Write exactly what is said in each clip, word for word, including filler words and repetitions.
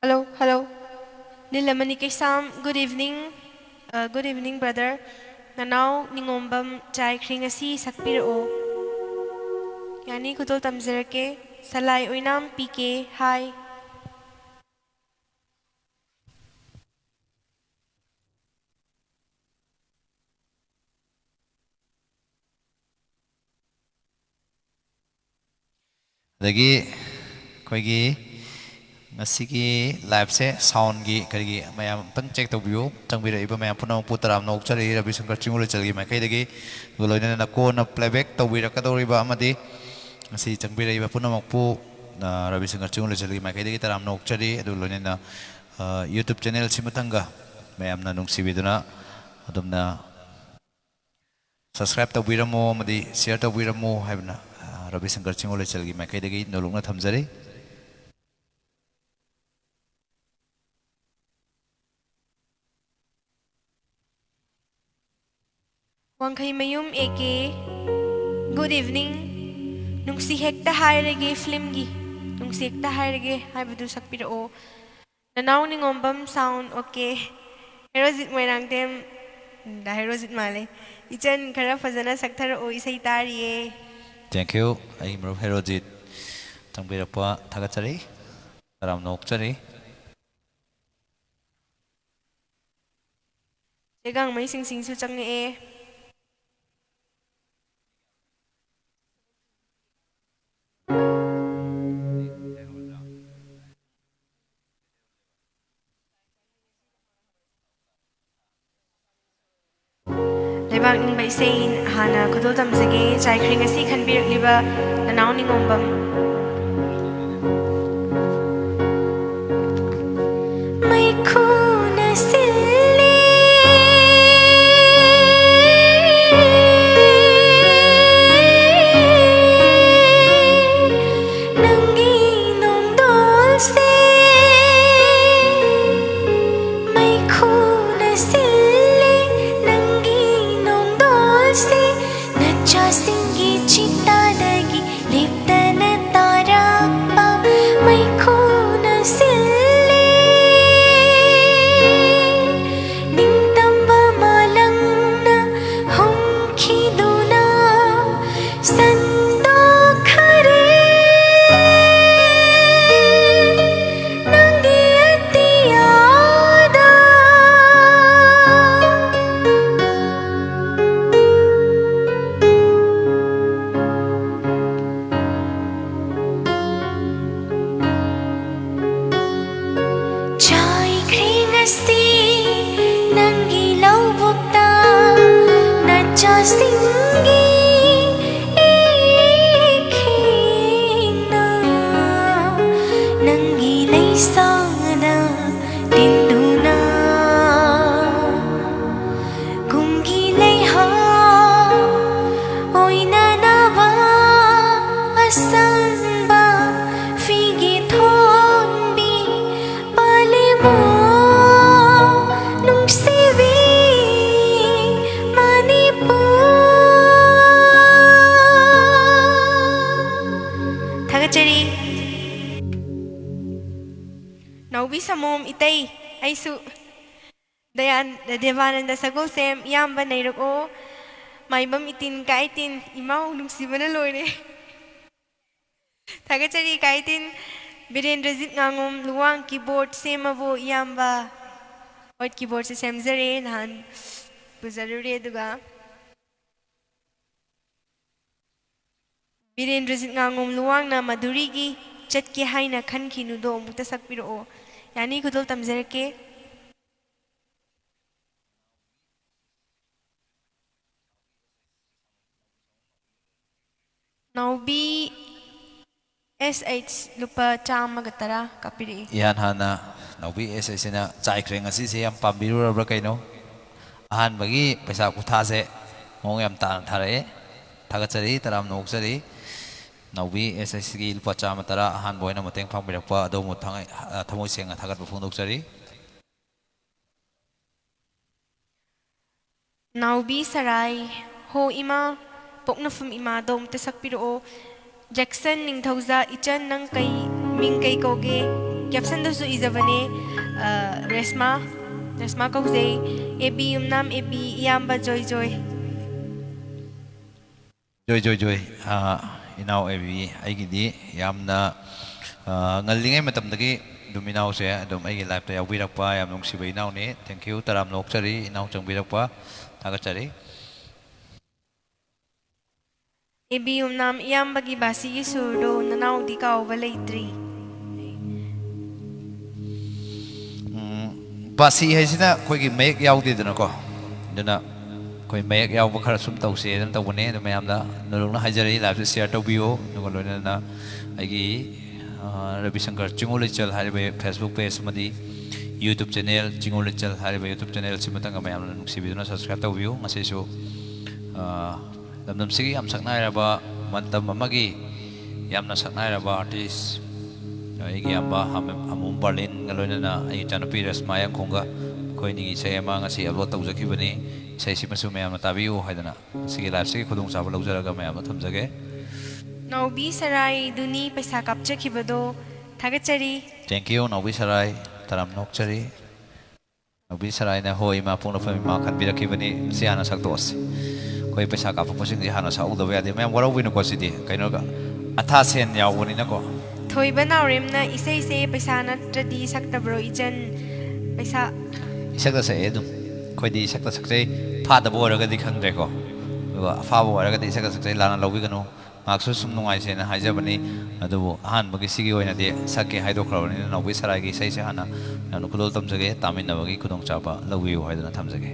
Hello, hello. ꯅꯤꯜꯂꯃꯅꯤ ꯀꯩꯁꯥꯝ, good evening. Uh, good evening, brother. ꯅꯅꯥꯎ ꯅꯤꯉꯣꯝꯕꯝ ꯆꯥꯏꯈ꯭ꯔꯤ ꯉꯁꯤ ꯁꯛꯄꯤꯔꯛꯑꯣ꯫ ꯌꯥꯅꯤ, ꯈꯨꯗꯣꯜ ꯇꯝꯖꯔꯛꯀꯦ꯫ ꯁꯂꯥꯏ ꯑꯣꯏꯅꯥꯝ ꯄꯤ ꯀꯦ, hi꯫ ꯑꯗꯒꯤ ꯑꯩꯈꯣꯏꯒꯤ ꯉꯁꯤꯒꯤ liveꯁꯦ soundꯒꯤ ꯀꯔꯤꯒꯤ ꯃꯌꯥꯝ ꯑꯝꯇꯪ check ꯇꯧꯕꯤꯌꯨ꯫ ꯆꯪꯕꯤꯔꯛꯏꯕ ꯃꯌꯥꯝ ꯄꯨꯝꯅꯃꯛꯄꯨ ꯇꯔꯥꯝꯅ ꯑꯣꯛꯆꯔꯤ, ꯔꯕꯤ ꯁꯪꯀꯔ ꯆꯤꯡꯉꯨ ꯂꯩꯆꯜꯒꯤ ꯃꯥꯏꯀꯩꯗꯒꯤ꯫ ꯑꯗꯨꯒ ꯂꯣꯏꯅꯅ ꯀꯣꯟꯅ playback ꯇꯧꯕꯤꯔꯛꯀꯗꯧꯔꯤꯕ ꯑꯃꯗꯤ ꯉꯁꯤ ꯆꯪꯕꯤꯔꯛꯏꯕ ꯄꯨꯝꯅꯃꯛꯄꯨ, ꯑ, ꯔꯕꯤ ꯁꯪꯀꯔ ꯆꯤꯡꯉꯨ ꯂꯩꯆꯜꯒꯤ ꯃꯥꯏꯀꯩꯗꯒꯤ ꯇꯔꯥꯝꯅ ꯑꯣꯛꯆꯔꯤ꯫ ꯑꯗꯨꯒ ꯂꯣꯏꯅꯅ, ꯑ, YouTube channelꯁꯤ ꯃꯊꯪꯒ ꯃꯌꯥꯝꯅ ꯅꯨꯡꯁꯤꯕꯤꯗꯨꯅ ꯑꯗꯨꯝꯅ subscribe ꯇꯧꯕꯤꯔꯝꯃꯣ ꯑꯃꯗꯤ share ꯇꯧꯕꯤꯔꯝꯃꯣ ꯍꯥꯏꯕꯅ, ꯑ, ꯔꯕꯤ ꯁꯪꯀꯔ ꯆꯤꯡꯉꯨ ꯂꯩꯆꯜꯒꯤ ꯃꯥꯏꯀꯩꯗꯒꯤ ꯅꯣꯜꯂꯨꯛꯅ ꯊꯝꯖꯔꯤ꯫ ꯋꯥꯡꯈꯩꯃꯌꯨꯝ ꯑꯦ ꯀꯦ, good evening꯫ ꯅꯨꯡꯁꯤ ꯍꯦꯛꯇ ꯍꯥꯏꯔꯒꯦ filmꯒꯤ ꯅꯨꯡꯁꯤ ꯍꯦꯛꯇ ꯍꯥꯏꯔꯒꯦ ꯍꯥꯏꯕꯗꯨ ꯁꯛꯄꯤꯔꯛꯑꯣ꯫ ꯅꯅꯥꯎ ꯅꯤꯉꯣꯝꯕꯝ sound, okay꯫ ꯍꯦꯔꯣꯖꯤꯠ ꯃꯣꯏꯔꯥꯡꯊꯦꯝ, ꯗꯥ ꯍꯦꯔꯣꯖꯤꯠ ꯃꯥꯜꯂꯦ꯫ ꯏꯆꯟ, ꯈꯔ ꯐꯖꯅ ꯁꯛꯊꯔꯛꯑꯣ, ꯏꯁꯩ ꯇꯥꯔꯤꯌꯦ꯫ Thank you, ꯑꯩ ꯃꯔꯨꯞ ꯍꯦꯔꯣꯖꯤꯠ꯫ ꯆꯪꯕꯤꯔꯛꯄ ꯊꯥꯒꯠꯆꯔꯤ, ꯇꯔꯥꯝꯅ ꯑꯣꯛꯆꯔꯤ꯫ ꯆꯦ ꯒꯥꯡꯃꯩ ꯁꯤꯡꯁꯤꯡꯁꯨ ꯆꯪꯉꯛꯑꯦ꯫ ꯂꯩꯕꯥꯛ ꯅꯤꯡꯕ ꯏꯁꯩ ꯍꯥꯟꯅ ꯈꯨꯗꯣꯜ ꯇꯝꯖꯒꯦ꯫ ꯆꯥꯏꯈ꯭ꯔꯤ ꯉꯁꯤ ꯈꯟꯕꯤꯔꯛꯂꯤꯕ ꯅꯅꯥꯎ ꯅꯤꯉꯣꯝꯕꯝ꯫ ꯃꯩꯈꯨꯅ ꯁꯤꯜꯂꯤ ꯅꯪꯒꯤ ꯅꯣꯡꯗꯣꯜꯁꯦ꯫ ꯃꯩꯈꯨꯅ ꯁꯤꯜꯂꯤ ꯅꯪꯒꯤ ꯅꯣꯡꯗꯣꯜꯁꯦ꯫ ꯅꯆꯥꯁꯤꯡꯒꯤ ꯆꯤꯇꯥꯗꯒꯤ ꯂꯦꯞꯇꯅ ꯇꯥꯏ꯫ ꯑꯁꯤ ꯅꯪꯒꯤ ꯂꯧꯕꯨꯛꯇ ꯅꯆꯥꯁꯤꯡꯒꯤ ꯏꯈꯤꯡꯅ ꯅꯪꯒꯤ ꯂꯩꯁꯥꯅ ꯇꯤꯟꯗꯨꯅ ꯀꯨꯝꯒꯤ ꯂꯩꯍꯥꯎ ꯑꯣꯏꯅꯅꯕ ꯑꯁꯪꯕ ꯐꯤꯒꯤ ꯊꯣꯟꯕꯤ ꯄꯥꯂꯦꯝꯃꯣ ꯅꯨꯡꯁꯤꯕꯤ ꯃꯅꯤꯄꯨꯔ꯫ ꯊꯥꯒꯠꯆꯔꯤ꯫ ꯅꯥꯎꯕꯤ ꯁꯃꯣꯝ ꯏꯇꯩ, ꯑꯩꯁꯨ ꯗꯌꯥꯟ-, ꯗꯦꯕꯥꯅꯟꯗ ꯁꯒꯣꯜꯁꯦꯝ, ꯏꯌꯥꯝꯕ ꯅꯩꯔꯛꯑꯣ꯫ ꯃꯥꯏꯕꯝ ꯏꯇꯤꯟ, ꯀꯥꯏꯇꯤꯟ, ꯏꯃꯥꯎ ꯅꯨꯡꯁꯤꯕꯅ ꯂꯣꯏꯔꯦ꯫ ꯊꯥꯒꯠꯆꯔꯤ ꯀꯥꯏꯇꯤꯟ꯫ ꯕꯤꯔꯦꯟꯗ꯭ꯔꯖꯤꯠ ꯉꯥꯉꯣꯝ ꯂꯨꯋꯥꯡ, ꯀꯤꯕꯣꯔꯗ ꯁꯦꯝꯃꯕꯣ ꯏꯌꯥꯝꯕ? ꯍꯣꯏ, ꯀꯤꯕꯣꯔꯗꯁꯦ ꯁꯦꯝꯖꯔꯦ, ꯅꯍꯥꯟ ꯄꯨꯖꯔꯨꯔꯦ꯫ ꯑꯗꯨꯒ ꯕꯤꯔꯦꯟꯗ꯭ꯔꯖꯤꯠ ꯉꯥꯉꯣꯝ ꯂꯨꯋꯥꯡꯅ ꯃꯗꯨꯔꯤꯒꯤ "ꯆꯠꯀꯦ ꯍꯥꯏꯅ ꯈꯟꯈꯤꯅꯨꯗꯣ" ꯑꯃꯨꯛꯇ ꯁꯛꯄꯤꯔꯛꯑꯣ꯫ ꯌꯥꯅꯤ, ꯈꯨꯗꯣꯜ ꯇꯝꯖꯔꯛꯀꯦ꯫ ꯅꯥꯎꯕꯤ ꯑꯦꯁ ꯑꯩꯆ ꯂꯨꯄꯥ ꯆꯥꯝꯃꯒ ꯇꯔꯥ ꯀꯥꯞꯄꯤꯔꯛꯏ꯫ ꯏꯍꯥꯟ ꯍꯥꯟꯅ ꯅꯥꯎꯕꯤ ꯑꯦꯁ ꯑꯩꯆ ꯁꯤꯅ ꯆꯥꯏꯈ꯭ꯔꯦ꯫ ꯉꯁꯤꯁꯦ ꯌꯥꯝ ꯄꯥꯝꯕꯤꯔꯨꯔꯕ꯭ꯔꯥ ꯀꯩꯅꯣ? ꯑꯍꯥꯟꯕꯒꯤ ꯄꯩꯁꯥ ꯈꯨꯊꯥꯁꯦ ꯃꯑꯣꯡ ꯌꯥꯝ ꯇꯥꯅ ꯊꯥꯔꯛꯑꯦ꯫ ꯊꯥꯒꯠꯆꯔꯤ, ꯇꯔꯥꯝꯅ ꯑꯣꯛꯆꯔꯤ꯫ ꯅꯥꯎꯕꯤ ꯑꯦꯁ ꯑꯩꯆ ꯁꯤꯒꯤ ꯂꯨꯄꯥ ꯆꯥꯝꯃ ꯇꯔꯥ ꯑꯍꯥꯟꯕ ꯑꯣꯏꯅ ꯃꯇꯦꯡ ꯄꯥꯡꯕꯤꯔꯛꯄ ꯑꯗꯣꯝꯕꯨ ꯊꯉꯩ-, ꯑ, ꯊꯃꯣꯏ ꯁꯦꯡꯅ ꯊꯥꯒꯠꯄ ꯐꯣꯡꯗꯣꯛꯆꯔꯤ꯫ ꯅꯥꯎꯕꯤ ꯁꯔꯥꯏ, "ꯍꯣ ꯏꯃꯥ, ꯄꯣꯛꯅꯐꯝ ꯏꯃꯥꯗꯣ" ꯑꯝꯇ ꯁꯛꯄꯤꯔꯛꯑꯣ꯫ ꯖꯦꯛꯁꯟ ꯅꯤꯡꯊꯧꯖꯥ, "ꯏꯆꯟ ꯅꯪ ꯀꯩ, ꯃꯤꯡ ꯀꯩ ꯀꯧꯒꯦ?" ꯀꯦꯞꯁꯟꯗꯁꯨ ꯏꯖꯕꯅꯦ, ꯑ, ꯔꯦꯁꯃꯥ, ꯔꯦꯁꯃꯥ ꯀꯧꯖꯩ꯫ ꯑꯦ ꯕꯤ ꯌꯨꯝꯅꯥꯝ ꯑꯦ ꯕꯤ, ꯏꯌꯥꯝꯕ ꯖꯣꯏ ꯖꯣꯏ꯫ ꯖꯣꯏ, ꯖꯣꯏ, ꯖꯣꯏ꯫ ꯑ, ꯏꯅꯥꯎ ꯑꯦ ꯕꯤ, ꯑꯩꯒꯤꯗꯤ ꯌꯥꯝꯅ, ꯑ, ꯉꯜꯂꯤꯉꯩ ꯃꯇꯝꯗꯒꯤ ꯑꯗꯨꯝ ꯏꯅꯥꯎꯁꯦ ꯑꯗꯨꯝ ꯑꯩꯒꯤ ꯂꯥꯏꯐꯇ ꯌꯥꯎꯕꯤꯔꯛꯄ ꯌꯥꯝ ꯅꯨꯡꯁꯤꯕ ꯏꯅꯥꯎꯅꯤ꯫ Thank you, ꯇꯔꯥꯝꯅ ꯑꯣꯛꯆꯔꯤ, ꯏꯅꯥꯎ ꯆꯪꯕꯤꯔꯛꯄ ꯊꯥꯒꯠꯆꯔꯤ꯫ ꯑꯦ ꯕꯤ ꯌꯨꯝꯅꯥꯝ, ꯏꯌꯥꯝꯕꯒꯤ ꯕꯥꯁꯤꯒꯤ ꯁꯨꯔꯗꯣ ꯅꯅꯥꯎꯗꯤ ꯀꯥꯎꯕ ꯂꯩꯇ꯭ꯔꯤ꯫ ꯎꯝ, ꯕꯥꯁꯤ ꯍꯥꯏꯁꯤꯅ ꯑꯩꯈꯣꯏꯒꯤ ꯃꯌꯦꯛ ꯌꯥꯎꯗꯦꯗꯅꯀꯣ, ꯑꯗꯨꯅ ꯑꯩꯈꯣꯏ ꯃꯌꯦꯛ ꯌꯥꯎꯕ ꯈꯔ ꯁꯨꯝ ꯇꯧꯁꯦꯅ ꯇꯧꯕꯅꯦ꯫ ꯑꯗꯨ ꯃꯌꯥꯝꯗ ꯅꯣꯂꯨꯛꯅ ꯍꯥꯏꯖꯔꯤ, live ꯁꯦ share ꯇꯧꯕꯤꯌꯨ, ꯑꯗꯨꯒ ꯂꯣꯏꯅꯅ ꯑꯩꯒꯤ, ꯑ, ꯔꯕꯤꯁꯪꯀꯔ ꯆꯤꯡꯉꯨ ꯂꯩꯆꯜ ꯍꯥꯏꯔꯤꯕ Facebook page ꯑꯃꯗꯤ YouTube channel ꯆꯤꯡꯉꯨ ꯂꯩꯆꯜ ꯍꯥꯏꯔꯤꯕ YouTube channel ꯁꯤ ꯃꯇꯪꯒ ꯃꯌꯥꯝꯅ ꯅꯨꯡꯁꯤꯕꯤꯗꯨꯅ subscribe ꯇꯧꯕꯤꯌꯨ꯫ ꯉꯁꯤꯁꯨ, ꯑ, ꯂꯝꯗꯝꯁꯤꯒꯤ ꯌꯥꯝ ꯁꯛꯅꯥꯏꯔꯕ, ꯃꯇꯝ ꯑꯃꯒꯤ ꯌꯥꯝꯅ ꯁꯛꯅꯥꯏꯔꯕ artist, ꯑꯩꯒꯤ ꯏꯌꯥꯝꯕ ꯍꯥꯃꯦ-, ꯍꯥꯃꯨꯝ ꯕꯔꯂꯤꯟꯒ ꯂꯣꯏꯅꯅ ꯑꯩꯒꯤ ꯏꯆꯥꯅꯨꯄꯤ ꯔꯁꯃꯥ ꯌꯥꯡꯈꯣꯡꯒ ꯑꯩꯈꯣꯏ ꯑꯅꯤꯒꯤ ꯏꯁꯩ ꯑꯃ ꯉꯁꯤ upload ꯇꯧꯖꯈꯤꯕꯅꯤ꯫ ꯏꯁꯩꯁꯤꯃꯁꯨ ꯃꯌꯥꯝꯅ ꯇꯥꯕꯤꯌꯨ ꯍꯥꯏꯗꯅ ꯉꯁꯤꯒꯤ live ꯁꯤꯒꯤ ꯈꯨꯗꯣꯡꯆꯥꯕ ꯂꯧꯖꯔꯒ ꯃꯌꯥꯝꯗ ꯊꯝꯖꯒꯦ꯫ ꯅꯥꯎꯕꯤ ꯁꯔꯥꯏꯗꯨꯅꯤ ꯄꯩꯁꯥ ꯀꯥꯞꯆꯈꯤꯕꯗꯣ꯫ ꯊꯥꯒꯠꯆꯔꯤ꯫ Thank you, ꯅꯥꯎꯕꯤ ꯁꯔꯥꯏ꯫ ꯇꯔꯥꯝꯅ ꯑꯣꯛꯆꯔꯤ꯫ ꯅꯥꯎꯕꯤ ꯁꯔꯥꯏꯅ "ꯍꯣꯏ ꯏꯃꯥ ꯄꯣꯛꯅꯐꯝ ꯏꯃꯥ" ꯈꯟꯕꯤꯔꯛꯈꯤꯕꯅꯤ꯫ ꯁꯤ ꯍꯥꯟꯅ ꯁꯛꯇꯣꯛꯑꯁꯤ꯫ ꯑꯩꯈꯣꯏ ꯄꯩꯁꯥ ꯀꯥꯞꯄꯛꯄꯁꯤꯡꯁꯤ ꯍꯥꯟꯅ ꯁꯛꯍꯧꯗꯕ ꯌꯥꯗꯦ꯫ ꯃꯌꯥꯝ ꯋꯥꯔꯧꯕꯤꯅꯨꯀꯣ, ꯁꯤꯗꯤ ꯀꯩꯅꯣꯒ ꯑꯊꯥ ꯁꯦꯟ ꯌꯥꯎꯕꯅꯤꯅꯀꯣ꯫ ꯊꯣꯏꯕ ꯅꯥꯎꯔꯦꯝꯅ ꯏꯁꯩꯁꯦ ꯄꯩꯁꯥ ꯅꯠꯇ꯭ꯔꯗꯤ ꯁꯛꯇꯕ꯭ꯔꯣ ꯏꯆꯟ? ꯄꯩꯁꯥ ꯏꯁꯛꯇ ꯁꯛꯑꯦ ꯑꯗꯨꯝ꯫ ꯑꯩꯈꯣꯏꯗꯤ ꯏꯁꯛꯇ ꯁꯛꯆꯩ꯫ ꯐꯥꯗꯕ ꯑꯣꯏꯔꯒꯗꯤ ꯈꯪꯗ꯭ꯔꯦꯀꯣ꯫ ꯑꯗꯨꯒ ꯑꯐꯥꯕ ꯑꯣꯏꯔꯒꯗꯤ ꯏꯁꯛꯇ ꯁꯛꯆꯩ, ꯂꯥꯟꯅ ꯂꯧꯕꯤꯒꯅꯨ꯫ ꯉꯥꯏꯍꯥꯛꯁꯨ ꯁꯨꯝ ꯅꯨꯡꯉꯥꯏꯁꯦꯅ ꯍꯥꯏꯖꯕꯅꯤ꯫ ꯑꯗꯨꯕꯨ ꯑꯍꯥꯟꯕꯒꯤ ꯁꯤꯒꯤ ꯑꯣꯏꯅꯗꯤ ꯁꯛꯀꯦ ꯍꯥꯏꯗꯣꯛꯈ꯭ꯔꯕꯅꯤꯅ ꯅꯥꯎꯕꯤ ꯁꯔꯥꯏꯒꯤ ꯏꯁꯩꯁꯦ ꯍꯥꯟꯅ ꯃꯌꯥꯝꯅ ꯈꯨꯗꯣꯜ ꯇꯝꯖꯒꯦ, ꯇꯥꯃꯤꯟꯅꯕꯒꯤ ꯈꯨꯗꯣꯡꯆꯥꯕ ꯂꯧꯕꯤꯌꯨ ꯍꯥꯏꯗꯨꯅ ꯊꯝꯖꯒꯦ꯫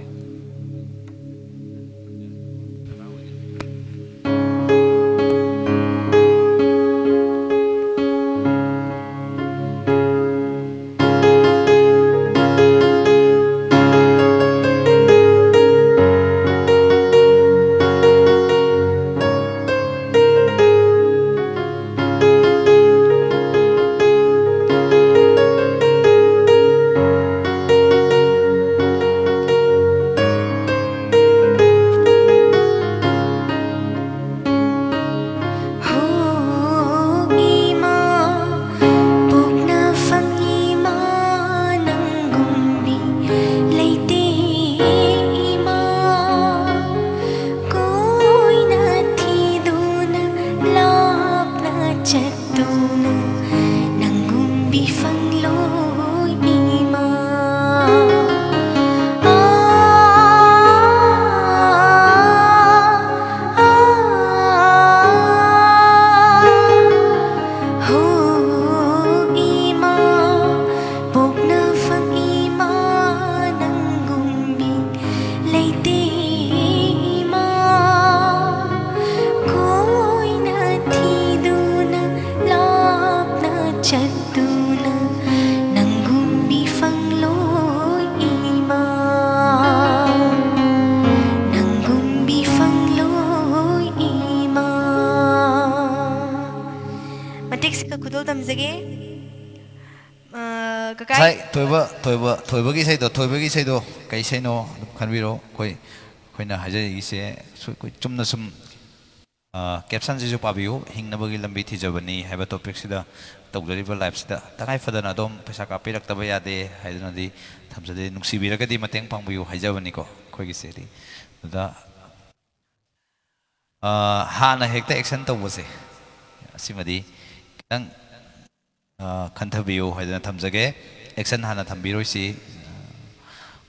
ꯉꯁꯥꯏ ꯊꯣꯏꯕ ꯊꯣꯏꯕ ꯊꯣꯏꯕꯒꯤ ꯏꯁꯩꯗꯣ, ꯊꯣꯏꯕꯒꯤ ꯏꯁꯩꯗꯣ ꯀꯩ ꯏꯁꯩꯅꯣ ꯑꯗꯨꯝ ꯈꯟꯕꯤꯔꯣ꯫ ꯑꯩꯈꯣꯏ ꯑꯩꯈꯣꯏꯅ ꯍꯥꯏꯖꯔꯤꯁꯦ ꯁꯨ-, ꯑꯩꯈꯣꯏ ꯆꯨꯝꯅ ꯁꯨꯝ, ꯑ, ꯀꯦꯞꯁꯟꯁꯤꯁꯨ ꯄꯥꯕꯤꯌꯨ, "ꯍꯤꯡꯅꯕꯒꯤ ꯂꯝꯕꯤ ꯊꯤꯖꯕꯅꯤ" ꯍꯥꯏꯕ ꯇꯣꯄꯤꯛꯁꯤꯗ ꯇꯧꯖꯔꯤꯕ ꯂꯥꯏꯐꯁꯤꯗ ꯇꯉꯥꯏ ꯐꯗꯅ ꯑꯗꯣꯝ ꯄꯩꯁꯥ ꯀꯥꯞꯄꯤꯔꯛꯇꯕ ꯌꯥꯗꯦ ꯍꯥꯏꯗꯨꯅꯗꯤ ꯊꯝꯖꯗꯦ꯫ ꯅꯨꯡꯁꯤꯕꯤꯔꯒꯗꯤ ꯃꯇꯦꯡ ꯄꯥꯡꯕꯤꯌꯨ ꯍꯥꯏꯖꯕꯅꯤꯀꯣ ꯑꯩꯈꯣꯏꯒꯤꯁꯦꯗꯤ꯫ ꯑꯗꯨꯗ, ꯑ, ꯍꯥꯟꯅ ꯍꯦꯛꯇ ꯑꯦꯛꯁꯟ ꯇꯧꯕꯁꯦ, ꯑꯁꯤꯃꯗꯤ ꯈꯤꯇꯪ, ꯑ, ꯈꯟꯊꯕꯤꯌꯨ ꯍꯥꯏꯗꯅ ꯊꯝꯖꯒꯦ꯫ ꯑꯦꯛꯁꯟ ꯍꯥꯟꯅ ꯊꯝꯕꯤꯔꯣꯏꯁꯤ꯫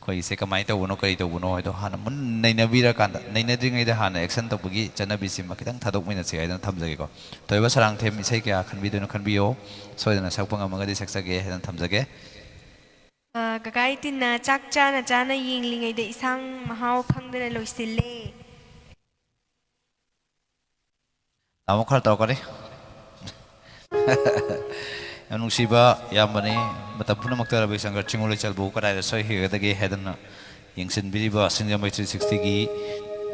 ꯑꯩꯈꯣꯏꯒꯤꯁꯦ ꯀꯃꯥꯏꯅ ꯇꯧꯕꯅꯣ, ꯀꯔꯤ ꯇꯧꯕꯅꯣ ꯍꯥꯏꯗꯣ ꯍꯥꯟꯅ ꯃꯨꯟꯅ ꯅꯩꯅꯕꯤꯔꯀꯥꯟꯗ, ꯅꯩꯅꯗ꯭ꯔꯤꯉꯩꯗ ꯍꯥꯟꯅ ꯑꯦꯛꯁꯟ ꯇꯧꯕꯒꯤ ꯆꯠꯅꯕꯤꯁꯤꯃ ꯈꯤꯇꯪ ꯊꯥꯗꯣꯛꯃꯤꯟꯅꯁꯤ ꯍꯥꯏꯗꯅ ꯊꯝꯖꯒꯦꯀꯣ꯫ ꯊꯣꯏꯕ ꯁꯔꯥꯡꯊꯦꯝ ꯏꯁꯩ ꯀꯌꯥ ꯈꯟꯕꯤꯗꯣꯏꯅꯣ ꯈꯟꯕꯤꯌꯣ꯫ ꯁꯣꯏꯗꯅ ꯁꯛꯄ ꯉꯝꯃꯒꯗꯤ ꯁꯛꯆꯒꯦ ꯍꯥꯏꯗꯅ ꯊꯝꯖꯒꯦ꯫ ꯑ, ꯀꯀꯥ ꯏꯇꯤꯟꯅ ꯆꯥꯛ ꯆꯥꯅ ꯆꯥꯅ ꯌꯦꯡꯂꯤꯉꯩꯗ ꯏꯁꯥꯡ ꯃꯍꯥꯎ ꯈꯪꯗꯅ ꯂꯣꯏꯁꯤꯜꯂꯦ꯫ ꯇꯥꯃꯣ ꯈꯔ ꯇꯧꯔꯛꯀꯅꯤ꯫ ꯌꯥꯝ ꯅꯨꯡꯁꯤꯕ ꯏꯌꯥꯝꯕꯅꯤ꯫ ꯃꯇꯝ ꯄꯨꯝꯅꯃꯛꯇ ꯔꯕꯤ ꯁꯪꯀꯔ ꯆꯤꯡꯉꯨ ꯂꯩꯆꯜꯕꯨ ꯀꯗꯥꯏꯗ ꯁꯣꯏꯈꯤꯒꯗꯒꯦ ꯍꯥꯏꯗꯅ ꯌꯦꯡꯁꯤꯟꯕꯤꯔꯤꯕ ꯁꯤꯡꯖꯃꯩ ꯊ꯭ꯔꯤ ꯁꯤꯛꯁꯇꯤꯒꯤ,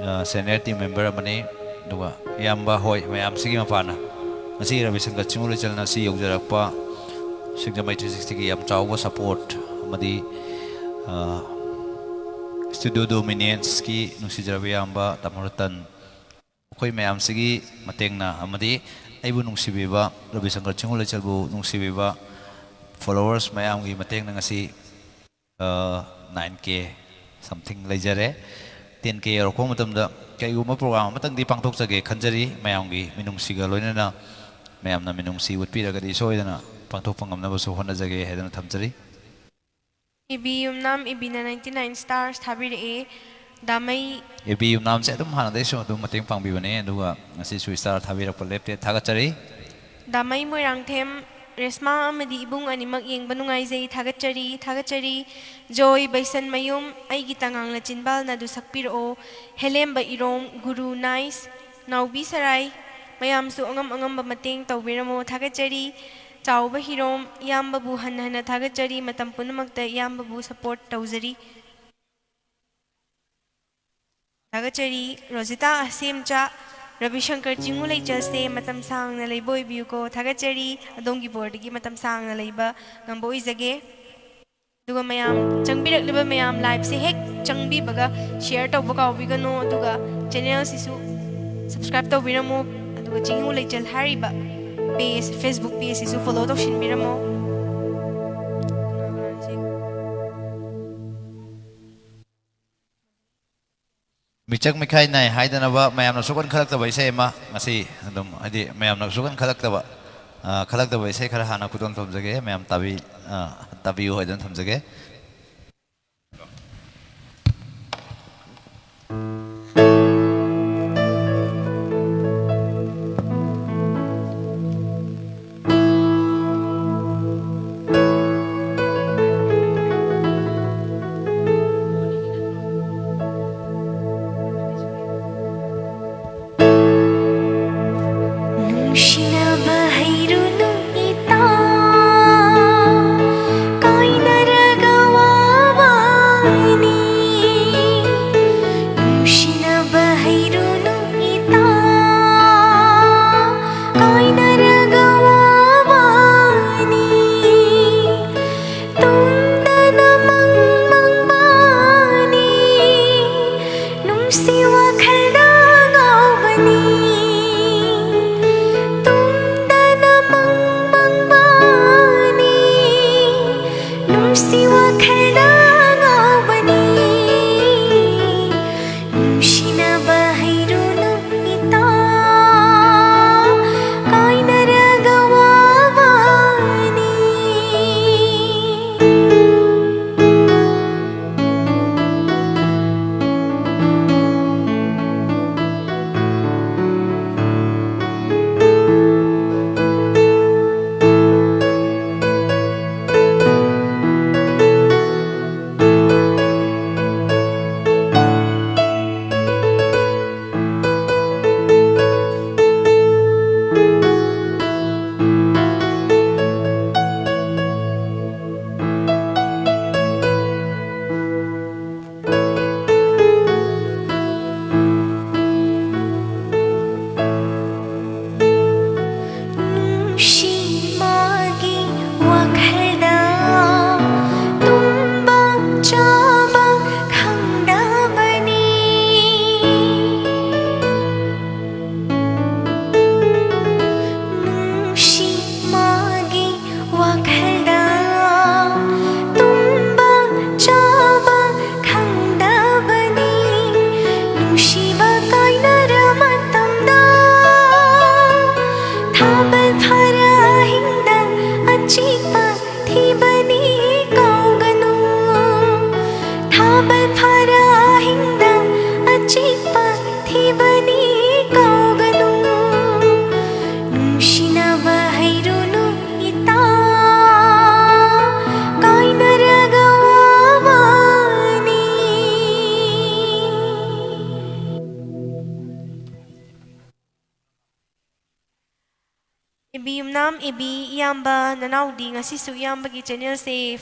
ꯑ, ꯁꯦꯅꯤꯌꯔ ꯇꯤꯝ ꯃꯦꯝꯕꯔ ꯑꯃꯅꯤ꯫ ꯑꯗꯨꯒ ꯏꯌꯥꯝꯕ ꯍꯣꯏ ꯃꯌꯥꯝꯁꯤꯒꯤ ꯃꯄꯥꯟꯅ ꯉꯁꯤ ꯔꯕꯤ ꯁꯪꯀꯔ ꯆꯤꯡꯉꯨ ꯂꯩꯆꯜꯅ ꯁꯤ ꯌꯧꯖꯔꯛꯄ ꯁꯤꯡꯖꯃꯩ ꯊ꯭ꯔꯤ ꯁꯤꯛꯁꯇꯤꯒꯤ ꯌꯥꯝ ꯆꯥꯎꯕ ꯁꯄꯣꯔꯠ ꯑꯃꯗꯤ, ꯑ, ꯁ꯭ꯇꯨꯗꯤꯑꯣ ꯗꯣꯃꯤꯅꯤꯌꯟꯁꯀꯤ ꯅꯨꯡꯁꯤꯖꯔꯕ ꯏꯌꯥꯝꯕ ꯇꯥꯃꯣ ꯔꯇꯟ, ꯑꯩꯈꯣꯏ ꯃꯌꯥꯝꯁꯤꯒꯤ ꯃꯇꯦꯡꯅ ꯑꯃꯗꯤ ꯑꯩꯕꯨ ꯅꯨꯡꯁꯤꯕꯤꯕ, ꯔꯕꯤ ꯁꯪꯀꯔ ꯆꯤꯡꯉꯨ ꯂꯩꯆꯜꯕꯨ ꯅꯨꯡꯁꯤꯕꯤꯕ ꯐꯣꯂꯣꯋꯔꯁ ꯃꯌꯥꯝꯒꯤ ꯃꯇꯦꯡꯅ ꯉꯁꯤ, ꯑ, ꯅꯥꯏꯟ ꯀꯦ something ꯂꯩꯖꯔꯦ꯫ ꯇꯦꯟ ꯀꯦ ꯌꯧꯔꯛꯄ ꯃꯇꯝꯗ ꯀꯩꯒꯨꯝꯕ ꯄ꯭ꯔꯣꯒ꯭ꯔꯥꯝ ꯑꯃꯇꯪꯗꯤ ꯄꯥꯡꯊꯣꯛꯆꯒꯦ ꯈꯟꯖꯔꯤ꯫ ꯃꯌꯥꯝꯒꯤ ꯃꯤꯅꯨꯡꯁꯤꯒ ꯂꯣꯏꯅꯅ ꯃꯌꯥꯝꯅ ꯃꯤꯅꯨꯡꯁꯤ ꯎꯠꯄꯤꯔꯒꯗꯤ ꯁꯣꯏꯗꯅ ꯄꯥꯡꯊꯣꯛꯄ ꯉꯝꯅꯕꯁꯨ ꯍꯣꯠꯅꯖꯒꯦ ꯍꯥꯏꯗꯅ ꯊꯝꯖꯔꯤ꯫ ꯑꯦꯕꯤ ꯌꯨꯝꯅꯥꯝ, ꯑꯦꯕꯤꯅ ninety nine stars ꯊꯥꯕꯤꯔꯛꯑꯦ꯫ ꯗꯥꯃꯩ ꯑꯦꯕꯤ ꯌꯨꯝꯅꯥꯝꯁꯦ ꯑꯗꯨꯝ ꯍꯥꯟꯅꯗꯩꯁꯨ ꯑꯗꯨꯝ ꯃꯇꯦꯡ ꯄꯥꯡꯕꯤꯕꯅꯦ, ꯑꯗꯨꯒ ꯉꯁꯤꯁꯨ star ꯊꯥꯕꯤꯔꯛꯄ ꯂꯦꯞꯇꯦ, ꯊꯥꯒꯠꯆꯔꯤ꯫ ꯗꯥꯃꯩ ꯃꯣꯏꯔꯥꯡꯊꯦꯝ, ꯔꯦꯁꯃꯥ ꯑꯃꯗꯤ ꯏꯕꯨꯡ ꯑꯅꯤꯃꯛ ꯌꯦꯡꯕ ꯅꯨꯡꯉꯥꯏꯖꯩ, ꯊꯥꯒꯠꯆꯔꯤ, ꯊꯥꯒꯠꯆꯔꯤ꯫ ꯖꯣꯏ ꯕꯩꯁꯟꯃꯌꯨꯝ, ꯑꯩꯒꯤ ꯇꯉꯥꯡꯅ ꯆꯤꯟꯕꯥꯜꯅ ꯑꯗꯨ ꯁꯛꯄꯤꯔꯛꯑꯣ꯫ ꯍꯦꯂꯦꯝꯕ ꯏꯔꯣꯝ, ꯒꯨꯔꯨ ꯅꯥꯏꯁ, ꯅꯥꯎꯕꯤ ꯁꯔꯥꯏ, ꯃꯌꯥꯝꯁꯨ ꯑꯉꯝ ꯑꯉꯝꯕ ꯃꯇꯦꯡ ꯇꯧꯕꯤꯔꯝꯃꯣ, ꯊꯥꯒꯠꯆꯔꯤ꯫ ꯆꯥꯎꯕ ꯍꯤꯔꯣꯝ, ꯏꯌꯥꯝꯕꯕꯨ ꯍꯟꯅ ꯍꯟꯅ ꯊꯥꯒꯠꯆꯔꯤ, ꯃꯇꯝ ꯄꯨꯝꯅꯃꯛꯇ ꯏꯌꯥꯝꯕꯕꯨ support ꯇꯧꯖꯔꯤ꯫ ꯊꯥꯒꯠꯆꯔꯤ꯫ ꯔꯣꯖꯤꯇꯥ ꯑꯁꯦꯝꯆꯥ, ꯔꯕꯤ ꯁꯪꯀꯔ ꯆꯤꯡꯉꯨ ꯂꯩꯆꯜꯁꯦ ꯃꯇꯝ ꯁꯥꯡꯅ ꯂꯩꯕ ꯑꯣꯏꯕꯤꯌꯨꯀꯣ꯫ ꯊꯥꯒꯠꯆꯔꯤ꯫ ꯑꯗꯣꯝꯒꯤ ꯕꯣꯔꯗꯒꯤ ꯃꯇꯝ ꯁꯥꯡꯅ ꯂꯩꯕ ꯉꯝꯕ ꯑꯣꯏꯖꯒꯦ꯫ ꯑꯗꯨꯒ ꯃꯌꯥꯝ, ꯆꯪꯕꯤꯔꯛꯂꯤꯕ ꯃꯌꯥꯝ, live ꯁꯦ ꯍꯦꯛ ꯆꯪꯕꯤꯕꯒ share ꯇꯧꯕ ꯀꯥꯎꯕꯤꯒꯅꯨ꯫ ꯑꯗꯨꯒ channel ꯁꯤꯁꯨ subscribe ꯇꯧꯕꯤꯔꯝꯃꯨ꯫ ꯑꯗꯨꯒ ꯆꯤꯡꯉꯨ ꯂꯩꯆꯜ ꯍꯥꯏꯔꯤꯕ page, Facebook page ꯁꯤꯁꯨ follow ꯇꯧꯁꯤꯟꯕꯤꯔꯝꯃꯣ꯫ ꯃꯤꯆꯪ ꯃꯤꯈꯥꯏ ꯅꯥꯏ ꯍꯥꯏꯗꯅꯕ ꯃꯌꯥꯝꯅꯁꯨ ꯀꯟꯈꯠꯂꯛꯇꯕ ꯏꯁꯩ ꯑꯃ ꯉꯁꯤ ꯑꯗꯨꯝ, ꯍꯥꯏꯗꯤ, ꯃꯌꯥꯝꯅꯁꯨ ꯀꯟꯈꯠꯂꯛꯇꯕ, ꯑ, ꯈꯜꯂꯛꯇꯕ ꯏꯁꯩ ꯈꯔ ꯍꯥꯟꯅ ꯈꯨꯗꯣꯜ ꯊꯝꯖꯒꯦ꯫ ꯃꯌꯥꯝ ꯇꯥꯕꯤ-, ꯑ, ꯇꯥꯕꯤꯌꯨ ꯍꯥꯏꯗꯅ ꯊꯝꯖꯒꯦ꯫ ꯅꯨꯡꯁꯤꯅꯕ ꯍꯩꯔꯨꯅꯨ ꯏꯇꯥ, ꯀꯥꯏꯅꯔꯒ ꯏꯕꯤ ꯏꯌꯥꯝꯕ, ꯅꯅꯥꯎꯗꯤ ꯉꯁꯤꯁꯨ ꯏꯌꯥꯝꯕꯒꯤ ꯆꯦꯅꯦꯜꯁꯦ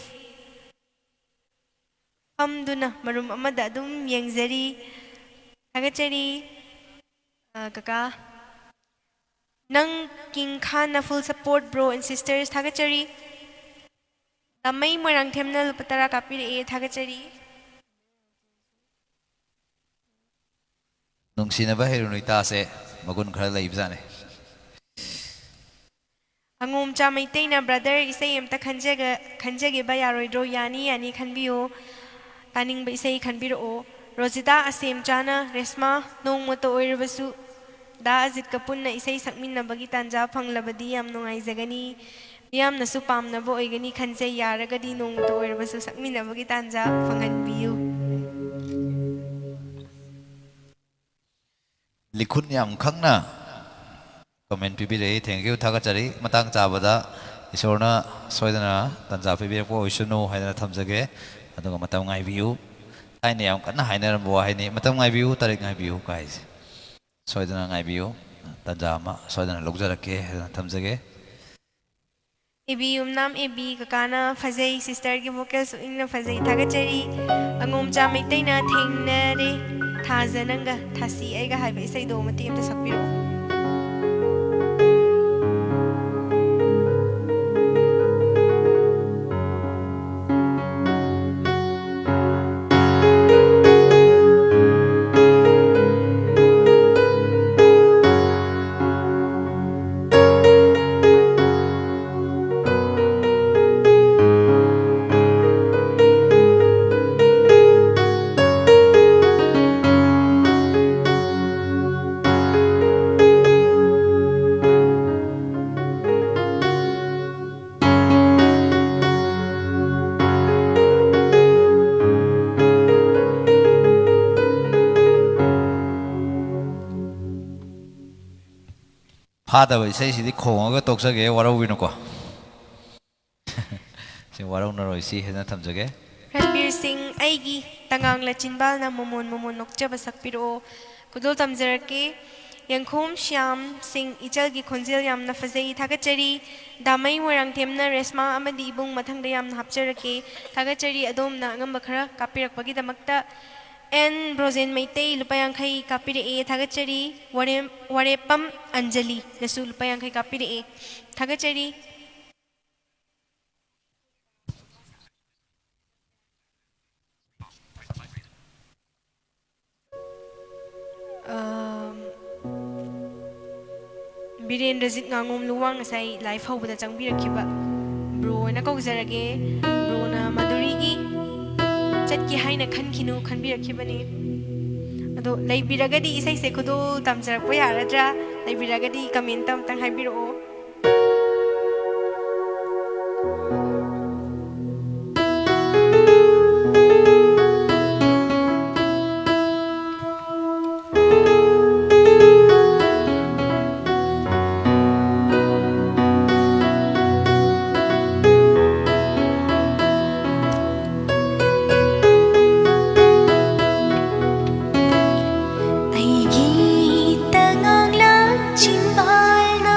ꯐꯝꯗꯨꯅ ꯃꯔꯨꯝ ꯑꯃꯗ ꯑꯗꯨꯝ ꯌꯦꯡꯖꯔꯤ꯫ ꯊꯥꯒꯠꯆꯔꯤ꯫ ꯑ, ꯀꯀꯥ, ꯅꯪ king Khan full support bro and sisters꯫ ꯊꯥꯒꯠꯆꯔꯤ꯫ ꯇꯥꯃꯩ ꯃꯣꯏꯔꯥꯡꯊꯦꯝꯅ ꯂꯨꯄꯥ ꯇꯔꯥ ꯀꯥꯞꯄꯤꯔꯛꯑꯦ꯫ ꯊꯥꯒꯠꯆꯔꯤ꯫ ꯅꯨꯡꯁꯤꯅꯕ ꯍꯩꯔꯨꯅꯨ ꯏꯇꯥꯁꯦ ꯃꯒꯨꯟ ꯈꯔ ꯂꯩꯕꯖꯥꯠꯅꯤ꯫ ꯑꯉꯣꯝꯆꯥ ꯃꯩꯇꯩꯅ, "Brother, ꯏꯁꯩ ꯑꯝꯇ ꯈꯟꯖꯒ-, ꯈꯟꯖꯒꯦꯕ ꯌꯥꯔꯣꯏꯗ꯭ꯔꯣ?" "ꯌꯥꯅꯤ, ꯌꯥꯅꯤ, ꯈꯟꯕꯤꯌꯨ꯫ ꯇꯥꯅꯤꯡꯕ ꯏꯁꯩ ꯈꯟꯕꯤꯔꯛꯑꯣ꯫" ꯔꯣꯖꯤꯇꯥ ꯑꯁꯦꯝꯆꯥꯅ, "ꯔꯦꯁꯃꯥ, ꯅꯣꯡꯃꯇ ꯑꯣꯏꯔꯕꯁꯨ ꯗꯥ ꯑꯖꯤꯠꯀ ꯄꯨꯟꯅ ꯏꯁꯩ ꯁꯛꯃꯤꯟꯅꯕꯒꯤ ꯇꯥꯟꯖꯥ ꯐꯪꯂꯕꯗꯤ ꯌꯥꯝ ꯅꯨꯡꯉꯥꯏꯖꯒꯅꯤ꯫ ꯃꯤꯌꯥꯝꯅꯁꯨ ꯄꯥꯝꯅꯕ ꯑꯣꯏꯒꯅꯤ ꯈꯟꯖꯩ꯫ ꯌꯥꯔꯒꯗꯤ ꯅꯣꯡꯃꯇ ꯑꯣꯏꯔꯕꯁꯨ ꯁꯛꯃꯤꯟꯅꯕꯒꯤ ꯇꯥꯟꯖꯥ ꯐꯪꯍꯟꯕꯤꯌꯨ꯫" ꯂꯤꯈꯨꯟ ꯌꯥꯝ ꯈꯪꯅ comment ꯄꯤꯕꯤꯔꯛꯏ꯫ Thank you, ꯊꯥꯒꯠꯆꯔꯤ꯫ ꯃꯇꯥꯡ ꯆꯥꯕꯗ ꯏꯁꯣꯔꯅ ꯁꯣꯏꯗꯅ ꯇꯥꯟꯖꯥ ꯄꯤꯕꯤꯔꯛꯄ ꯑꯣꯏꯁꯅꯨ ꯍꯥꯏꯗꯅ ꯊꯝꯖꯒꯦ꯫ ꯑꯗꯨꯒ ꯃꯇꯝ ꯉꯥꯏꯕꯤꯌꯨ꯫ ꯊꯥꯏꯅ ꯌꯥꯝ ꯀꯟꯅ ꯍꯥꯏꯅꯔꯝꯕ ꯋꯥꯍꯩꯅꯤ, "ꯃꯇꯝ ꯉꯥꯏꯕꯤꯌꯨ, ꯇꯥꯔꯤꯛ ꯉꯥꯏꯕꯤꯌꯨ" ꯀꯥꯏꯁꯦ꯫ ꯁꯣꯏꯗꯅ ꯉꯥꯏꯕꯤꯌꯨ꯫ ꯇꯥꯟꯖꯥ ꯑꯃ ꯁꯣꯏꯗꯅ ꯂꯧꯖꯔꯛꯀꯦ ꯍꯥꯏꯗꯅ ꯊꯝꯖꯒꯦ꯫ ꯑꯦꯕꯤ ꯌꯨꯝꯅꯥꯝ ꯑꯦꯕꯤ, ꯀꯀꯥꯅ ꯐꯖꯩ, sister ꯒꯤ vocals ꯁꯨ ꯏꯪꯅ ꯐꯖꯩ, ꯊꯥꯒꯠꯆꯔꯤ꯫ ꯑꯉꯣꯝꯆꯥ ꯃꯩꯇꯩꯅ "ꯊꯦꯡꯅꯔꯦ ꯊꯥꯖ ꯅꯪꯒ, ꯊꯥꯁꯤ ꯑꯩꯒ" ꯍꯥꯏꯕ ꯏꯁꯩꯗꯣ ꯃꯇꯦꯛ ꯑꯃꯇ ꯁꯛꯄꯤꯔꯛꯑꯣ꯫ ꯐꯥꯗꯕ ꯏꯁꯩꯁꯤꯗꯤ ꯈꯣꯡꯉꯒ ꯇꯣꯛꯆꯒꯦ, ꯋꯥꯔꯧꯕꯤꯅꯨꯀꯣ꯫ ꯁꯤ ꯋꯥꯔꯧꯅꯔꯣꯏꯁꯤ ꯍꯥꯏꯅ ꯊꯝꯖꯒꯦ꯫ ꯔꯟꯕꯤꯔ ꯁꯤꯡ, "ꯑꯩꯒꯤ ꯇꯉꯥꯡꯂ ꯆꯤꯟꯕꯥꯜꯅ ꯃꯣꯃꯣꯟ ꯃꯣꯃꯣꯟ ꯅꯣꯛꯆꯕ" ꯁꯛꯄꯤꯔꯛꯑꯣ꯫ ꯈꯨꯗꯣꯜ ꯇꯝꯖꯔꯛꯀꯦ꯫ ꯌꯦꯡꯈꯣꯝ ꯁ꯭ꯌꯥꯝ ꯁꯤꯡ, ꯏꯆꯜꯒꯤ ꯈꯣꯟꯖꯦꯜ ꯌꯥꯝꯅ ꯐꯖꯩ, ꯊꯥꯒꯠꯆꯔꯤ꯫ ꯗꯥꯃꯩ ꯃꯣꯏꯔꯥꯡꯊꯦꯝꯅ ꯔꯦꯁꯃꯥ ꯑꯃꯗꯤ ꯏꯕꯨꯡ ꯃꯊꯪꯗ ꯌꯥꯝꯅ ꯍꯥꯞꯆꯔꯛꯀꯦ, ꯊꯥꯒꯠꯆꯔꯤ꯫ ꯑꯗꯣꯝꯅ ꯑꯉꯝꯕ ꯈꯔ ꯀꯥꯞꯄꯤꯔꯛꯄꯒꯤꯗꯃꯛꯇ꯫ ꯑꯦꯟ ꯕ꯭ꯔꯣꯖꯦꯟ ꯃꯩꯇꯩ ꯂꯨꯄꯥ ꯌꯥꯡꯈꯩ ꯀꯥꯞꯄꯤꯔꯛꯑꯦ, ꯊꯥꯒꯠꯆꯔꯤ꯫ ꯋꯥꯔꯦꯝ-, ꯋꯥꯔꯦꯞꯄꯝ ꯑꯟꯖꯂꯤꯅꯁꯨ ꯂꯨꯄꯥ ꯌꯥꯡꯈꯩ ꯀꯥꯞꯄꯤꯔꯛꯑꯦ, ꯊꯥꯒꯠꯆꯔꯤ꯫ ꯑꯝ, ꯕꯤꯔꯦꯟꯗ꯭ꯔꯖꯤꯠ ꯉꯥꯉꯣꯝ ꯂꯨꯋꯥꯡ ꯉꯁꯥꯏ live ꯍꯧꯕꯗ ꯆꯪꯕꯤꯔꯛꯈꯤꯕ ꯕ꯭ꯔꯣ ꯑꯣꯏꯅ ꯀꯧꯖꯔꯒꯦ꯫ ꯕ꯭ꯔꯣꯅ ꯃꯗꯨꯔꯤꯒꯤ ꯆꯠꯀꯦ ꯍꯥꯏꯅ ꯈꯟꯈꯤꯅꯨ ꯈꯟꯕꯤꯔꯛꯈꯤꯕꯅꯤ꯫ ꯑꯗꯣ ꯂꯩꯕꯤꯔꯒꯗꯤ ꯏꯁꯩꯁꯦ ꯈꯨꯗꯣꯜ ꯇꯝꯖꯔꯛꯄ ꯌꯥꯔꯗ꯭ꯔꯥ? ꯂꯩꯕꯤꯔꯒꯗꯤ comment ꯑꯝꯇꯪ ꯍꯥꯏꯕꯤꯔꯛꯑꯣ꯫ ꯑꯩꯒꯤ ꯇꯉꯥꯡꯂ ꯆꯤꯟꯕꯥꯜꯅ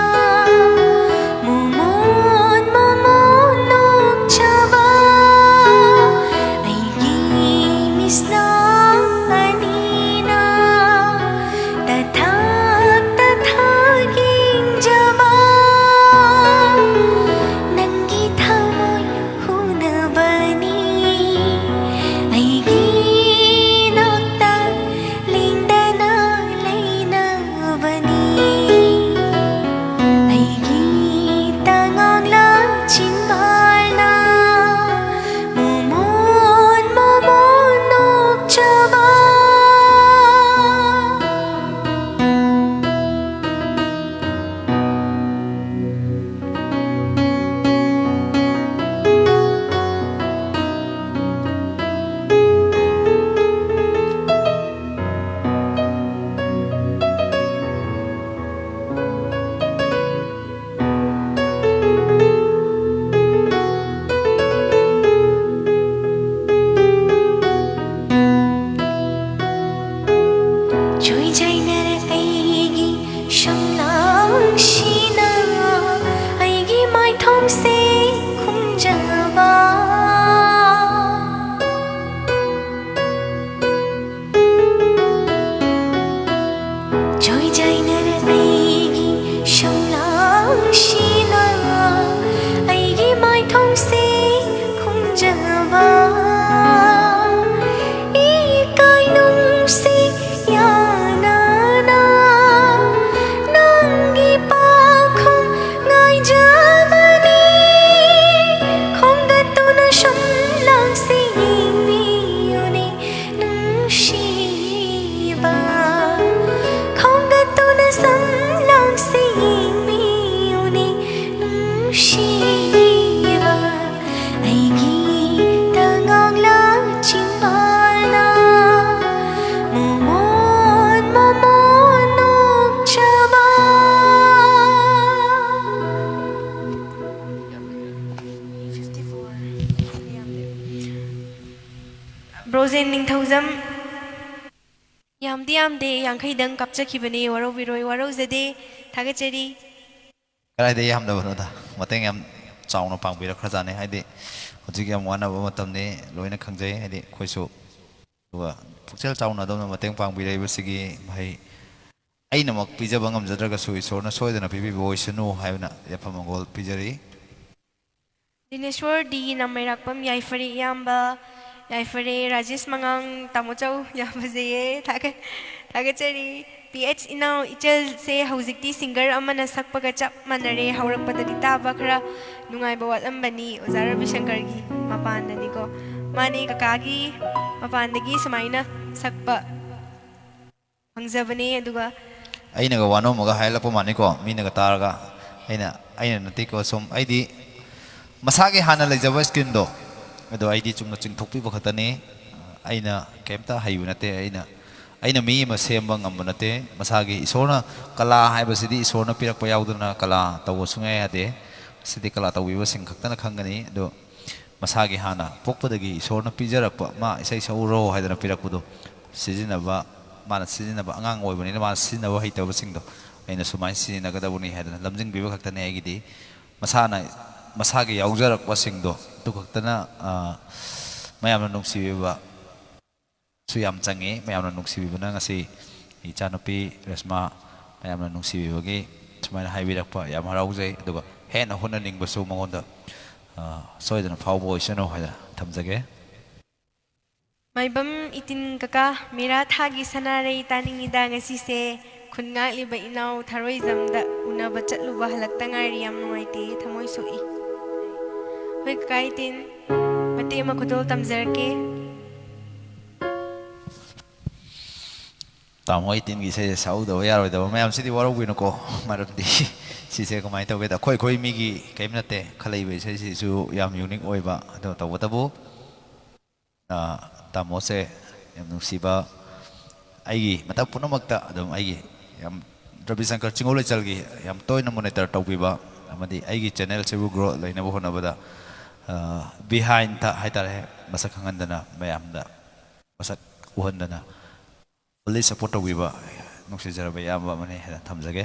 ꯕ꯭ꯔꯣꯖꯦꯟ ꯅꯤꯡꯊꯧꯖꯝ꯫ ꯌꯥꯝꯗꯤ ꯌꯥꯝꯗꯦ, ꯌꯥꯡꯈꯩꯗꯪ ꯀꯥꯞꯆꯈꯤꯕꯅꯦ, ꯋꯥꯔꯧꯕꯤꯔꯣꯏ, ꯋꯥꯔꯧꯖꯗꯦ꯫ ꯊꯥꯒꯠꯆꯔꯤ꯫ ꯀꯗꯥꯏꯗ ꯌꯥꯝꯗꯕꯅꯣꯗ? ꯃꯇꯦꯡ ꯌꯥꯝ ꯆꯥꯎꯅ ꯄꯥꯡꯕꯤꯔꯛꯈ꯭ꯔꯖꯥꯠꯅꯤ꯫ ꯍꯥꯏꯗꯤ ꯍꯧꯖꯤꯛ ꯌꯥꯝ ꯋꯥꯅꯕ ꯃꯇꯝꯅꯤ, ꯂꯣꯏꯅ ꯈꯪꯖꯩ꯫ ꯍꯥꯏꯗꯤ ꯑꯩꯈꯣꯏꯁꯨ, ꯑꯗꯨꯒ ꯄꯨꯛꯆꯦꯜ ꯆꯥꯎꯅ ꯑꯗꯣꯝꯅ ꯃꯇꯦꯡ ꯄꯥꯡꯕꯤꯔꯛꯏꯕꯁꯤꯒꯤ ꯃꯍꯩ ꯑꯩꯅꯃꯛ ꯄꯤꯖꯕ ꯉꯝꯖꯗ꯭ꯔꯒꯁꯨ ꯏꯁꯣꯔꯅ ꯁꯣꯏꯗꯅ ꯄꯤꯕꯤꯕ ꯑꯣꯏꯁꯅꯨ ꯍꯥꯏꯕꯅ ꯌꯥꯐꯝ ꯃꯪꯒꯣꯜ ꯄꯤꯖꯔꯤ꯫ ꯗꯤꯅꯦꯁꯣꯔ ꯗꯤ ꯅꯝꯃꯩꯔꯥꯛꯄꯝ ꯌꯥꯏꯐꯔꯦ ꯏꯌꯥꯝꯕ, ꯌꯥꯏꯐꯔꯦ ꯔꯥꯖꯦꯁ ꯃꯉꯥꯡ, ꯇꯥꯃꯣ ꯆꯧ, ꯌꯥꯝ ꯐꯖꯩꯌꯦ, ꯊꯥꯒꯠ-, ꯊꯥꯒꯠꯆꯔꯤ꯫ ꯄꯤ ꯑꯩꯆ ꯏꯅꯥꯎ ꯏꯆꯜꯁꯦ ꯍꯧꯖꯤꯛꯇꯤ ꯁꯤꯡꯒꯔ ꯑꯃꯅ ꯁꯛꯄꯒ ꯆꯞ ꯃꯥꯟꯅꯔꯦ꯫ ꯍꯧꯔꯛꯄꯗꯗꯤ ꯇꯥꯕ ꯈꯔ ꯅꯨꯡꯉꯥꯏꯕ ꯋꯥꯠꯂꯝꯕꯅꯤ, ꯑꯣꯖꯥ ꯔꯕꯤꯁꯪꯀꯔꯒꯤ ꯃꯄꯥꯟꯗꯅꯤꯀꯣ꯫ ꯃꯥꯅꯤ, ꯀꯀꯥꯒꯤ ꯃꯄꯥꯟꯗꯒꯤ ꯁꯨꯃꯥꯏꯅ ꯁꯛꯄ ꯐꯪꯖꯕꯅꯦ꯫ ꯑꯗꯨꯒ ꯑꯩꯅꯒ ꯋꯥꯅꯣꯝꯃꯒ ꯍꯥꯏꯔꯛꯄ ꯃꯥꯅꯤꯀꯣ, ꯃꯤꯅꯒ ꯇꯥꯔꯒ꯫ ꯑꯩꯅ, ꯑꯩꯅ ꯅꯠꯇꯦꯀꯣ, ꯁꯨꯝ ꯑꯩꯗꯤ ꯃꯁꯥꯒꯤ ꯍꯥꯟꯅ ꯂꯩꯖꯕ ꯁ꯭ꯀꯤꯟꯗꯣ, ꯑꯗꯣ ꯑꯩꯗꯤ ꯆꯨꯝꯅ ꯆꯤꯡꯊꯣꯛꯄꯤꯕ ꯈꯛꯇꯅꯤ꯫ ꯑꯩꯅ ꯀꯩꯝꯇ ꯍꯩꯕ ꯅꯠꯇꯦ꯫ ꯑꯩꯅ, ꯑꯩꯅ ꯃꯤ ꯑꯃ ꯁꯦꯝꯕ ꯉꯝꯕ ꯅꯠꯇꯦ꯫ ꯃꯁꯥꯒꯤ ꯏꯁꯣꯔꯅ, ꯀꯂꯥ ꯍꯥꯏꯕꯁꯤꯗꯤ ꯏꯁꯣꯔꯅ ꯄꯤꯔꯛꯄ ꯌꯥꯎꯗꯅ ꯀꯂꯥ ꯇꯧꯕ ꯁꯨꯡꯌꯥ ꯌꯥꯗꯦ꯫ ꯁꯤꯗꯤ ꯀꯂꯥ ꯇꯧꯕꯤꯕꯁꯤꯡ ꯈꯛꯇꯅ ꯈꯪꯒꯅꯤ꯫ ꯑꯗꯣ ꯃꯁꯥꯒꯤ ꯍꯥꯟꯅ ꯄꯣꯛꯄꯗꯒꯤ ꯏꯁꯣꯔꯅ ꯄꯤꯖꯔꯛꯄ, ꯃꯥ ꯏꯁꯩ ꯁꯛꯎꯔꯣ ꯍꯥꯏꯗꯅ ꯄꯤꯔꯛꯄꯗꯣ ꯁꯤꯖꯤꯟꯅꯕ, ꯃꯥꯅ ꯁꯤꯖꯤꯟꯅꯕ, ꯑꯉꯥꯡ ꯑꯣꯏꯕꯅꯤꯅ ꯃꯥꯅ ꯁꯤꯖꯤꯟꯅꯕ ꯍꯩꯇꯕꯁꯤꯡꯗꯣ ꯑꯩꯅ ꯁꯨꯃꯥꯏꯅ ꯁꯤꯖꯤꯟꯅꯒꯗꯕꯅꯤ ꯍꯥꯏꯗꯅ ꯂꯝꯖꯤꯡꯕꯤꯕ ꯈꯛꯇꯅꯤ ꯑꯩꯒꯤꯗꯤ꯫ ꯃꯁꯥꯅ, ꯃꯁꯥꯒꯤ ꯌꯥꯎꯖꯔꯛꯄꯁꯤꯡꯗꯣ ꯑꯗꯨ ꯈꯛꯇꯅ, ꯑ, ꯃꯌꯥꯝꯅ ꯅꯨꯡꯁꯤꯕꯤꯕ ꯁꯨ ꯌꯥꯝ ꯆꯪꯉꯤ꯫ ꯃꯌꯥꯝꯅ ꯅꯨꯡꯁꯤꯕꯤꯕꯅ ꯉꯁꯤ ꯏꯆꯥꯅꯨꯄꯤ ꯔꯦꯁꯃꯥ ꯃꯌꯥꯝꯅ ꯅꯨꯡꯁꯤꯕꯤꯕꯒꯤ ꯁꯨꯃꯥꯏꯅ ꯍꯥꯏꯕꯤꯔꯛꯄ ꯌꯥꯝ ꯍꯔꯥꯎꯖꯩ꯫ ꯑꯗꯨꯒ ꯍꯦꯟꯅ ꯍꯣꯠꯅꯅꯤꯡꯕꯁꯨ ꯃꯉꯣꯟꯗ, ꯑ, ꯁꯣꯏꯗꯅ ꯐꯥꯎꯕ ꯑꯣꯏꯁꯅꯨ ꯍꯥꯏꯅ ꯊꯝꯖꯒꯦ꯫ ꯃꯥꯏꯕꯝ ꯏꯇꯤꯟ ꯀꯀꯥ, ꯃꯦꯔꯥ ꯊꯥꯒꯤ ꯁꯅꯥꯔꯩ ꯇꯥꯅꯤꯡꯉꯤꯗ ꯉꯁꯤꯁꯦ꯫ ꯈꯨꯟ ꯉꯥꯛꯂꯤꯕ ꯏꯅꯥꯎ ꯊꯔꯣꯏꯖꯝꯗ ꯎꯅꯕ ꯆꯠꯂꯨꯕ ꯍꯜꯂꯛꯇ ꯉꯥꯏꯔꯤ, ꯌꯥꯝ ꯅꯨꯡꯉꯥꯏꯇꯦ, ꯊꯃꯣꯏ ꯁꯣꯛꯏ꯫ ꯍꯣꯏ ꯀꯀꯥ ꯏꯇꯤꯟ, ꯃꯇꯦꯛ ꯑꯃ ꯈꯨꯗꯣꯜ ꯇꯝꯖꯔꯛꯀꯦ꯫ ꯇꯥꯃꯣ ꯏꯇꯤꯟꯒꯤ ꯏꯁꯩꯁꯦ ꯁꯛꯍꯧꯗꯕ ꯌꯥꯔꯣꯏꯗꯕ ꯃꯌꯥꯝꯁꯤꯗꯤ ꯋꯥꯔꯧꯕꯤꯅꯨꯀꯣ꯫ ꯃꯔꯝꯗꯤ ꯁꯤꯁꯦ ꯀꯃꯥꯏꯅ ꯇꯧꯒꯦꯗ, ꯑꯩꯈꯣꯏ ꯑꯩꯈꯣꯏ ꯃꯤꯒꯤ ꯀꯔꯤꯝ ꯅꯠꯇꯦ, ꯈꯜꯂꯛꯏꯕ ꯏꯁꯩꯁꯤꯁꯨ ꯌꯥꯝ ꯌꯨꯅꯤꯛ ꯑꯣꯏꯕ꯫ ꯑꯗꯣ ꯇꯧꯕꯇꯕꯨ, ꯑ, ꯇꯥꯃꯣꯁꯦ ꯌꯥꯝ ꯅꯨꯡꯁꯤꯕ, ꯑꯩꯒꯤ ꯃꯇꯝ ꯄꯨꯝꯅꯃꯛꯇ ꯑꯗꯨꯝ ꯑꯩꯒꯤ ꯌꯥꯝ, ꯔꯕꯤꯁꯪꯀꯔ ꯆꯤꯡꯉꯧ ꯂꯩꯆꯜꯒꯤ ꯌꯥꯝ ꯇꯣꯏꯅ ꯃꯣꯅꯤꯇꯔ ꯇꯧꯕꯤꯕ ꯑꯃꯗꯤ ꯑꯩꯒꯤ ꯆꯦꯅꯦꯜꯁꯤꯕꯨ ꯒ꯭ꯔꯣ ꯂꯩꯅꯕ ꯍꯣꯠꯅꯕꯗ, ꯑ, ꯕꯤꯍꯥꯏꯟꯗ ꯍꯥꯏꯇꯥꯔꯦ, ꯃꯁꯛ ꯈꯪꯍꯟꯗꯅ ꯃꯌꯥꯝꯗ ꯃꯁꯛ ꯎꯍꯟꯗꯅ fully support ꯇꯧꯕꯤꯕ ꯅꯨꯡꯁꯤꯖꯔꯕ ꯏꯌꯥꯝꯕ ꯑꯃꯅꯤ ꯍꯥꯏꯅ ꯊꯝꯖꯒꯦ꯫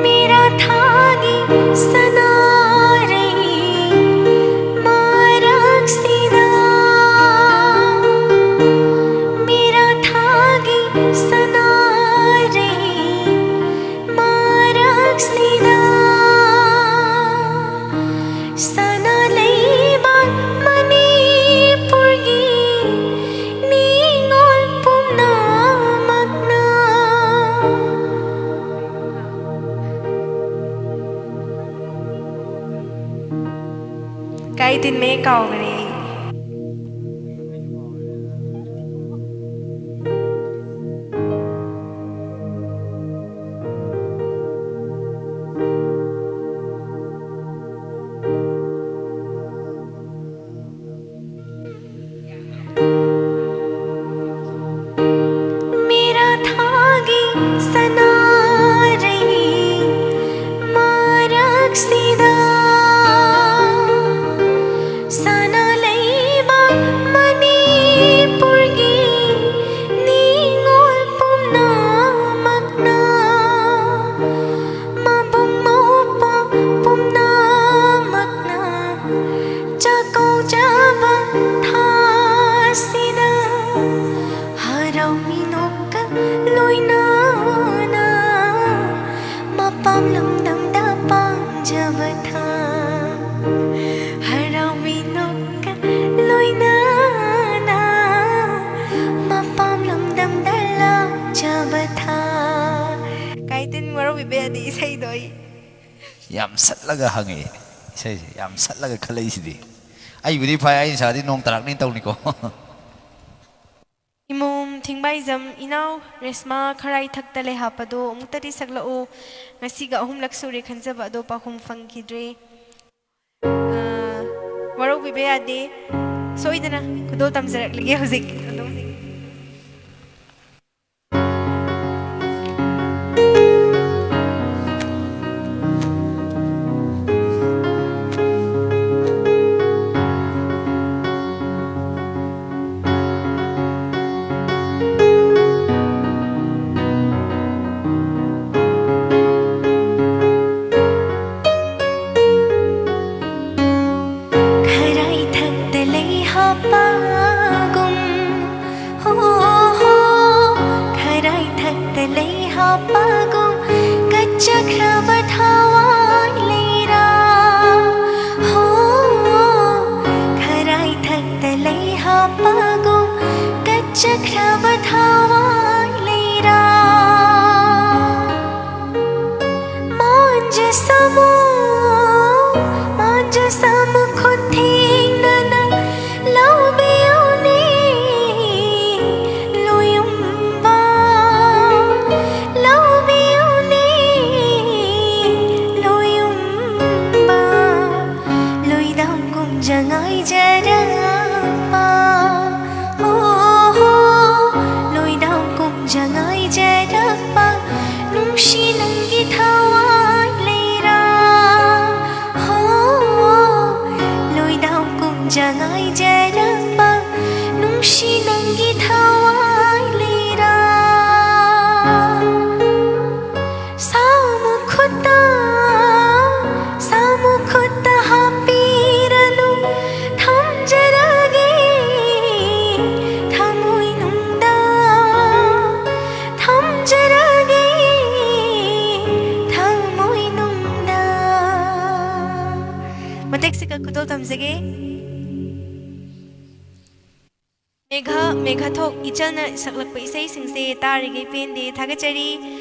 ꯃꯤꯔꯥ ꯊꯥꯒꯤ ꯁꯅꯥꯔꯩ ꯃꯔꯛꯁꯤꯗ, ꯃꯤꯔꯥ ꯊꯥꯒꯤ ꯁꯅꯥꯔꯩ ꯃꯔꯛꯁꯤꯗ, ꯁꯅꯥ ꯂꯩꯕꯥꯛ ꯃꯅꯤꯄꯨꯔꯒꯤ ꯅꯤꯉꯣꯜ ꯄꯨꯝꯅꯃꯛꯅ꯫ ꯀꯥꯏ ꯇꯤꯟꯃꯦ ꯀꯥꯎꯈ꯭ꯔꯦ ꯑꯩ꯫ ꯃꯤꯔꯥ ꯊꯥꯒꯤ ꯁꯅꯥꯔꯩ ꯃꯔꯛꯁꯤꯗ, ꯁꯅꯥ ꯂꯩꯇꯤꯟ ꯋꯥꯔꯧꯕꯤꯕ ꯌꯥꯗꯦ ꯏꯁꯩꯗꯣ ꯑꯩ꯫ ꯌꯥꯝ ꯁꯠꯂꯒ ꯍꯪꯉꯛꯑꯦ ꯏꯁꯩꯁꯦ, ꯌꯥꯝ ꯁꯠꯂꯒ ꯈꯜꯂꯛꯏꯁꯤꯗꯤ꯫ ꯑꯩꯕꯨꯗꯤ ꯐꯩ, ꯑꯩ ꯁꯥꯗꯤ ꯅꯣꯡ ꯇꯥꯔꯛꯅꯤ ꯇꯧꯅꯤꯀꯣ꯫ ꯏꯃꯣꯝ ꯊꯤꯡꯕꯥꯏꯖꯝ ꯏꯅꯥꯎ ꯔꯦꯁꯃꯥ ꯈꯔꯥꯏ ꯊꯛꯇ ꯂꯩꯍꯥꯞꯄꯗꯣ ꯑꯃꯨꯛꯇꯗꯤ ꯁꯛꯂꯛꯎ꯫ ꯉꯁꯤꯒ ꯑꯍꯨꯝꯂꯛ ꯁꯨꯔꯦ ꯈꯟꯖꯕ ꯑꯗꯣ ꯄꯥꯎꯈꯨꯝ ꯐꯪꯈꯤꯗ꯭ꯔꯦ꯫ ꯑꯥ, ꯋꯥꯔꯧꯕꯤꯕ ꯌꯥꯗꯦ꯫ ꯁꯣꯏꯗꯅ ꯈꯨꯗꯣꯜ ꯇꯝꯖꯔꯛꯂꯒꯦ ꯍꯧꯖꯤꯛ꯫ ꯑꯗꯣ ꯍꯧꯖꯤꯛ꯫ ꯈꯔꯥꯏ ꯊꯛꯇ ꯂꯩ ꯍꯥꯞꯄꯒꯨꯝ, ꯍꯣ, ꯍꯣ, ꯈꯔꯥꯏ ꯊꯛꯇ ꯂꯩ ꯍꯥꯞꯄꯒꯨꯝ, ꯀꯠꯆꯈ꯭ꯔꯕ ꯊꯋꯥꯏ ꯂꯩꯔꯥ, ꯍꯣ, ꯈꯔꯥꯏ ꯊꯛꯇ ꯂꯩ ꯍꯥꯞꯄꯒꯨꯝ, ꯀꯠꯆꯈ꯭ꯔꯕ ꯊꯋꯥꯏ ꯂꯩꯔꯥ꯫ ꯃꯥꯟꯖꯁꯃꯨ, ꯃꯥꯟꯖꯁꯃꯨ ꯈꯨꯠꯊꯦꯡꯅꯅ ꯂꯧꯕꯤꯌꯨꯅꯦ, ꯂꯣꯌꯨꯝꯕ, ꯂꯧꯕꯤꯌꯨꯅꯦ, ꯂꯣꯌꯨꯝꯕ, ꯂꯣꯏꯗꯥꯝ ꯀꯨꯝꯖ ꯉꯥꯏꯖꯔꯛꯄ꯫ ꯍꯣ, ꯍꯣ, ꯂꯣꯏꯗꯥꯝ ꯀꯨꯝꯖ ꯉꯥꯏꯖꯔꯛꯄ, ꯅꯨꯡꯁꯤ ꯅꯪꯒꯤ ꯊꯋꯥꯏ ꯂꯩꯔꯥ꯫ ꯍꯣ, ꯂꯣꯏꯗꯥꯝ ꯀꯨꯝꯖ ꯉꯥꯏꯖꯔꯛꯄ, ꯅꯨꯡꯁꯤ ꯅꯪꯒꯤ ꯊꯋꯥꯏ ꯂꯩꯔꯥ꯫ ꯁꯥꯃꯨ ꯈꯨꯠꯇ, ꯁꯥꯃꯨ ꯈꯨꯠꯇ ꯍꯥꯞꯄꯤꯔꯅꯨ, ꯊꯝꯖꯔꯒꯦ ꯊꯃꯣꯏꯅꯨꯡꯗ, ꯊꯝꯖꯔꯒꯦ ꯊꯃꯣꯏꯅꯨꯡꯗ꯫ ꯃꯇꯦꯛꯁꯤꯒ ꯈꯨꯗꯣꯜ ꯇꯝꯖꯒꯦ꯫ ꯃꯦꯘ, ꯃꯦꯘꯊꯣꯛ ꯏꯆꯜꯅ ꯁꯛꯂꯛꯄ ꯏꯁꯩꯁꯤꯡꯁꯦ ꯇꯥꯔꯤꯈꯩ ꯄꯦꯟꯗꯦ꯫ ꯊꯥꯒꯠꯆꯔꯤ꯫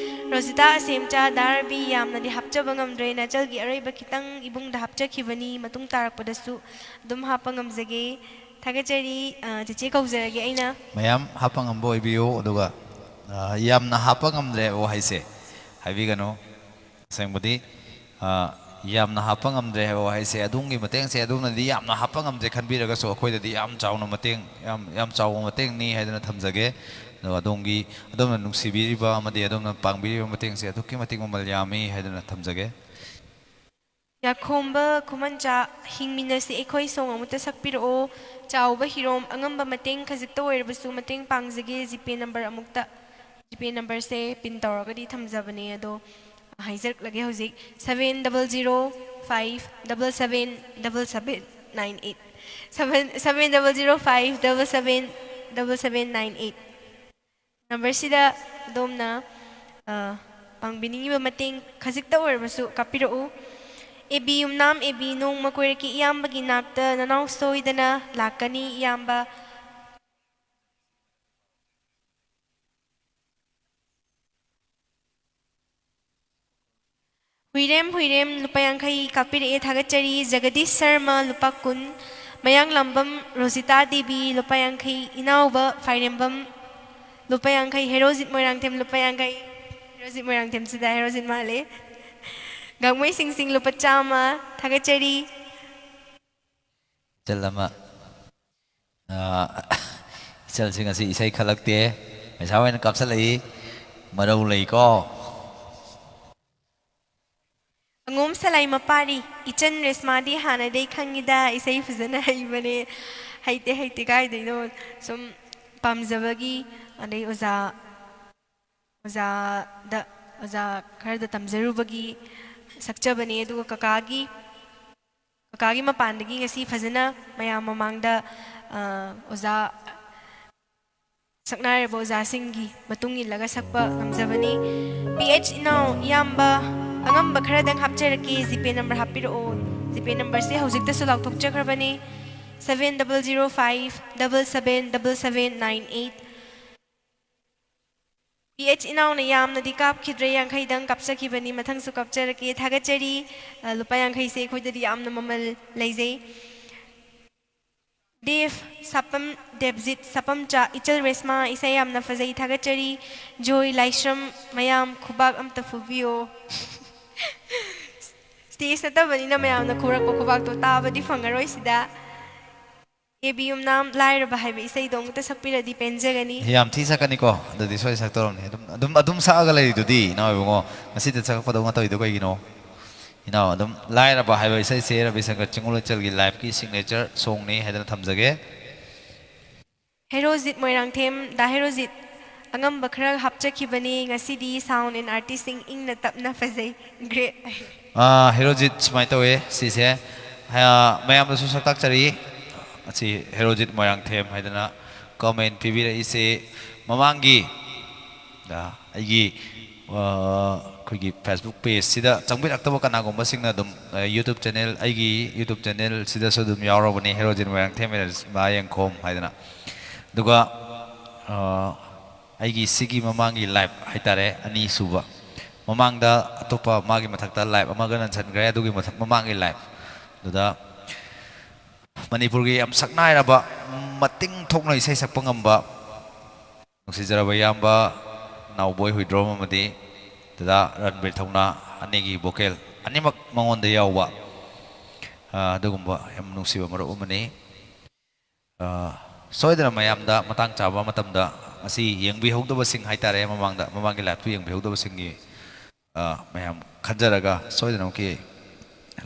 ꯔꯣꯖꯤꯇꯥ ꯑꯁꯦꯝꯆꯥ, ꯗꯥ ꯔꯕꯤ, ꯌꯥꯝꯅꯗꯤ ꯍꯥꯞꯆꯕ ꯉꯝꯗ꯭ꯔꯦ꯫ ꯅꯆꯜꯒꯤ ꯑꯔꯣꯏꯕ ꯈꯤꯇꯪ ꯏꯕꯨꯡꯗ ꯍꯥꯞꯆꯈꯤꯕꯅꯤ꯫ ꯃꯇꯨꯡ ꯇꯥꯔꯛꯄꯗꯁꯨ ꯑꯗꯨꯝ ꯍꯥꯞꯄ ꯉꯝꯖꯒꯦ꯫ ꯊꯥꯒꯠꯆꯔꯤ꯫ ꯑ, ꯆꯦꯆꯦ ꯀꯧꯖꯔꯒꯦ ꯑꯩꯅ꯫ ꯃꯌꯥꯝ ꯍꯥꯞꯄ ꯉꯝꯕ ꯑꯣꯏꯕꯤꯌꯨ꯫ ꯑꯗꯨꯒ, ꯑ, ꯌꯥꯝꯅ ꯍꯥꯞꯄ ꯉꯝꯗ꯭ꯔꯦ ꯍꯥꯏꯕ ꯋꯥꯍꯩꯁꯦ ꯍꯥꯏꯕꯤꯒꯅꯨ꯫ ꯑꯁꯦꯡꯕꯗꯤ, ꯑ, ꯌꯥꯝꯅ ꯍꯥꯞꯄ ꯉꯝꯗ꯭ꯔꯦ ꯍꯥꯏꯕ ꯋꯥꯍꯩꯁꯦ ꯑꯗꯣꯝꯒꯤ ꯃꯇꯦꯡꯁꯦ ꯑꯗꯣꯝꯅꯗꯤ ꯌꯥꯝꯅ ꯍꯥꯞꯄ ꯉꯝꯗ꯭ꯔꯦ ꯈꯟꯕꯤꯔꯒꯁꯨ, ꯑꯩꯈꯣꯏꯗꯗꯤ ꯌꯥꯝ ꯆꯥꯎꯅ ꯃꯇꯦꯡ, ꯌꯥꯝ, ꯌꯥꯝ ꯆꯥꯎꯕ ꯃꯇꯦꯡꯅꯤ ꯍꯥꯏꯗꯨꯅ ꯊꯝꯖꯒꯦ꯫ ꯑꯗꯨꯒ ꯑꯗꯣꯝꯒꯤ, ꯑꯗꯣꯝꯅ ꯅꯨꯡꯁꯤꯕꯤꯔꯤꯕ ꯑꯃꯗꯤ ꯑꯗꯣꯝꯅ ꯄꯥꯡꯕꯤꯔꯤꯕ ꯃꯇꯦꯡꯁꯦ ꯑꯗꯨꯛꯀꯤ ꯃꯇꯤꯛ ꯃꯃꯜ ꯌꯥꯝꯃꯤ ꯍꯥꯏꯗꯨꯅ ꯊꯝꯖꯒꯦ꯫ ꯌꯥꯈꯣꯝꯕ ꯈꯨꯃꯟꯆꯥ, ꯍꯤꯡꯃꯤꯟꯅꯁꯤ ꯑꯩꯈꯣꯏ song ꯑꯃꯨꯛꯇ ꯁꯛꯄꯤꯔꯛꯑꯣ꯫ ꯆꯥꯎꯕ ꯍꯤꯔꯣꯝ, ꯑꯉꯝꯕ ꯃꯇꯦꯡ ꯈꯖꯤꯛꯇ ꯑꯣꯏꯔꯕꯁꯨ ꯃꯇꯦꯡ ꯄꯥꯡꯖꯒꯦ꯫ GPay number ꯑꯃꯨꯛꯇ, GPay numberꯁꯦ pin ꯇꯧꯔꯒꯗꯤ ꯊꯝꯖꯕꯅꯦ, ꯑꯗꯣ ꯍꯥꯏꯖꯔꯛꯂꯒꯦ ꯍꯧꯖꯤꯛ: seven double zero five double seven double seven nine eight, seven, seven double zero five double seven double seven nine eight꯫ Numberꯁꯤꯗ ꯑꯗꯣꯝꯅ, ꯑ, ꯄꯥꯡꯕꯤꯅꯤꯡꯉꯤꯕ ꯃꯇꯦꯡ ꯈꯖꯤꯛꯇ ꯑꯣꯏꯔꯕꯁꯨ ꯀꯥꯞꯄꯤꯔꯛꯎ꯫ ꯑꯦ ꯕꯤ ꯌꯨꯝꯅꯥꯝ, ꯑꯦ ꯕꯤ, ꯅꯣꯡꯃ ꯀꯣꯏꯔꯛꯀꯦ ꯏꯌꯥꯝꯕꯒꯤ ꯅꯥꯛꯇ, ꯅꯅꯥꯎ ꯁꯣꯏꯗꯅ ꯂꯥꯛꯀꯅꯤ ꯏꯌꯥꯝꯕ꯫ ꯍꯨꯏꯔꯦꯝ, ꯍꯨꯏꯔꯦꯝ, ꯂꯨꯄꯥ ꯌꯥꯡꯈꯩ ꯀꯥꯞꯄꯤꯔꯛꯑꯦ, ꯊꯥꯒꯠꯆꯔꯤ꯫ ꯖꯒꯗꯤꯁ ꯁꯔꯃ, ꯂꯨꯄꯥ ꯀꯨꯟ꯫ ꯃꯌꯥꯡꯂꯥꯝꯕꯝ ꯔꯣꯖꯤꯇꯥ ꯗꯦꯕꯤ, ꯂꯨꯄꯥ ꯌꯥꯡꯈꯩ꯫ ꯏꯅꯥꯎꯕ ꯐꯥꯏꯔꯦꯝꯕꯝ, ꯂꯨꯄꯥ ꯌꯥꯡꯈꯩ꯫ ꯍꯦꯔꯣꯖꯤꯠ ꯃꯣꯏꯔꯥꯡꯊꯦꯝ, ꯂꯨꯄꯥ ꯌꯥꯡꯈꯩ꯫ ꯍꯦꯔꯣꯖꯤꯠ ꯃꯣꯏꯔꯥꯡꯊꯦꯝꯁꯤꯗ ꯍꯦꯔꯣꯖꯤꯠ ꯃꯥꯜꯂꯦ꯫ ꯒꯥꯡꯃꯩ ꯁꯤꯡꯁꯤꯡ, ꯂꯨꯄꯥ ꯆꯥꯝꯃ, ꯊꯥꯒꯠꯆꯔꯤ꯫ ꯏꯆꯜ ꯑꯃ, ꯑ, ꯏꯆꯜꯁꯤꯡ ꯑꯁꯤ ꯏꯁꯩ ꯈꯜꯂꯛꯇꯦ, ꯄꯩꯁꯥ ꯑꯣꯏꯅ ꯀꯥꯞꯁꯤꯜꯂꯛꯏ꯫ ꯃꯔꯧ ꯂꯩꯀꯣ꯫ ꯑꯉꯣꯝ ꯁꯂꯥꯏ ꯃꯄꯥꯔꯤ, ꯏꯆꯟ ꯔꯦꯁꯃꯥꯗꯤ ꯍꯥꯟꯅꯗꯩ ꯈꯪꯉꯤꯗ, ꯏꯁꯩ ꯐꯖꯅ ꯍꯩꯕꯅꯦ꯫ ꯍꯩꯇꯦ, ꯍꯩꯇꯦ, ꯀꯥꯏꯗꯩꯅꯣ? ꯁꯨꯝ ꯄꯥꯝꯖꯕꯒꯤ, ꯑꯗꯩ ꯑꯣꯖꯥ, ꯑꯣꯖꯥꯗ, ꯑꯣꯖꯥ ꯈꯔꯗ ꯇꯝꯖꯔꯨꯕꯒꯤ ꯁꯛꯆꯕꯅꯦ꯫ ꯑꯗꯨꯒ ꯀꯀꯥꯒꯤ, ꯀꯀꯥꯒꯤ ꯃꯄꯥꯟꯗꯒꯤ ꯉꯁꯤ ꯐꯖꯅ ꯃꯌꯥꯝ ꯃꯃꯥꯡꯗ, ꯑ, ꯑꯣꯖꯥ ꯁꯛꯅꯥꯏꯔꯕ ꯑꯣꯖꯥꯁꯤꯡꯒꯤ ꯃꯇꯨꯡ ꯏꯜꯂꯒ ꯁꯛꯄ ꯉꯝꯖꯕꯅꯤ꯫ ꯄꯤ ꯑꯩꯆ ꯏꯅꯥꯎ, ꯏꯌꯥꯝꯕ, ꯑꯉꯝꯕ ꯈꯔꯗꯪ ꯍꯥꯞꯆꯔꯛꯀꯦ, GPay number ꯍꯥꯞꯄꯤꯔꯛꯑꯣ꯫ GPay numberꯁꯦ ꯍꯧꯖꯤꯛꯇꯁꯨ ꯂꯥꯎꯊꯣꯛꯆꯈ꯭ꯔꯕꯅꯤ, seven double zero five double seven double seven nine eight꯫ P H ꯏꯅꯥꯎꯅ ꯌꯥꯝꯅꯗꯤ ꯀꯥꯞꯈꯤꯗ꯭ꯔꯦ, ꯌꯥꯡꯈꯩꯗꯪ ꯀꯥꯞꯆꯈꯤꯕꯅꯤ꯫ ꯃꯊꯪꯁꯨ ꯀꯥꯞꯆꯔꯛꯀꯦ꯫ ꯊꯥꯒꯠꯆꯔꯤ꯫ ꯑ, ꯂꯨꯄꯥ ꯌꯥꯡꯈꯩꯁꯦ ꯑꯩꯈꯣꯏꯗꯗꯤ ꯌꯥꯝꯅ ꯃꯃꯜ ꯂꯩꯖꯩ꯫ ꯗꯦꯕ ꯁꯥꯄꯝ, ꯗꯦꯕꯖꯤꯠ ꯁꯥꯄꯝꯆꯥ, ꯏꯆꯜ ꯔꯦꯁꯃꯥ, ꯏꯁꯩ ꯌꯥꯝꯅ ꯐꯖꯩ, ꯊꯥꯒꯠꯆꯔꯤ꯫ ꯖꯣꯏ ꯂꯥꯏꯁ꯭ꯔꯝ, ꯃꯌꯥꯝ ꯈꯨꯕꯥꯛ ꯑꯝꯇ ꯐꯨꯕꯤꯌꯣ꯫ ꯁ꯭ꯇꯦꯖ ꯅꯠꯇꯕꯅꯤꯅ ꯃꯌꯥꯝꯅ ꯈꯨꯔꯛꯄ ꯈꯨꯕꯥꯛꯇꯣ ꯇꯥꯕꯗꯤ ꯐꯪꯉꯔꯣꯏ ꯁꯤꯗ꯫ ꯑꯦ ꯕꯤ ꯌꯨꯝꯅꯥꯝ, ꯂꯥꯏꯔꯕ ꯍꯥꯏꯕ ꯏꯁꯩꯗꯣ ꯑꯃꯨꯛꯇ ꯁꯛꯄꯤꯔꯗꯤ ꯄꯦꯟꯖꯒꯅꯤ꯫ ꯌꯥꯝ ꯊꯤ ꯁꯛꯀꯅꯤꯀꯣ, ꯑꯗꯨꯗꯤ ꯁꯣꯏ ꯁꯛꯇꯧꯔꯕꯅꯤ꯫ ꯑꯗꯨꯝ, ꯑꯗꯨꯝ, ꯑꯗꯨꯝ ꯁꯛꯑꯒ ꯂꯩꯔꯤꯗꯨꯗꯤ, ꯏꯅꯥꯎ ꯏꯕꯨꯡꯉꯣ, ꯉꯁꯤꯗ ꯁꯛꯂꯛꯄꯗꯧꯅ ꯇꯧꯔꯤꯗꯣ ꯀꯩꯒꯤꯅꯣ? ꯏꯅꯥꯎ, ꯑꯗꯨꯝ ꯂꯥꯏꯔꯕ ꯍꯥꯏꯕ ꯏꯁꯩꯁꯦ ꯔꯕꯤꯁꯪꯀꯔ ꯆꯤꯡꯉꯨ ꯂꯩꯆꯜꯒꯤ ꯂꯥꯏꯐꯀꯤ ꯁꯤꯒꯅꯦꯆꯔ ꯁꯣꯡꯅꯤ ꯍꯥꯏꯗꯅ ꯊꯝꯖꯒꯦ꯫ ꯍꯦꯔꯣꯖꯤꯠ ꯃꯣꯏꯔꯥꯡꯊꯦꯝ, ꯗꯥ ꯍꯦꯔꯣꯖꯤꯠ, ꯑꯉꯝꯕ ꯈꯔ ꯍꯥꯞꯆꯈꯤꯕꯅꯤ꯫ ꯉꯁꯤꯗꯤ sound and artistꯁꯤꯡ ꯏꯪꯅ ꯇꯞꯅ ꯐꯖꯩ꯫ Great꯫ ꯑꯥ, ꯍꯦꯔꯣꯖꯤꯠ, ꯁꯨꯃꯥꯏꯅ ꯇꯧꯋꯦ ꯁꯤꯁꯦ꯫ ꯑꯥ, ꯃꯌꯥꯝꯗꯁꯨ ꯁꯛ ꯇꯥꯛꯆꯔꯤ꯫ ꯑꯁꯤ ꯍꯦꯔꯣꯖꯤꯠ ꯃꯣꯏꯔꯥꯡꯊꯦꯝ ꯍꯥꯏꯗꯅ comment ꯄꯤꯕꯤꯔꯛꯏꯁꯦ꯫ ꯃꯃꯥꯡꯒꯤ, ꯑꯥ, ꯑꯩꯒꯤ, ꯑꯥ, ꯑꯩꯈꯣꯏꯒꯤ Facebook pageꯁꯤꯗ ꯆꯪꯕꯤꯔꯛꯇꯕ ꯀꯅꯥꯒꯨꯝꯕꯁꯤꯡꯅ ꯑꯗꯨꯝ, ꯑꯥ, YouTube channel, ꯑꯩꯒꯤ YouTube channelꯁꯤꯗꯁꯨ ꯑꯗꯨꯝ ꯌꯥꯎꯔꯕꯅꯤ, ꯍꯦꯔꯣꯖꯤꯠ ꯃꯣꯏꯔꯥꯡꯊꯦꯝ ꯃꯥꯌꯦꯡꯈꯣꯝ ꯍꯥꯏꯗꯅ꯫ ꯑꯗꯨꯒ, ꯑꯥ, ꯑꯩꯒꯤ ꯁꯤꯒꯤ ꯃꯃꯥꯡꯒꯤ live ꯍꯥꯏꯇꯥꯔꯦ, ꯑꯅꯤꯁꯨꯕ, ꯃꯃꯥꯡꯗ ꯑꯇꯣꯞꯄ ꯃꯥꯒꯤ ꯃꯊꯛꯇ live ꯑꯃꯒ ꯅꯟꯁꯟꯈ꯭ꯔꯦ꯫ ꯑꯗꯨꯒꯤ ꯃꯊꯛ ꯃꯃꯥꯡꯒꯤ live ꯑꯗꯨꯗ ꯃꯅꯤꯄꯨꯔꯒꯤ ꯌꯥꯝ ꯁꯛꯅꯥꯏꯔꯕ, ꯃꯇꯤꯡ ꯊꯣꯛꯅ ꯏꯁꯩ ꯁꯛꯄ ꯉꯝꯕ ꯅꯨꯡꯁꯤꯖꯔꯕ ꯏꯌꯥꯝꯕ ꯅꯥꯎꯕꯣꯏ ꯍꯨꯏꯗ꯭ꯔꯣꯝ ꯑꯃꯗꯤ ꯗꯗꯥ ꯔꯟꯕꯤꯔ ꯊꯧꯅꯥ, ꯑꯅꯤꯒꯤ vocal ꯑꯅꯤꯃꯛ ꯃꯉꯣꯟꯗ ꯌꯥꯎꯕ, ꯑ, ꯑꯗꯨꯒꯨꯝꯕ ꯌꯥꯝ ꯅꯨꯡꯁꯤꯕ ꯃꯔꯨꯞ ꯑꯃꯅꯤ꯫ ꯑ, ꯁꯣꯏꯗꯅ ꯃꯌꯥꯝꯗ ꯃꯇꯥꯡ ꯆꯥꯕ ꯃꯇꯝꯗ ꯑꯁꯤ ꯌꯦꯡꯕꯤꯍꯧꯗꯕꯁꯤꯡ ꯍꯥꯏꯇꯥꯔꯦ, ꯃꯃꯥꯡꯗ, ꯃꯃꯥꯡꯒꯤ liveꯇꯨ ꯌꯦꯡꯕꯤꯍꯧꯗꯕꯁꯤꯡꯒꯤ, ꯑ, ꯃꯌꯥꯝ ꯈꯟꯖꯔꯒ ꯁꯣꯏꯗꯅꯃꯛꯀꯤ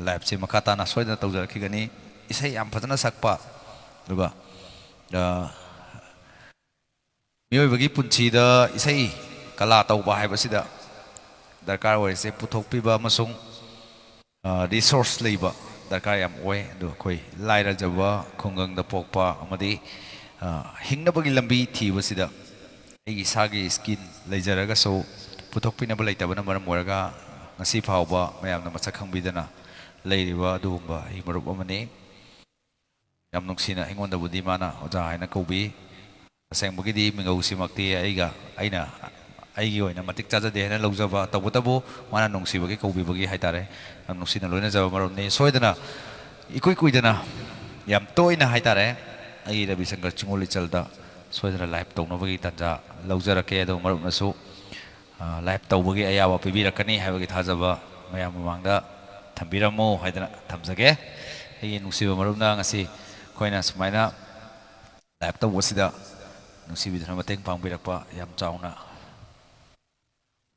liveꯁꯤ ꯃꯈꯥ ꯇꯥꯅ ꯁꯣꯏꯗꯅ ꯇꯧꯖꯔꯛꯈꯤꯒꯅꯤ꯫ ꯏꯁꯩ ꯌꯥꯝ ꯐꯖꯅ ꯁꯛꯄ, ꯑꯗꯨꯒ, ꯑ, ꯃꯤꯑꯣꯏꯕꯒꯤ ꯄꯨꯟꯁꯤꯗ ꯏꯁꯩ ꯀꯂꯥ ꯇꯧꯕ ꯍꯥꯏꯕꯁꯤꯗ ꯗꯔꯀꯥꯔ ꯑꯣꯏꯔꯤꯁꯦ ꯄꯨꯊꯣꯛꯄꯤꯕ ꯑꯃꯁꯨꯡ, ꯑ, resource ꯂꯩꯕ ꯗꯔꯀꯥꯔ ꯌꯥꯝ ꯑꯣꯏ꯫ ꯑꯗꯣ ꯑꯩꯈꯣꯏ ꯂꯥꯏꯔꯖꯕ ꯈꯨꯡꯒꯪꯗ ꯄꯣꯛꯄ ꯑꯃꯗꯤ, ꯑ, ꯍꯤꯡꯅꯕꯒꯤ ꯂꯝꯕꯤ ꯊꯤꯕꯁꯤꯗ ꯑꯩꯒꯤ ꯏꯁꯥꯒꯤ skill ꯂꯩꯖꯔꯒꯁꯨ ꯄꯨꯊꯣꯛꯄꯤꯅꯕ ꯂꯩꯇꯕꯅ ꯃꯔꯝ ꯑꯣꯏꯔꯒ ꯉꯁꯤ ꯐꯥꯎꯕ ꯃꯌꯥꯝꯅ ꯃꯁꯛ ꯈꯪꯕꯤꯗꯅ ꯂꯩꯔꯤꯕ ꯑꯗꯨꯒꯨꯝꯕ ꯑꯩ ꯃꯔꯨꯞ ꯑꯃꯅꯤ꯫ ꯌꯥꯝ ꯅꯨꯡꯁꯤꯅ ꯑꯩꯉꯣꯟꯗꯕꯨꯗꯤ ꯃꯥꯅ ꯑꯣꯖꯥ ꯍꯥꯏꯅ ꯀꯧꯕꯤ꯫ ꯇꯁꯦꯡꯕꯒꯤꯗꯤ ꯃꯤꯡꯒꯧꯁꯤꯃꯛꯇꯤ ꯑꯩꯒ, ꯑꯩꯅ ꯑꯩꯒꯤ ꯑꯣꯏꯅ ꯃꯇꯤꯛ ꯆꯥꯖꯗꯦ ꯍꯥꯏꯅ ꯂꯧꯖꯕ, ꯇꯧꯕꯇꯕꯨ ꯃꯥꯅ ꯅꯨꯡꯁꯤꯕꯒꯤ ꯀꯧꯕꯤꯕꯒꯤ ꯍꯥꯏꯇꯥꯔꯦ, ꯌꯥꯝ ꯅꯨꯡꯁꯤꯅ ꯂꯣꯏꯅꯖꯕ ꯃꯔꯨꯞꯅꯤ꯫ ꯁꯣꯏꯗꯅ ꯏꯀꯨꯏ ꯀꯨꯏꯗꯅ, ꯌꯥꯝ ꯇꯣꯏꯅ ꯍꯥꯏꯇꯥꯔꯦ, ꯑꯩ ꯔꯕꯤꯁꯪꯀꯔ ꯆꯤꯡꯉꯣꯜ ꯏꯆꯜꯗ ꯁꯣꯏꯗꯅ live ꯇꯧꯅꯕꯒꯤ ꯇꯥꯟꯖꯥ ꯂꯧꯖꯔꯛꯀꯦ꯫ ꯑꯗꯨ ꯃꯔꯨꯞꯅꯁꯨ, ꯑ, live ꯇꯧꯕꯒꯤ ꯑꯌꯥꯕ ꯄꯤꯕꯤꯔꯛꯀꯅꯤ ꯍꯥꯏꯕꯒꯤ ꯊꯥꯖꯕ ꯃꯌꯥꯝ ꯃꯃꯥꯡꯗ ꯊꯝꯕꯤꯔꯝꯃꯨ ꯍꯥꯏꯗꯅ ꯊꯝꯖꯒꯦ꯫ ꯑꯩꯒꯤ ꯅꯨꯡꯁꯤꯕ ꯃꯔꯨꯞꯅ ꯉꯁꯤ ꯑꯩꯈꯣꯏꯅ ꯁꯨꯃꯥꯏꯅ live ꯇꯧꯕꯁꯤꯗ ꯅꯨꯡꯁꯤꯕꯤꯗꯨꯅ ꯃꯇꯦꯡ ꯄꯥꯡꯕꯤꯔꯛꯄ ꯌꯥꯝ ꯆꯥꯎꯅ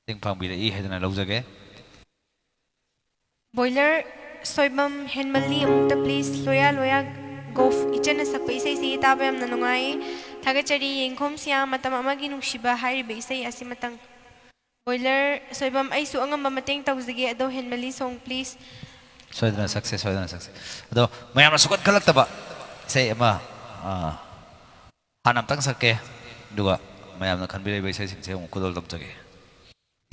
ꯃꯇꯦꯡ ꯄꯥꯡꯕꯤꯔꯛꯏ ꯍꯥꯏꯗꯅ ꯂꯧꯖꯒꯦ꯫ ꯕꯣꯏꯂꯔ ꯁꯣꯏꯕꯝ ꯍꯦꯟꯃꯜꯂꯤ ꯑꯃꯨꯛꯇ please꯫ ꯂꯣꯌꯥ ꯂꯣꯌꯥ ꯒꯣꯐ ꯏꯆꯟꯅ ꯁꯛꯄ ꯏꯁꯩꯁꯤ ꯇꯥꯕ ꯌꯥꯝꯅ ꯅꯨꯡꯉꯥꯏ꯫ ꯊꯥꯒꯠꯆꯔꯤ꯫ ꯌꯦꯡꯈꯣꯝ ꯁꯤꯌꯥ ꯃꯇꯝ ꯑꯃꯒꯤ ꯅꯨꯡꯁꯤꯕ ꯍꯥꯏꯔꯤꯕ ꯏꯁꯩ ꯑꯁꯤꯃꯇꯪ꯫ ꯕꯣꯏꯂꯔ ꯁꯣꯏꯕꯝ, ꯑꯩꯁꯨ ꯑꯉꯝꯕ ꯃꯇꯦꯡ ꯇꯧꯖꯒꯦ ꯑꯗꯣ ꯍꯦꯟꯃꯜꯂꯤ song please꯫ ꯁꯣꯏꯗꯅ ꯁꯛꯁꯦ, ꯁꯣꯏꯗꯅ ꯁꯛꯁꯦ꯫ ꯑꯗꯣ ꯃꯌꯥꯝꯅ ꯁꯨꯛꯈꯟ ꯈꯜꯂꯛꯇꯕ ꯏꯁꯩ ꯑꯃ, ꯑ, ꯍꯥꯟꯅ ꯑꯝꯇꯪ ꯁꯛꯀꯦ, ꯑꯗꯨꯒ ꯃꯌꯥꯝꯅ ꯈꯟꯕꯤꯔꯛꯏꯕ ꯏꯁꯩꯁꯤꯡꯁꯦ ꯑꯃꯨꯛ ꯈꯨꯗꯣꯜ ꯇꯝꯖꯒꯦ꯫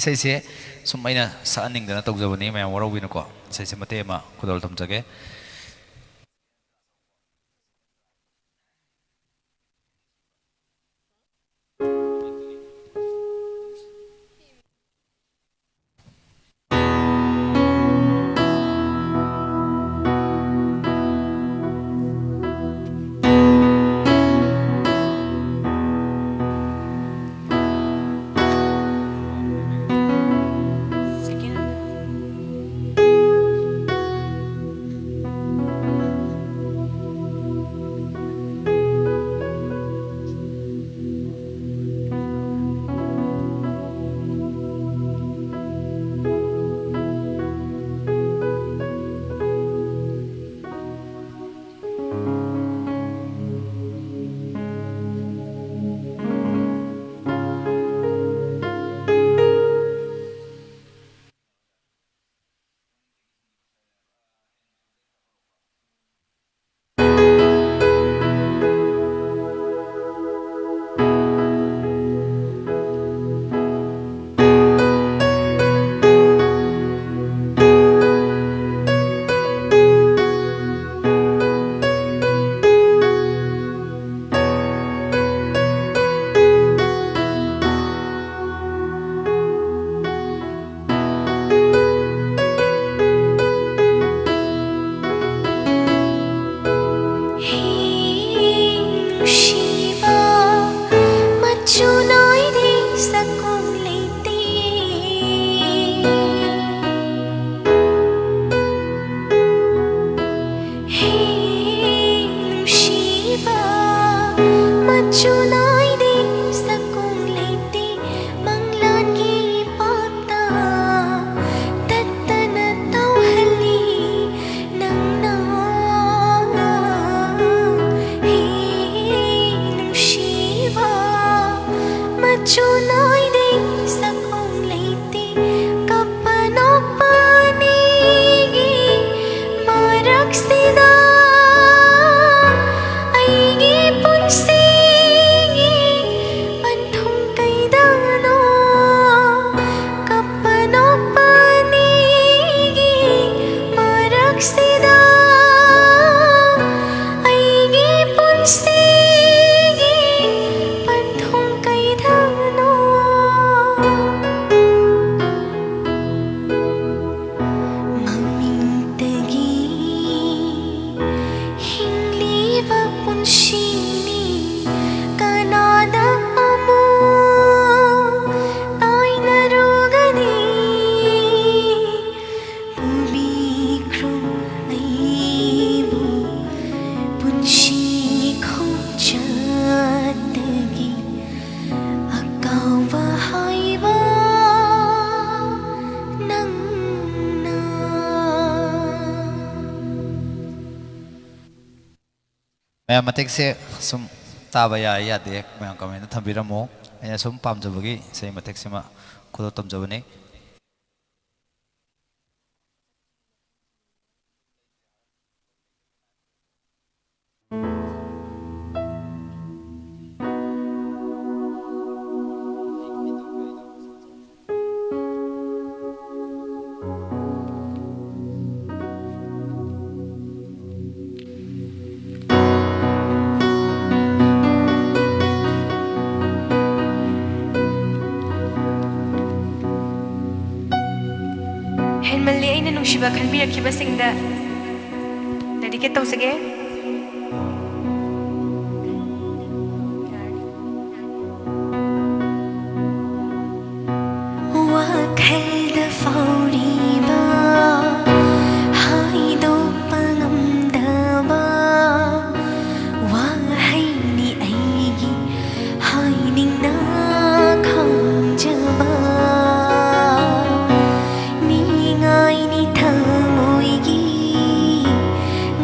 ꯏꯁꯩꯁꯦ ꯁꯨꯝ ꯑꯩꯅ ꯁꯛꯍꯟꯅꯤꯡꯗꯅ ꯇꯧꯖꯕꯅꯤ, ꯃꯌꯥꯝ ꯋꯥꯔꯧꯕꯤꯅꯨꯀꯣ꯫ ꯏꯁꯩꯁꯦ ꯃꯇꯦꯛ ꯑꯃ ꯈꯨꯗꯣꯜ ꯇꯝꯖꯒꯦ꯫ ꯃꯌꯥꯝ ꯃꯇꯦꯛꯁꯦ ꯁꯨꯝ ꯇꯥꯕ ꯌꯥꯏ ꯌꯥꯗꯦ ꯃꯌꯥꯝ comment ꯊꯝꯕꯤꯔꯝꯃꯣ꯫ ꯑꯩꯅ ꯁꯨꯝ ꯄꯥꯝꯖꯕꯒꯤ ꯏꯁꯩ ꯃꯇꯦꯛꯁꯤꯃ ꯈꯨꯗꯣꯜ ꯇꯝꯖꯕꯅꯤ꯫ ꯍꯦꯟꯃꯜꯂꯤ ꯑꯩꯅ ꯅꯨꯡꯁꯤꯕ ꯈꯟꯕꯤꯔꯛꯈꯤꯕꯁꯤꯡꯗ dedicate ꯇꯧꯖꯒꯦ꯫ ꯋꯥꯈꯜꯗ ꯐꯥꯎꯔꯤꯕ, ꯍꯥꯏꯗꯣꯛꯄ ꯉꯝꯗꯕ ꯋꯥꯍꯩꯅꯤ ꯑꯩꯒꯤ ꯍꯥꯏꯅꯤꯡꯅ ꯈꯪꯖꯕ꯫ ꯃꯤꯉꯥꯏꯅꯤ ꯊꯃꯣꯏꯒꯤ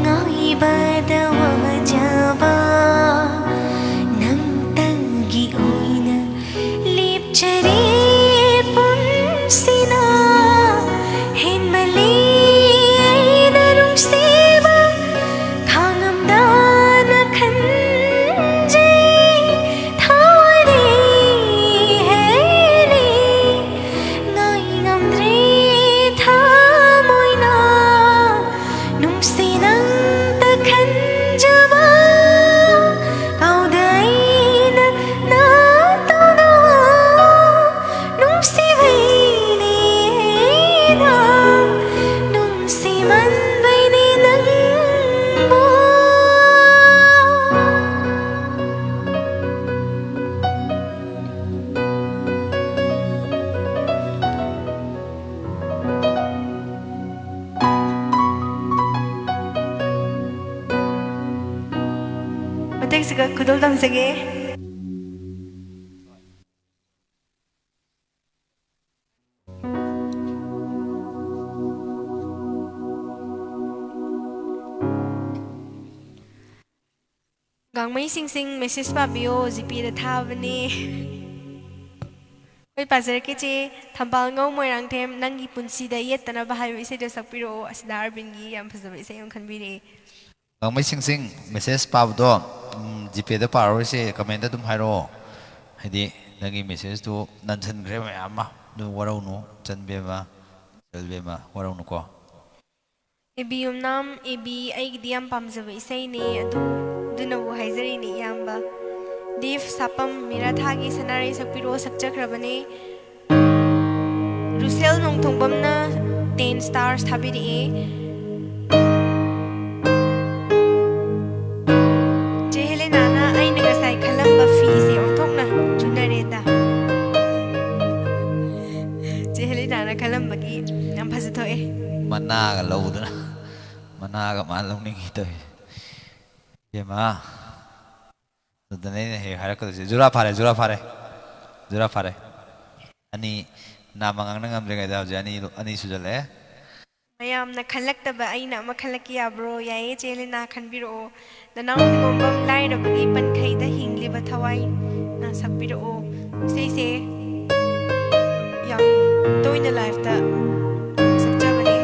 ꯉꯥꯏꯕꯗ ꯋꯥꯖꯕ, ꯅꯪꯇꯪꯒꯤ ꯑꯣꯏꯅ ꯂꯦꯞꯆꯔꯦ ꯄꯨꯟꯁꯤꯅ꯫ ꯍꯦꯟꯃꯜꯂꯤ ꯑꯩꯅ ꯅꯨꯡꯁꯤꯕ, ꯈꯥꯡꯉꯝꯗꯅ ꯈꯟꯖꯩ ꯊꯋꯥꯏꯅꯤ ꯍꯦꯜꯂꯤ꯫ ꯉꯥꯏ ꯉꯝꯗ꯭ꯔꯦ ꯊꯃꯣꯏꯅ ꯅꯨꯡꯁꯤ ꯅꯪꯇ ꯈꯟꯖꯕ꯫ ꯀꯥꯎꯗ ꯑꯩꯅ ꯅꯥꯇꯣꯟꯗ ꯅꯨꯡꯁꯤꯕꯩꯅꯦ ꯑꯩꯅ ꯅꯨꯡꯁꯤꯃꯟꯕꯩꯅꯦ ꯅꯪꯕꯨ꯫ ꯃꯇꯦꯛꯁꯤꯒ ꯈꯨꯗꯣꯜ ꯇꯝꯖꯒꯦ꯫ ꯀꯥꯡꯃꯩ ꯁꯤꯡꯁꯤꯡ, ꯃꯦꯁꯦꯖ ꯄꯥꯕꯤꯌꯣ, ꯖꯤꯄꯦꯗ ꯊꯥꯕꯅꯦ꯫ ꯍꯣꯏ, ꯄꯥꯖꯔꯛꯀꯦ ꯆꯦ꯫ ꯊꯝꯕꯥꯜ ꯉꯧ ꯃꯣꯏꯔꯥꯡꯊꯦꯝ, ꯅꯪꯒꯤ ꯄꯨꯟꯁꯤꯗ ꯌꯦꯠꯇꯅꯕ ꯍꯥꯏꯕ ꯏꯁꯩꯗꯣ ꯁꯛꯄꯤꯔꯛꯑꯣ꯫ ꯑꯁꯤꯗ ꯑꯥꯔꯕꯤꯟꯒꯤ ꯌꯥꯝ ꯐꯖꯕ ꯏꯁꯩ ꯑꯃ ꯈꯟꯕꯤꯔꯛꯑꯦ꯫ ꯀꯥꯡꯃꯩ ꯁꯤꯡꯁꯤꯡ, ꯃꯦꯁꯦꯖ ꯄꯥꯕꯗꯣ, ꯎꯝ, ꯖꯤꯄꯦꯗ ꯄꯥꯔꯔꯣꯏꯁꯦ, ꯀꯃꯦꯟꯗ ꯑꯗꯨꯝ ꯍꯥꯏꯔꯛꯑꯣ꯫ ꯍꯥꯏꯗꯤ ꯅꯪꯒꯤ ꯃꯦꯁꯦꯖꯇꯨ ꯅꯟꯁꯤꯟꯈ꯭ꯔꯦ ꯃꯌꯥꯝ ꯑꯃ꯫ ꯑꯗꯨ ꯋꯥꯔꯧꯅꯨ, ꯆꯟꯕꯦꯝꯃ, ꯆꯜꯕꯦꯝꯃ, ꯋꯥꯔꯧꯅꯨꯀꯣ꯫ ꯑꯦ ꯕꯤ ꯌꯨꯝꯅꯥꯝ, ꯑꯦ ꯕꯤ ꯑꯩꯒꯤꯗꯤ ꯌꯥꯝ ꯄꯥꯝꯖꯕ ꯏꯁꯩꯅꯦ, ꯑꯗꯨ, ꯑꯗꯨꯅꯕꯨ ꯍꯥꯏꯖꯔꯤꯅꯦ ꯏꯌꯥꯝꯕ꯫ ꯗꯤꯞ ꯁꯥꯄꯝ, ꯃꯤꯔꯥꯊꯥꯒꯤ ꯁꯅꯥꯔꯩ ꯁꯛꯄꯤꯔꯣ, ꯁꯛꯆꯈ꯭ꯔꯕꯅꯦ꯫ ꯔꯨꯁꯦꯜ ꯅꯣꯡꯊꯣꯡꯕꯝꯅ ten stars ꯊꯥꯕꯤꯔꯛꯑꯦ꯫ ꯆꯦ ꯍꯦꯂꯦꯅꯥꯅ ꯑꯩꯅ ꯉꯁꯥꯏ ꯈꯜꯂꯝꯕ ꯐꯤꯁꯦ ꯑꯣꯟꯊꯣꯛꯅ ꯆꯨꯅꯔꯦꯗ꯫ ꯆꯦ ꯍꯦꯂꯦꯅꯥꯅ ꯈꯜꯂꯝꯕꯒꯤ ꯌꯥꯝ ꯐꯖꯊꯣꯛꯑꯦ꯫ ꯃꯅꯥꯒ ꯂꯧꯗꯅ, ꯃꯅꯥꯒ ꯃꯥ ꯂꯧꯅꯤꯡꯉꯤ ꯇꯧꯋꯤ꯫ ꯏꯕꯦꯝꯃ, ꯑꯗꯨꯗꯅꯦ ꯑꯩꯅ ꯍꯦꯛ ꯍꯥꯏꯔꯛꯀꯗꯣꯏꯁꯦ꯫ ꯖꯨꯔꯥ ꯐꯥꯔꯦ, ꯖꯨꯔꯥ ꯐꯥꯔꯦ, ꯖꯨꯔꯥ ꯐꯥꯔꯦ꯫ ꯑꯅꯤ, ꯅꯥꯃ ꯉꯥꯡꯅ ꯉꯝꯗ꯭ꯔꯤꯉꯩꯗ ꯍꯧꯖꯤꯛ ꯑꯅꯤ, ꯑꯅꯤ ꯁꯨꯖꯜꯂꯛꯑꯦ꯫ ꯃꯌꯥꯝꯅ ꯈꯜꯂꯛꯇꯕ ꯑꯩꯅ ꯑꯃ ꯈꯜꯂꯛꯀꯦ ꯌꯥꯕ꯭ꯔꯣ? ꯌꯥꯏꯌꯦ, ꯆꯦ ꯂꯤꯅꯥ, ꯈꯟꯕꯤꯔꯛꯑꯣ꯫ ꯅꯅꯥꯎ ꯅꯤꯉꯣꯝꯕꯝ, ꯂꯥꯏꯔꯕꯒꯤ ꯄꯟꯈꯩꯗ ꯍꯤꯡꯂꯤꯕ ꯊꯋꯥꯏꯅ ꯁꯛꯄꯤꯔꯛꯑꯣ꯫ ꯏꯁꯩꯁꯦ ꯌꯥꯝ ꯇꯣꯏꯅ ꯂꯥꯏꯐꯇ ꯁꯛꯆꯕꯅꯦ꯫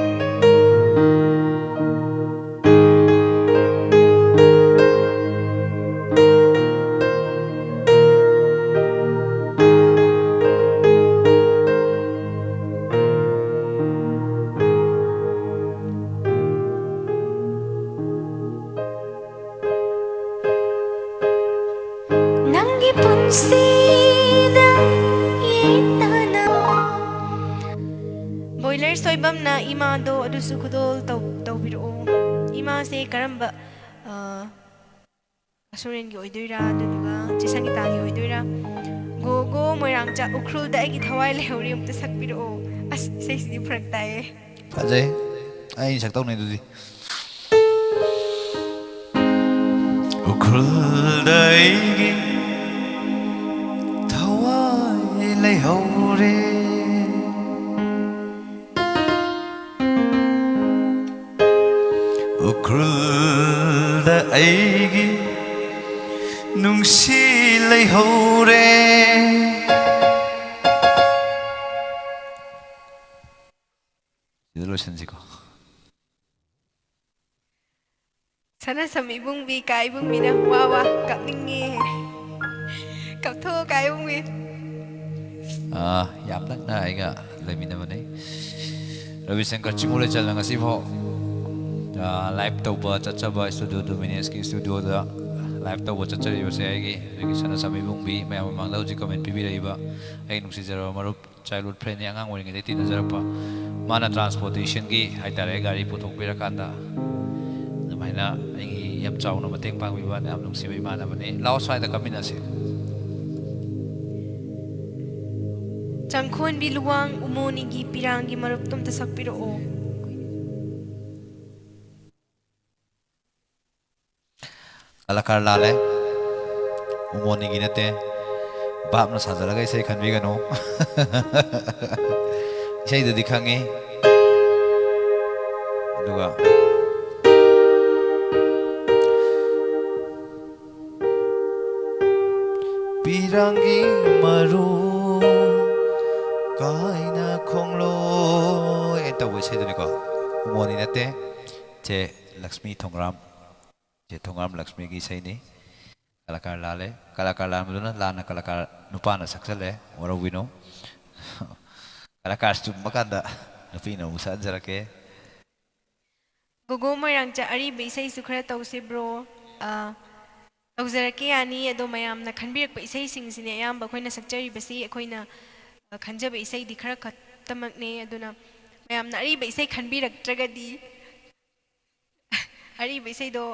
ꯅꯪꯒꯤ ꯄꯨꯟꯁꯤꯗ ꯌꯦꯛꯇꯅ꯫ ꯕꯣꯏꯂꯔ ꯁꯣꯏꯕꯝꯅ ꯏꯃꯥꯗꯣ ꯑꯗꯨꯁꯨ ꯈꯨꯗꯣꯜ ꯇꯧ-, ꯇꯧꯕꯤꯔꯛꯑꯣ꯫ ꯏꯃꯥꯁꯦ ꯀꯔꯝꯕ, ꯑ, ꯑꯁꯨꯔꯦꯟꯒꯤ ꯑꯣꯏꯗꯣꯏꯔꯥ, ꯑꯗꯨꯗꯨꯒ ꯆꯦ ꯁꯪꯒꯤꯇꯥꯒꯤ ꯑꯣꯏꯗꯣꯏꯔꯥ? ꯒꯣ ꯒꯣ ꯃꯣꯏꯔꯥꯡꯆꯥ, ꯎꯈ꯭ꯔꯨꯜꯗ ꯑꯩꯒꯤ ꯊꯋꯥꯏ ꯂꯩꯍꯧꯔꯤ, ꯑꯝꯇ ꯁꯛꯄꯤꯔꯛꯑꯣ꯫ ꯑꯁ, ꯏꯁꯩꯁꯤꯗꯤ ꯐꯔꯛ ꯇꯥꯏꯌꯦ꯫ ꯐꯖꯩ꯫ ꯑꯩ ꯁꯛꯇꯧꯅꯦ ꯑꯗꯨꯗꯤ꯫ ꯎꯈ꯭ꯔꯨꯜꯗ ꯑꯩꯒꯤ ꯊꯋꯥꯏ ꯂꯩꯍꯧꯔꯦ꯫ ꯎꯈ꯭ꯔꯨꯜꯗ ꯑꯩꯒꯤ ꯅꯨꯡꯁꯤ ꯂꯩꯍꯧꯔꯦ꯫ ꯁꯤꯗ ꯂꯣꯏꯁꯤꯟꯁꯤꯀꯣ꯫ ꯁꯅꯥꯁꯝ ꯏꯕꯨꯡꯕꯤ, ꯀꯥ ꯏꯕꯨꯡꯕꯤꯅ, "ꯋꯥ, ꯋꯥ, ꯀꯞꯅꯤꯡꯉꯦ꯫ ꯀꯞꯊꯣꯛꯑꯣ, ꯀꯥ ꯏꯕꯨꯡꯕꯤ꯫" ꯑꯥ, ꯌꯥꯝ ꯅꯛꯅ ꯑꯩꯒ ꯂꯩꯃꯤꯟꯅꯕꯅꯤ꯫ ꯔꯕꯤꯁꯪꯀꯔ ꯆꯤꯡꯉꯨ ꯂꯩꯆꯜꯅ ꯉꯁꯤꯐꯥꯎ, ꯑꯥ, live ꯇꯧꯕ ꯆꯠꯆꯕ studio, ꯗꯣꯃꯤꯅꯤꯌꯁꯀꯤ studioꯗ live ꯇꯧꯕ ꯆꯠꯆꯔꯤꯕꯁꯦ ꯑꯩꯒꯤ, ꯑꯩꯒꯤ ꯁꯅꯥꯁꯝ ꯏꯕꯨꯡꯕꯤ, ꯃꯌꯥꯝ ꯃꯃꯥꯡꯗ ꯍꯧꯖꯤꯛ comment ꯄꯤꯕꯤꯔꯛꯏꯕ ꯑꯩ ꯅꯨꯡꯁꯤꯖꯔꯕ ꯃꯔꯨꯞ, childhood friendꯅꯤ, ꯑꯉꯥꯡ ꯑꯣꯏꯔꯤꯉꯩꯗꯒꯤ ꯇꯤꯟꯅꯖꯔꯛꯄ꯫ ꯃꯥꯅ transportationꯒꯤ ꯍꯥꯏꯇꯥꯔꯦ, ꯒꯥꯔꯤ ꯄꯨꯊꯣꯛꯄꯤꯔꯀꯥꯟꯗ ꯑꯗꯨꯃꯥꯏꯅ ꯑꯩꯒꯤ ꯌꯥꯝ ꯆꯥꯎꯅ ꯃꯇꯦꯡ ꯄꯥꯡꯕꯤꯕ ꯌꯥꯝ ꯅꯨꯡꯁꯤꯕ ꯏꯃꯥꯟꯅꯕꯅꯤ꯫ ꯂꯥꯛꯑꯣ, ꯁ꯭ꯋꯥꯏꯗ ꯀꯞꯃꯤꯟꯅꯁꯤ꯫ ꯆꯪꯈꯣꯟꯕꯤ ꯂꯨꯋꯥꯡ ꯎꯃꯣꯅꯤꯒꯤ ꯄꯤꯔꯥꯡꯒꯤ ꯃꯔꯨꯞꯇꯨ ꯑꯝꯇ ꯁꯛꯄꯤꯔꯛꯑꯣ꯫ ꯀꯂꯥꯀꯥꯔ ꯂꯥꯜꯂꯦ꯫ ꯎꯃꯣꯅꯤꯒꯤ ꯅꯠꯇꯦ꯫ ꯚꯥꯞꯅ ꯁꯥꯖꯜꯂꯒ ꯏꯁꯩ ꯈꯟꯕꯤꯒꯅꯨ꯫ ꯏꯁꯩꯗꯨꯗꯤ ꯈꯪꯉꯤ꯫ ꯑꯗꯨꯒ ꯄꯤꯔꯥꯡꯒꯤ ꯃꯔꯨ ꯀꯥꯏꯅ ꯈꯣꯡꯂꯣꯏ ꯍꯥꯏꯅ ꯇꯧꯕ ꯏꯁꯩꯗꯨꯅꯤꯀꯣ꯫ ꯎꯃꯣꯅꯤ ꯅꯠꯇꯦ꯫ ꯆꯦ ꯂꯛꯁꯃꯤ ꯊꯣꯡꯒ꯭ꯔꯥꯝ꯫ ꯆꯦ ꯊꯣꯡꯒ꯭ꯔꯥꯝ ꯂꯛꯁꯃꯤꯒꯤ ꯏꯁꯩꯅꯤ꯫ ꯀꯂꯥꯀꯥꯔ ꯂꯥꯜꯂꯦ꯫ ꯀꯂꯥꯀꯥꯔ ꯂꯥꯟꯕꯗꯨꯅ ꯂꯥꯟꯅ ꯀꯂꯥꯀꯥꯔ ꯅꯨꯄꯥꯅ ꯁꯛꯆꯜꯂꯦ꯫ ꯋꯥꯔꯧꯕꯤꯅꯨ꯫ ꯀꯂꯥꯀꯥꯔ ꯆꯨꯝꯕ ꯀꯥꯟꯗ ꯅꯨꯄꯤꯅ ꯑꯃꯨꯛ ꯁꯛꯍꯟꯖꯔꯛꯀꯦ꯫ ꯒꯣꯒꯣ ꯃꯣꯏꯔꯥꯡꯆꯥ, ꯑꯔꯤꯕ ꯏꯁꯩꯁꯨ ꯈꯔ ꯇꯧꯁꯦ bro꯫ ꯑ, ꯇꯧꯖꯔꯛꯀꯦ, ꯌꯥꯅꯤ꯫ ꯑꯗꯣ ꯃꯌꯥꯝꯅ ꯈꯟꯕꯤꯔꯛꯄ ꯏꯁꯩꯁꯤꯡꯁꯤꯅꯦ ꯑꯌꯥꯝꯕ ꯑꯩꯈꯣꯏꯅ ꯁꯛꯆꯔꯤꯕꯁꯤ꯫ ꯑꯩꯈꯣꯏꯅ, ꯑ, ꯈꯟꯖꯕ ꯏꯁꯩꯗꯤ ꯈꯔ ꯈꯛꯇꯃꯛꯅꯦ꯫ ꯑꯗꯨꯅ ꯃꯌꯥꯝꯅ ꯑꯔꯤꯕ ꯏꯁꯩ ꯈꯟꯕꯤꯔꯛꯇ꯭ꯔꯒꯗꯤ, ꯑꯔꯤꯕ ꯏꯁꯩꯗꯣ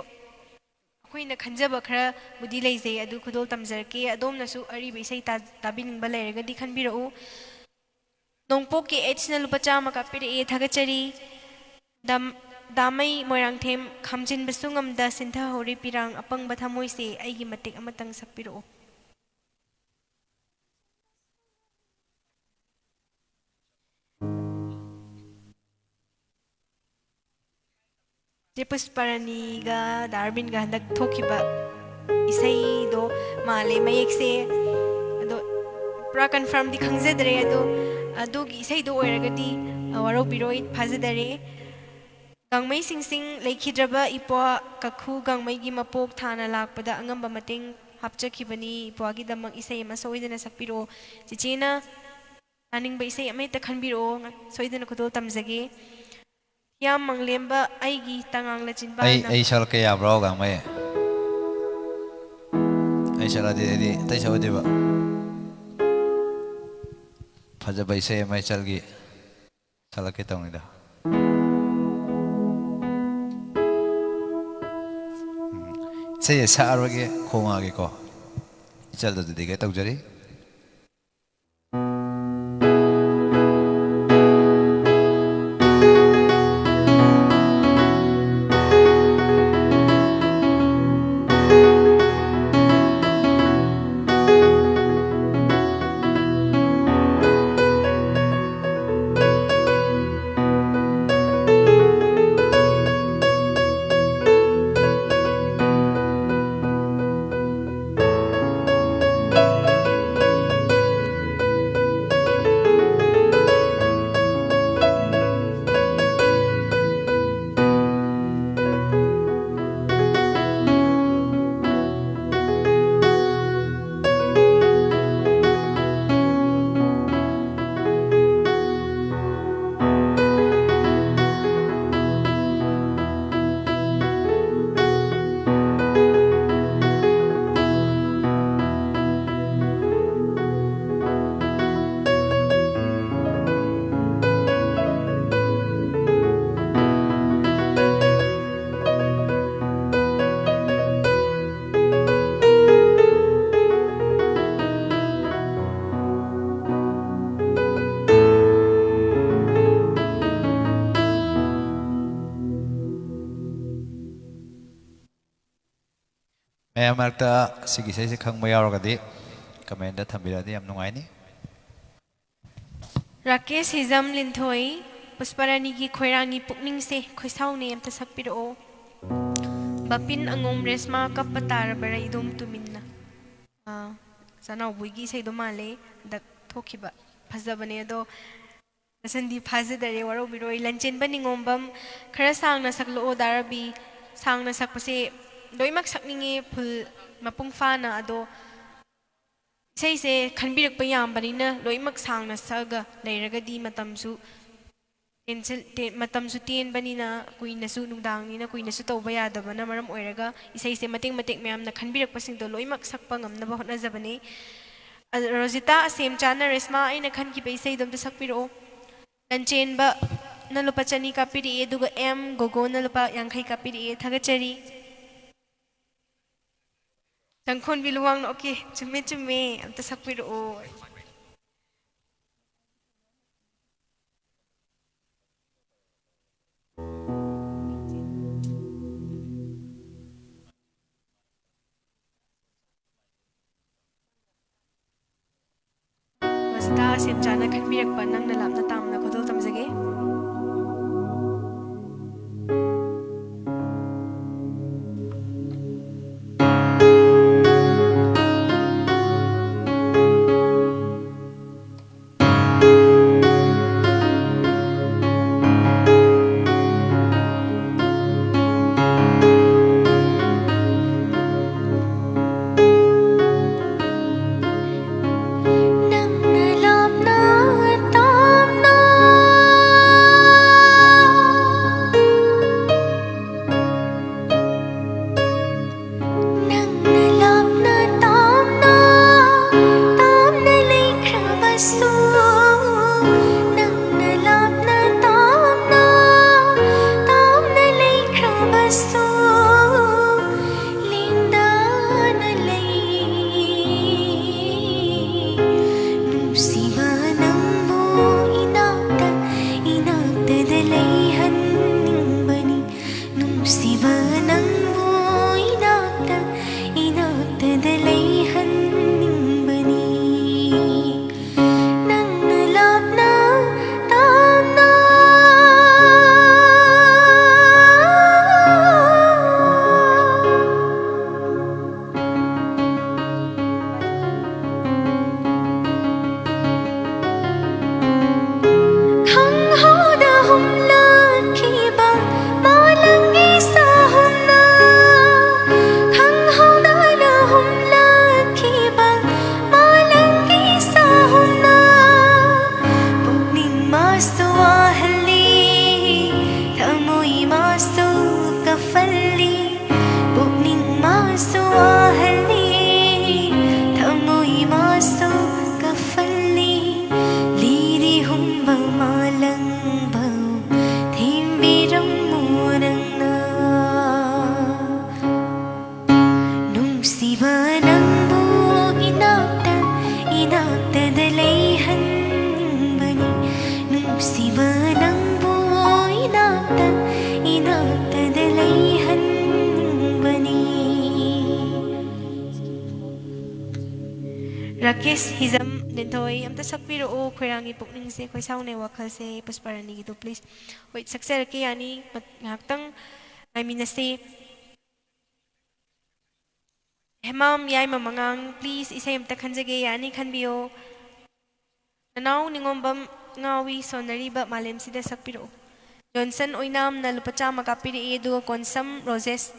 ꯑꯩꯈꯣꯏꯅ ꯈꯟꯖꯕ ꯈꯔꯕꯨꯗꯤ ꯂꯩꯖꯩ, ꯑꯗꯨ ꯈꯨꯗꯣꯜ ꯇꯝꯖꯔꯛꯀꯦ꯫ ꯑꯗꯣꯝꯅꯁꯨ ꯑꯔꯤꯕ ꯏꯁꯩ ꯇꯥ-, ꯇꯥꯕꯤꯅꯤꯡꯕ ꯂꯩꯔꯒꯗꯤ ꯈꯟꯕꯤꯔꯛꯎ꯫ ꯅꯣꯡꯄꯣꯛꯀꯤ ꯑꯩꯠꯁꯅ ꯂꯨꯄꯥ ꯆꯥꯝꯃ ꯀꯥꯞꯄꯤꯔꯛꯑꯦ, ꯊꯥꯒꯠꯆꯔꯤ꯫ ꯗꯥꯝ-, ꯗꯥꯃꯩ ꯃꯣꯏꯔꯥꯡꯊꯦꯝ, "ꯈꯥꯝꯖꯤꯟꯕꯁꯨ ꯉꯝꯗ ꯁꯤꯟꯊꯍꯧꯔꯤ ꯄꯤꯔꯥꯡ ꯑꯄꯪꯕ ꯊꯃꯣꯏꯁꯦ", ꯑꯩꯒꯤ ꯃꯇꯦꯛ ꯑꯃꯇꯪ ꯁꯛꯄꯤꯔꯛꯑꯣ꯫ ꯆꯦ ꯄꯨꯁꯄꯔꯥꯅꯤꯒ ꯗꯥ ꯑꯔꯕꯤꯟꯒ ꯍꯟꯗꯛ ꯊꯣꯛꯈꯤꯕ ꯏꯁꯩꯗꯣ ꯃꯥꯜꯂꯦ ꯃꯌꯦꯛꯁꯦ꯫ ꯑꯗꯣ ꯄꯨꯔꯥ ꯀꯟꯐꯥꯔꯝꯗꯤ ꯈꯪꯖꯗ꯭ꯔꯦ꯫ ꯑꯗꯣ ꯑꯗꯨꯒꯤ ꯏꯁꯩꯗꯣ ꯑꯣꯏꯔꯒꯗꯤ, ꯑ, ꯋꯥꯔꯧꯕꯤꯔꯣꯏ, ꯐꯥꯖꯗꯔꯦ꯫ ꯒꯥꯡꯃꯩ ꯁꯤꯡꯁꯤꯡ ꯂꯩꯈꯤꯗ꯭ꯔꯕ ꯏꯄ꯭ꯋꯥ ꯀꯈꯨ ꯒꯥꯡꯃꯩꯒꯤ ꯃꯄꯣꯛ ꯊꯥꯅ ꯂꯥꯛꯄꯗ ꯑꯉꯝꯕ ꯃꯇꯦꯡ ꯍꯥꯞꯆꯈꯤꯕꯅꯤ꯫ ꯏꯄ꯭ꯋꯥꯒꯤꯗꯃꯛ ꯏꯁꯩ ꯑꯃ ꯁꯣꯏꯗꯅ ꯁꯛꯄꯤꯔꯛꯑꯣ꯫ ꯆꯤꯆꯦꯅ ꯇꯥꯅꯤꯡꯕ ꯏꯁꯩ ꯑꯃ ꯍꯦꯛꯇ ꯈꯟꯕꯤꯔꯛꯑꯣ꯫ ꯁꯣꯏꯗꯅ ꯈꯨꯗꯣꯜ ꯇꯝꯖꯒꯦ꯫ ꯍꯤꯌꯥꯝ ꯃꯪꯂꯦꯝꯕ ꯑꯩꯒꯤ ꯇꯉꯥꯡꯅ ꯑꯩ, ꯆꯤꯟꯕꯥꯜꯅ꯫ ꯑꯩ ꯁꯛꯂꯛꯀꯦ ꯌꯥꯕ꯭ꯔꯣ, ꯒꯥꯡꯃꯩ? ꯑꯩ ꯁꯛꯂꯗꯤ ꯑꯩꯗꯤ ꯑꯇꯩ ꯁꯛꯑꯣꯏꯗꯣꯏꯕ꯫ ꯐꯖꯕ ꯏꯁꯩ ꯑꯃ ꯏꯆꯜꯒꯤ ꯁꯛꯂꯛꯀꯦ ꯇꯧꯅꯤꯗ꯫ ꯎꯝ꯫ ꯏꯁꯩꯁꯦ ꯁꯛꯑꯔꯣꯏꯒꯦ, ꯈꯣꯡꯉꯛꯑꯒꯦꯀꯣ꯫ ꯏꯆꯜꯗ dedicated ꯇꯧꯖꯔꯤ꯫ ꯃꯌꯥꯝ ꯃꯔꯛꯇ ꯁꯤꯒꯤ ꯏꯁꯩꯁꯦ ꯈꯪꯕ ꯌꯥꯎꯔꯒꯗꯤ comment ꯊꯝꯕꯤꯔꯛꯑꯗꯤ ꯌꯥꯝ ꯅꯨꯡꯉꯥꯏꯅꯤ꯫ ꯔꯥꯀꯦꯁ ꯍꯤꯖꯝ ꯂꯤꯟꯊꯣꯏ, ꯄꯨꯁꯄꯔꯥꯅꯤꯒꯤ ꯈꯣꯏꯔꯥꯡꯒꯤ ꯄꯨꯛꯅꯤꯡꯁꯦ ꯈꯣꯏꯁꯥꯎꯅꯩ ꯑꯝꯇ ꯁꯛꯄꯤꯔꯛꯑꯣ꯫ ꯕꯥꯄꯤꯟ ꯑꯉꯣꯝ ꯔꯦꯁꯃꯥ ꯀꯞꯄ ꯇꯥꯔꯕꯔꯥ ꯏꯗꯣꯝ ꯇꯨꯃꯤꯟꯅ꯫ ꯑꯥ, ꯆꯅꯥꯎꯕꯣꯏꯒꯤ ꯏꯁꯩꯗꯣ ꯃꯥꯜꯂꯦ ꯍꯟꯗꯛ ꯊꯣꯛꯈꯤꯕ꯫ ꯐꯖꯕꯅꯦ ꯑꯗꯣ, ꯃꯁꯟꯗꯤ ꯐꯥꯖꯗꯔꯦ, ꯋꯥꯔꯧꯕꯤꯔꯣꯏ꯫ ꯂꯟꯆꯦꯟꯕ ꯅꯤꯉꯣꯝꯕꯝ, ꯈꯔ ꯁꯥꯡꯅ ꯁꯛꯂꯛꯑꯣ ꯗꯥ ꯔꯕꯤ꯫ ꯁꯥꯡꯅ ꯁꯛꯄꯁꯦ ꯂꯣꯏꯅꯃꯛ ꯁꯛꯅꯤꯡꯉꯦ, ꯐꯨꯜ ꯃꯄꯨꯡ ꯐꯥꯅ꯫ ꯑꯗꯣ ꯏꯁꯩꯁꯦ ꯈꯟꯕꯤꯔꯛꯄ ꯌꯥꯝꯕꯅꯤꯅ ꯂꯣꯏꯅꯃꯛ ꯁꯥꯡꯅ ꯁꯛꯑꯒ ꯂꯩꯔꯒꯗꯤ ꯃꯇꯝꯁꯨ ꯇꯦꯟꯁꯤꯜ-, ꯇꯦ-, ꯃꯇꯝꯁꯨ ꯇꯦꯟꯕꯅꯤꯅ ꯀꯨꯏꯅꯁꯨ, ꯅꯨꯡꯗꯥꯡꯅꯤꯅ ꯀꯨꯏꯅꯁꯨ ꯇꯧꯕ ꯌꯥꯗꯕꯅ ꯃꯔꯝ ꯑꯣꯏꯔꯒ ꯏꯁꯩꯁꯦ ꯃꯇꯦꯛ ꯃꯇꯦꯛ ꯃꯌꯥꯝꯅ ꯈꯟꯕꯤꯔꯛꯄꯁꯤꯡꯗꯣ ꯂꯣꯏꯅꯃꯛ ꯁꯛꯄ ꯉꯝꯅꯕ ꯍꯣꯠꯅꯖꯕꯅꯤ꯫ ꯑ, ꯔꯣꯖꯤꯇꯥ ꯑꯁꯦꯝꯆꯥꯅ ꯔꯦꯁꯃꯥ ꯑꯩꯅ ꯈꯟꯈꯤꯕ ꯏꯁꯩꯗꯣ ꯑꯝꯇ ꯁꯛꯄꯤꯔꯛꯑꯣ꯫ ꯂꯟꯆꯦꯟꯕꯅ ꯂꯨꯄꯥ ꯆꯅꯤ ꯀꯥꯞꯄꯤꯔꯛꯑꯦ, ꯑꯗꯨꯒ ꯑꯦꯝ ꯒꯣꯒꯣꯅ ꯂꯨꯄꯥ ꯌꯥꯡꯈꯩ ꯀꯥꯞꯄꯤꯔꯛꯑꯦ꯫ ꯊꯥꯒꯠꯆꯔꯤ꯫ ꯆꯪꯈꯣꯟꯕꯤ ꯂꯨꯋꯥꯡꯅ, ꯑꯣꯀꯦ, ꯆꯨꯝꯃꯦ, ꯆꯨꯝꯃꯦ, ꯑꯝꯇ ꯁꯛꯄꯤꯔꯛꯑꯣ꯫ ꯃꯁꯤꯗ ꯁꯦꯝꯆꯥꯅ ꯈꯟꯕꯤꯔꯛꯄ ꯅꯪꯅ ꯂꯥꯞꯅ ꯇꯥꯝꯅ ꯈꯨꯗꯣꯜ ꯇꯝꯖꯒꯦ꯫ ꯃꯥꯂꯪꯕꯧ ꯊꯦꯝꯕꯤꯔꯝꯃꯨ ꯅꯪꯅ꯫ ꯅꯨꯡꯁꯤꯕ ꯅꯪꯕꯨ ꯏꯅꯥꯛꯇ, ꯏꯅꯥꯛꯇꯗ ꯂꯩꯍꯟꯅꯤꯡꯕꯅꯤ꯫ ꯅꯨꯡꯁꯤꯕ ꯅꯪꯕꯨ ꯏꯅꯥꯛꯇ, ꯏꯅꯥꯛꯇꯗ ꯂꯩꯍꯟꯅꯤꯡꯕꯅꯤ꯫ ꯔꯥꯀꯦꯁ ꯍꯤꯖꯝ ꯂꯤꯟꯊꯣꯏ ꯑꯝꯇ ꯁꯛꯄꯤꯔꯛꯑꯣ, ꯈꯣꯏꯔꯥꯡꯒꯤ ꯄꯨꯛꯅꯤꯡꯁꯦ ꯈꯣꯏꯁꯥꯎꯅꯩ ꯋꯥꯈꯜꯁꯦ, ꯄꯨꯁꯄꯥꯔꯥꯅꯤꯒꯤꯗꯣ please꯫ ꯍꯣꯏ, ꯁꯛꯆꯔꯛꯀꯦ, ꯌꯥꯅꯤ, ꯃꯠ-, ꯉꯥꯏꯍꯥꯛꯇꯪ ꯉꯥꯏꯃꯤꯟꯅꯁꯤ꯫ ꯍꯦꯃꯥꯝ ꯌꯥꯏꯃ ꯃꯉꯥꯡ, please, ꯏꯁꯩ ꯑꯝꯇ ꯈꯟꯖꯒꯦ, ꯌꯥꯅꯤ, ꯈꯟꯕꯤꯌꯣ꯫ ꯅꯅꯥꯎ ꯅꯤꯉꯣꯝꯕꯝ ꯉꯥꯎꯏ ꯁꯣꯟꯅꯔꯤꯕ ꯃꯥꯂꯦꯝꯁꯤꯗ ꯁꯛꯄꯤꯔꯛꯎ꯫ ꯖꯣꯟꯁꯟ ꯑꯣꯏꯅꯥꯝꯅ ꯂꯨꯄꯥ ꯆꯥꯝꯃ ꯀꯥꯞꯄꯤꯔꯛꯏ, ꯑꯗꯨꯒ ꯀꯣꯟꯁꯝ ꯔꯣꯖꯦꯁ,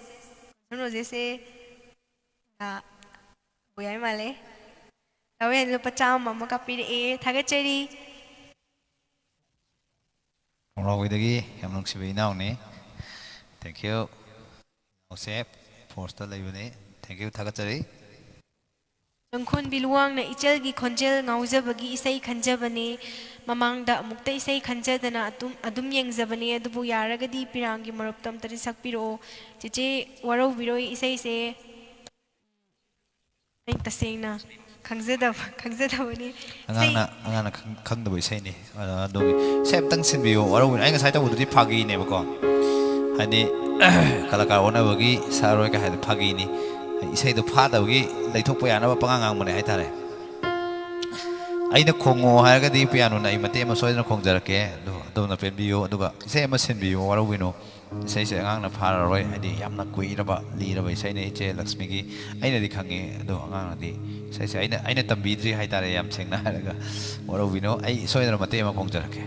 ꯀꯣꯟꯁꯝ ꯔꯣꯖꯦꯁꯁꯦ, ꯑꯥ, ꯌꯥꯏ ꯃꯥꯜꯂꯦ꯫ ꯇꯥꯋꯦꯟ ꯂꯨꯄꯥ ꯆꯥꯝꯃ ꯑꯃ ꯀꯥꯞꯄꯤꯔꯛꯑꯦ, ꯊꯥꯒꯠꯆꯔꯤ꯫ ꯈꯣꯡꯂꯥꯎꯕꯤꯗꯒꯤ ꯌꯥꯝ ꯅꯨꯡꯁꯤꯕ ꯏꯅꯥꯎꯅꯤ꯫ Thank you꯫ ꯏꯅꯥꯎꯁꯦ forceꯇ ꯂꯩꯕꯅꯤ꯫ Thank you, ꯊꯥꯒꯠꯆꯔꯤ꯫ ꯆꯪꯈꯣꯟꯕꯤ ꯂꯨꯋꯥꯡꯅ ꯏꯆꯜꯒꯤ ꯈꯣꯟꯖꯦꯜ ꯉꯥꯎꯖꯕꯒꯤ ꯏꯁꯩ ꯈꯟꯖꯕꯅꯦ꯫ ꯃꯃꯥꯡꯗ ꯑꯃꯨꯛꯇ ꯏꯁꯩ ꯈꯟꯖꯗꯅ ꯑꯗꯨꯝ, ꯑꯗꯨꯝ ꯌꯦꯡꯖꯕꯅꯦ, ꯑꯗꯨꯕꯨ ꯌꯥꯔꯒꯗꯤ ꯄꯤꯔꯥꯡꯒꯤ ꯃꯔꯨꯞꯇ ꯑꯝꯇꯗꯤ ꯁꯛꯄꯤꯔꯛꯑꯣ꯫ ꯆꯦꯆꯦ ꯋꯥꯔꯧꯕꯤꯔꯣꯏ, ꯏꯁꯩꯁꯦ ꯑꯩ ꯇꯁꯦꯡꯅ ꯈꯪꯖꯗꯕ, ꯈꯪꯖꯗꯕꯅꯤ꯫ ꯑꯉꯥꯡꯅ, ꯏꯁꯩ ꯑꯉꯥꯡꯅ ꯈꯪ-, ꯈꯪꯗꯕ ꯏꯁꯩꯅꯤ꯫ ꯑ, ꯑꯗꯨꯒꯤ ꯏꯁꯩ ꯑꯝꯇꯪ ꯁꯤꯟꯕꯤꯌꯨ, ꯋꯥꯔꯧꯕꯤꯅꯨ꯫ ꯑꯩ ꯉꯁꯥꯏ ꯇꯧꯕꯗꯨꯗꯤ ꯐꯥꯒꯤꯅꯦꯕꯀꯣ꯫ ꯍꯥꯏꯗꯤ, ꯀꯂꯥꯀꯥꯔ ꯑꯣꯟꯅꯕꯒꯤ ꯁꯛꯑꯔꯣꯏ ꯀꯥꯏ ꯍꯥꯏꯗꯣ ꯐꯥꯒꯤꯅꯤ꯫ ꯏꯁꯩꯗꯣ ꯐꯥꯗꯕꯒꯤ ꯂꯩꯊꯣꯛꯄ ꯌꯥꯅꯕ ꯄꯉꯥꯡ ꯉꯥꯡꯕꯅꯦ ꯍꯥꯏꯇꯥꯔꯦ꯫ ꯑꯩꯅ ꯈꯣꯡꯉꯣ ꯍꯥꯏꯔꯒꯗꯤ ꯄꯤꯌꯥꯅꯣꯅ ꯑꯩ ꯃꯇꯦꯛ ꯑꯃ ꯁꯣꯏꯗꯅ ꯈꯣꯡꯖꯔꯛꯀꯦ꯫ ꯑꯗꯨ ꯑꯗꯣꯝꯅ ꯄꯦꯟꯕꯤꯌꯨ꯫ ꯑꯗꯨꯒ ꯏꯁꯩ ꯑꯃ ꯁꯤꯟꯕꯤꯌꯨ, ꯋꯥꯔꯧꯕꯤꯅꯨ꯫ ꯏꯁꯩꯁꯦ ꯑꯉꯥꯡꯅ ꯐꯥꯔꯔꯣꯏ, ꯍꯥꯏꯗꯤ ꯌꯥꯝꯅ ꯀꯨꯏꯔꯕ, ꯂꯤꯔꯕ ꯏꯁꯩꯅꯦ ꯏꯆꯦ ꯂꯛꯁꯃꯤꯒꯤ꯫ ꯑꯩꯅꯗꯤ ꯈꯪꯉꯦ, ꯑꯗꯣ ꯑꯉꯥꯡꯅꯗꯤ ꯏꯁꯩꯁꯦ ꯑꯩꯅ, ꯑꯩꯅ ꯇꯝꯕꯤꯗ꯭ꯔꯤ ꯍꯥꯏꯇꯥꯔꯦ, ꯌꯥꯝ ꯁꯦꯡꯅ ꯍꯥꯏꯔꯒ꯫ ꯋꯥꯔꯧꯕꯤꯅꯣ, ꯑꯩ ꯁꯣꯏꯗꯅ ꯃꯇꯦꯛ ꯑꯃ ꯈꯣꯡꯖꯔꯛꯀꯦ꯫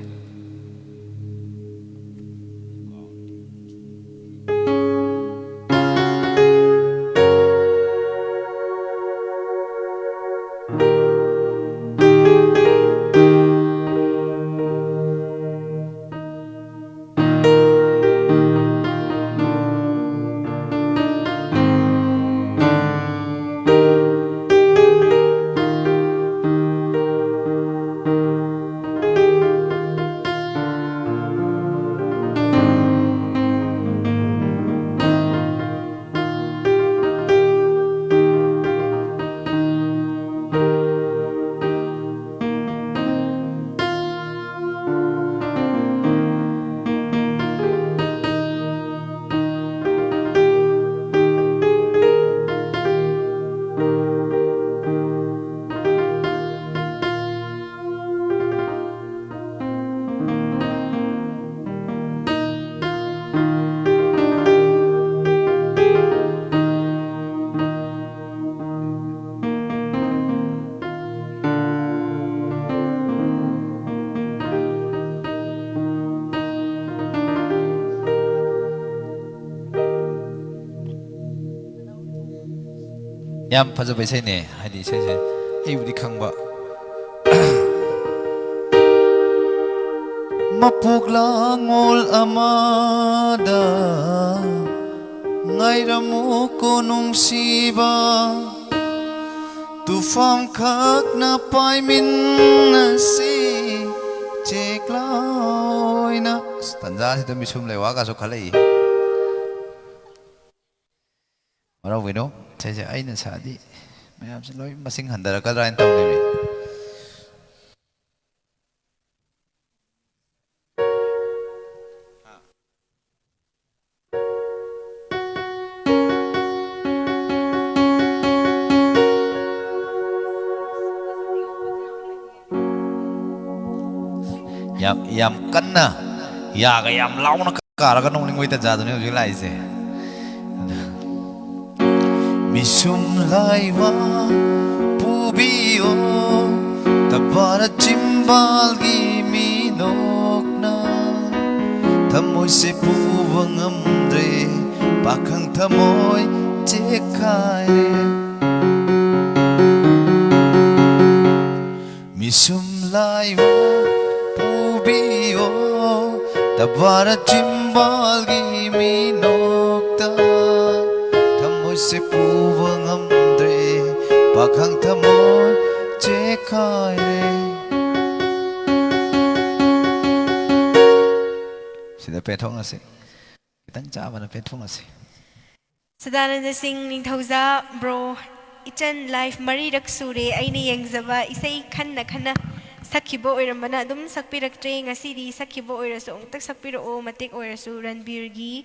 ꯌꯥꯝ ꯐꯖꯕ ꯏꯁꯩꯅꯦ, ꯍꯥꯏꯗꯤ ꯏꯁꯩꯁꯦ ꯑꯩꯕꯨꯗꯤ ꯈꯪꯕ꯫ ꯃꯄꯣꯛ ꯂꯥꯉꯣꯜ ꯑꯃꯗ ꯉꯥꯏꯔꯝꯃꯨꯀꯣ ꯅꯨꯡꯁꯤꯕ, ꯇꯨꯐꯥꯟ ꯈꯛꯅ ꯄꯥꯏꯃꯤꯟꯅꯁꯤ ꯆꯦꯛꯂꯥꯎꯅ꯫ ꯑꯁ, ꯇꯟꯖꯥꯁꯤꯗ ꯃꯤꯁꯨꯝ ꯂꯩꯋꯥꯒꯁꯨ ꯈꯜꯂꯛꯏ꯫ ꯍꯔꯥꯎꯕꯤꯅꯣ, ꯁꯤꯁꯦ ꯑꯩꯅ ꯁꯥꯗꯤ ꯃꯌꯥꯝꯁꯦ ꯂꯣꯏ ꯃꯁꯤꯡ ꯍꯟꯊꯔꯛꯀꯗ꯭ꯔꯥ ꯍꯥꯏꯅ ꯇꯧꯅꯤꯡꯉꯤ꯫ ꯌꯥꯝ, ꯌꯥꯝ ꯀꯟꯅ ꯌꯥꯒ ꯌꯥꯝ ꯂꯥꯎꯅ ꯀꯥꯔꯒ ꯅꯣꯛꯅꯤꯡꯕꯩ ꯇꯟꯖꯥꯗꯨꯅꯦ ꯍꯧꯖꯤꯛ ꯂꯥꯛꯏꯁꯦ꯫ ꯃꯤꯁꯨꯝ ꯂꯥꯏꯋꯥ ꯄꯨꯕꯤꯌꯣ, ꯇꯕꯥꯔ ꯆꯤꯝꯕꯥꯜꯒꯤ ꯃꯤꯅꯣꯛꯅ ꯊꯃꯣꯏꯁꯦ ꯄꯨꯕ ꯉꯝꯗ꯭ꯔꯦ, ꯄꯥꯈꯪ ꯊꯃꯣꯏ ꯆꯦꯛꯈꯥꯏꯔꯦ꯫ ꯃꯤꯁꯨꯝ ꯂꯥꯏꯋꯥ ꯄꯨꯕꯤꯌꯣ, ꯇꯕꯥꯔ ꯆꯤꯝꯕꯥꯜꯒꯤ ꯃꯤꯅꯣꯛꯇ ꯊꯃꯣꯏꯁꯦ ꯄꯨꯕ ꯉꯝꯗ꯭ꯔꯦ, ꯄꯥꯈꯪ ꯊꯃꯣꯏ ꯆꯦꯈꯥꯏꯔꯦ꯫ ꯁꯤꯗ ꯄꯦꯟꯊꯣꯛꯅꯁꯤ, ꯈꯤꯇꯪ ꯆꯥꯕꯅ ꯄꯦꯟꯊꯣꯛꯅꯁꯤ꯫ ꯁꯗꯥꯅꯟꯗ ꯁꯤꯡ ꯅꯤꯡꯊꯧꯖꯥ ꯕ꯭ꯔꯣ, ꯏꯆꯟ ꯂꯥꯏꯐ ꯃꯔꯤꯔꯛ ꯁꯨꯔꯦ ꯑꯩꯅ ꯌꯦꯡꯖꯕ, ꯏꯁꯩ ꯈꯟꯅ ꯈꯟꯅ ꯁꯛꯈꯤꯕ ꯑꯣꯏꯔꯝꯕꯅ ꯑꯗꯨꯝ ꯁꯛꯄꯤꯔꯛꯇ꯭ꯔꯦ꯫ ꯉꯁꯤꯗꯤ ꯁꯛꯈꯤꯕ ꯑꯣꯏꯔꯁꯨ ꯑꯃꯨꯛꯇ ꯁꯛꯄꯤꯔꯛꯑꯣ, ꯃꯇꯦꯛ ꯑꯣꯏꯔꯁꯨ꯫ ꯔꯟꯕꯤꯔꯒꯤ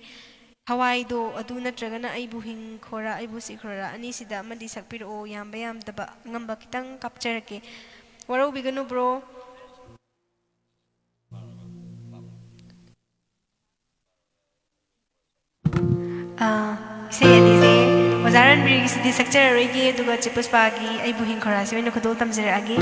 ꯍꯋꯥꯏꯗꯣ ꯑꯗꯨ ꯅꯠꯇ꯭ꯔꯒꯅ ꯑꯩꯕꯨ ꯍꯤꯡꯈꯣꯔꯥ, ꯑꯩꯕꯨ ꯁꯤꯈ꯭ꯔꯣꯔꯥ, ꯑꯅꯤꯁꯤꯗ ꯑꯃꯗꯤ ꯁꯛꯄꯤꯔꯛꯑꯣ꯫ ꯌꯥꯝꯕ ꯌꯥꯝꯗꯕ ꯑꯉꯝꯕ ꯈꯤꯇꯪ ꯀꯥꯞꯆꯔꯛꯀꯦ, ꯋꯥꯔꯧꯕꯤꯒꯅꯨ ꯕ꯭ꯔꯣ꯫ ꯑꯥ, ꯏꯁꯩ ꯑꯅꯤꯁꯦ ꯑꯣꯖꯥ ꯔꯟꯕꯤꯔꯒꯤꯁꯤꯗꯤ ꯁꯛꯆꯔꯔꯣꯏꯒꯦ, ꯑꯗꯨꯒ ꯆꯦ ꯄꯨꯁꯄꯥꯒꯤ ꯑꯩꯕꯨ ꯍꯤꯡꯈꯣꯔꯥꯁꯤ ꯑꯣꯏꯅ ꯈꯨꯗꯣꯜ ꯇꯝꯖꯔꯛꯑꯒꯦ꯫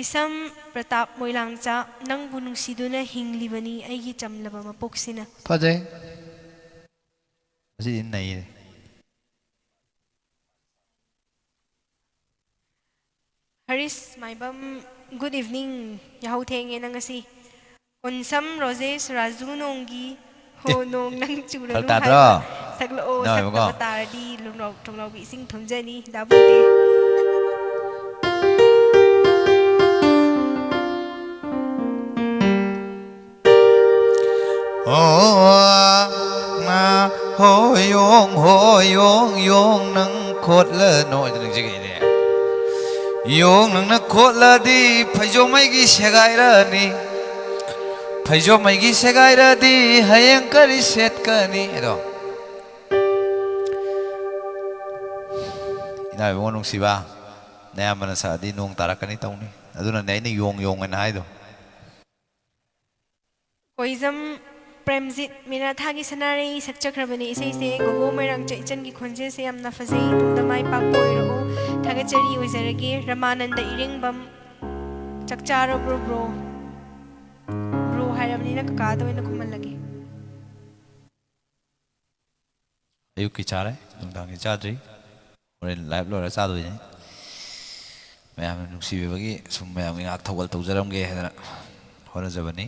ꯏꯁꯝ ꯄ꯭ꯔꯇꯥꯞ ꯃꯣꯏꯂꯥꯡꯆꯥ, ꯅꯪꯕꯨ ꯅꯨꯡꯁꯤꯗꯨꯅ ꯍꯤꯡꯂꯤꯕꯅꯤ ꯑꯩꯒꯤ ꯆꯝꯂꯕ ꯃꯄꯣꯛꯁꯤꯅ꯫ ꯐꯖꯩ꯫ ꯑꯁꯤꯗꯤ ꯅꯩꯔꯦ꯫ ꯍꯔꯤꯁ ꯃꯥꯏꯕꯝ, good evening꯫ ꯌꯥꯍꯧ ꯊꯦꯡꯉꯦ ꯅꯪ ꯉꯁꯤ꯫ ꯀꯣꯟꯁꯝ ꯔꯣꯖꯦꯁ ꯔꯥꯖꯨ ꯅꯣꯡꯒꯤ ꯍꯣ ꯅꯣꯡ ꯅꯪ ꯆꯨꯔꯅꯨ ꯐꯔꯛ ꯇꯥꯗ꯭ꯔꯣ? ꯍꯥꯏꯕ ꯁꯛꯂꯛꯑꯣ꯫ ꯅꯪ ꯑꯣꯏꯕꯀꯣ? ꯁꯛꯇꯕ ꯇꯥꯔꯗꯤ ꯂꯨꯝꯂꯥꯎ ꯊꯣꯡꯂꯥꯎꯕꯤ ꯏꯁꯤꯡ ꯊꯨꯝꯖꯅꯤ꯫ ꯗꯥꯕꯨꯡꯗꯤ꯫ ꯑꯣ, ꯉꯥ, ꯍꯣ, ꯌꯣꯡ, ꯍꯣ, ꯌꯣꯡ, ꯌꯣꯡ, ꯅꯪ ꯈꯣꯠꯂꯅꯨ꯫ ꯑꯩꯗꯤ ꯅꯤꯡꯁꯤꯡꯉꯛꯏꯅꯦ꯫ ꯌꯣꯡ ꯅꯪꯅ ꯈꯣꯠꯂꯗꯤ ꯐꯩꯖꯣꯝ ꯑꯩꯒꯤ ꯁꯦꯒꯥꯏꯔꯅꯤ꯫ ꯐꯩꯖꯣꯝ ꯑꯩꯒꯤ ꯁꯦꯒꯥꯏꯔꯗꯤ ꯍꯌꯦꯡ ꯀꯔꯤ ꯁꯦꯠꯀꯅꯤ? ꯑꯗꯣ, ꯏꯅꯥꯎ ꯏꯕꯨꯡꯉꯣ ꯅꯨꯡꯁꯤꯕ, ꯅꯌꯥꯝꯕꯅ ꯁꯛꯑꯗꯤ ꯅꯣꯡ ꯇꯥꯔꯛꯀꯅꯤ ꯇꯧꯅꯤ꯫ ꯑꯗꯨꯅꯅꯦ ꯑꯩꯅ ꯌꯣꯡ ꯌꯣꯡ ꯍꯥꯏꯅ ꯍꯥꯏꯗꯣ꯫ ꯀꯣꯏꯖꯝ ꯄ꯭ꯔꯦꯝꯖꯤꯠ, ꯃꯤꯅꯥꯊꯥꯒꯤ ꯁꯅꯥꯔꯩ ꯁꯛꯆꯈ꯭ꯔꯕꯅꯤ ꯏꯁꯩꯁꯦ꯫ ꯒꯣꯒꯣ ꯃꯣꯏꯔꯥꯡꯆ ꯏꯆꯟꯒꯤ ꯈꯣꯟꯖꯦꯜꯁꯦ ꯌꯥꯝꯅ ꯐꯖꯩ꯫ ꯇꯨꯡꯗ ꯃꯥꯏ ꯄꯥꯛꯄ ꯑꯣꯏꯔꯛꯑꯣ꯫ ꯊꯥꯒꯠꯆꯔꯤ ꯑꯣꯏꯖꯔꯒꯦ꯫ ꯔꯃꯥꯅꯟꯗ ꯏꯔꯤꯡꯕꯝ, ꯆꯥꯛ ꯆꯥꯔꯕ꯭ꯔꯣ ꯕ꯭ꯔꯣ? ꯕ꯭ꯔꯣ ꯍꯥꯏꯔꯕꯅꯤꯅ ꯀꯀꯥꯗ ꯑꯣꯏꯅ ꯈꯨꯝꯍꯜꯂꯒꯦ꯫ ꯑꯌꯨꯛꯀꯤ ꯆꯥꯔꯦ, ꯅꯨꯡꯗꯥꯡꯒꯤ ꯆꯥꯗ꯭ꯔꯤ꯫ ꯍꯣꯔꯦꯟ ꯂꯥꯏꯚ ꯂꯣꯏꯔ ꯆꯥꯗꯣꯏꯅꯤ꯫ ꯃꯌꯥꯝꯅ ꯅꯨꯡꯁꯤꯕꯤꯕꯒꯤ ꯁꯨꯝ ꯃꯌꯥꯝꯒꯤ ꯉꯥꯏꯍꯥꯛ ꯊꯧꯒꯜ ꯇꯧꯖꯔꯝꯒꯦ ꯍꯥꯏꯗꯅ ꯍꯣꯠꯅꯖꯕꯅꯤ꯫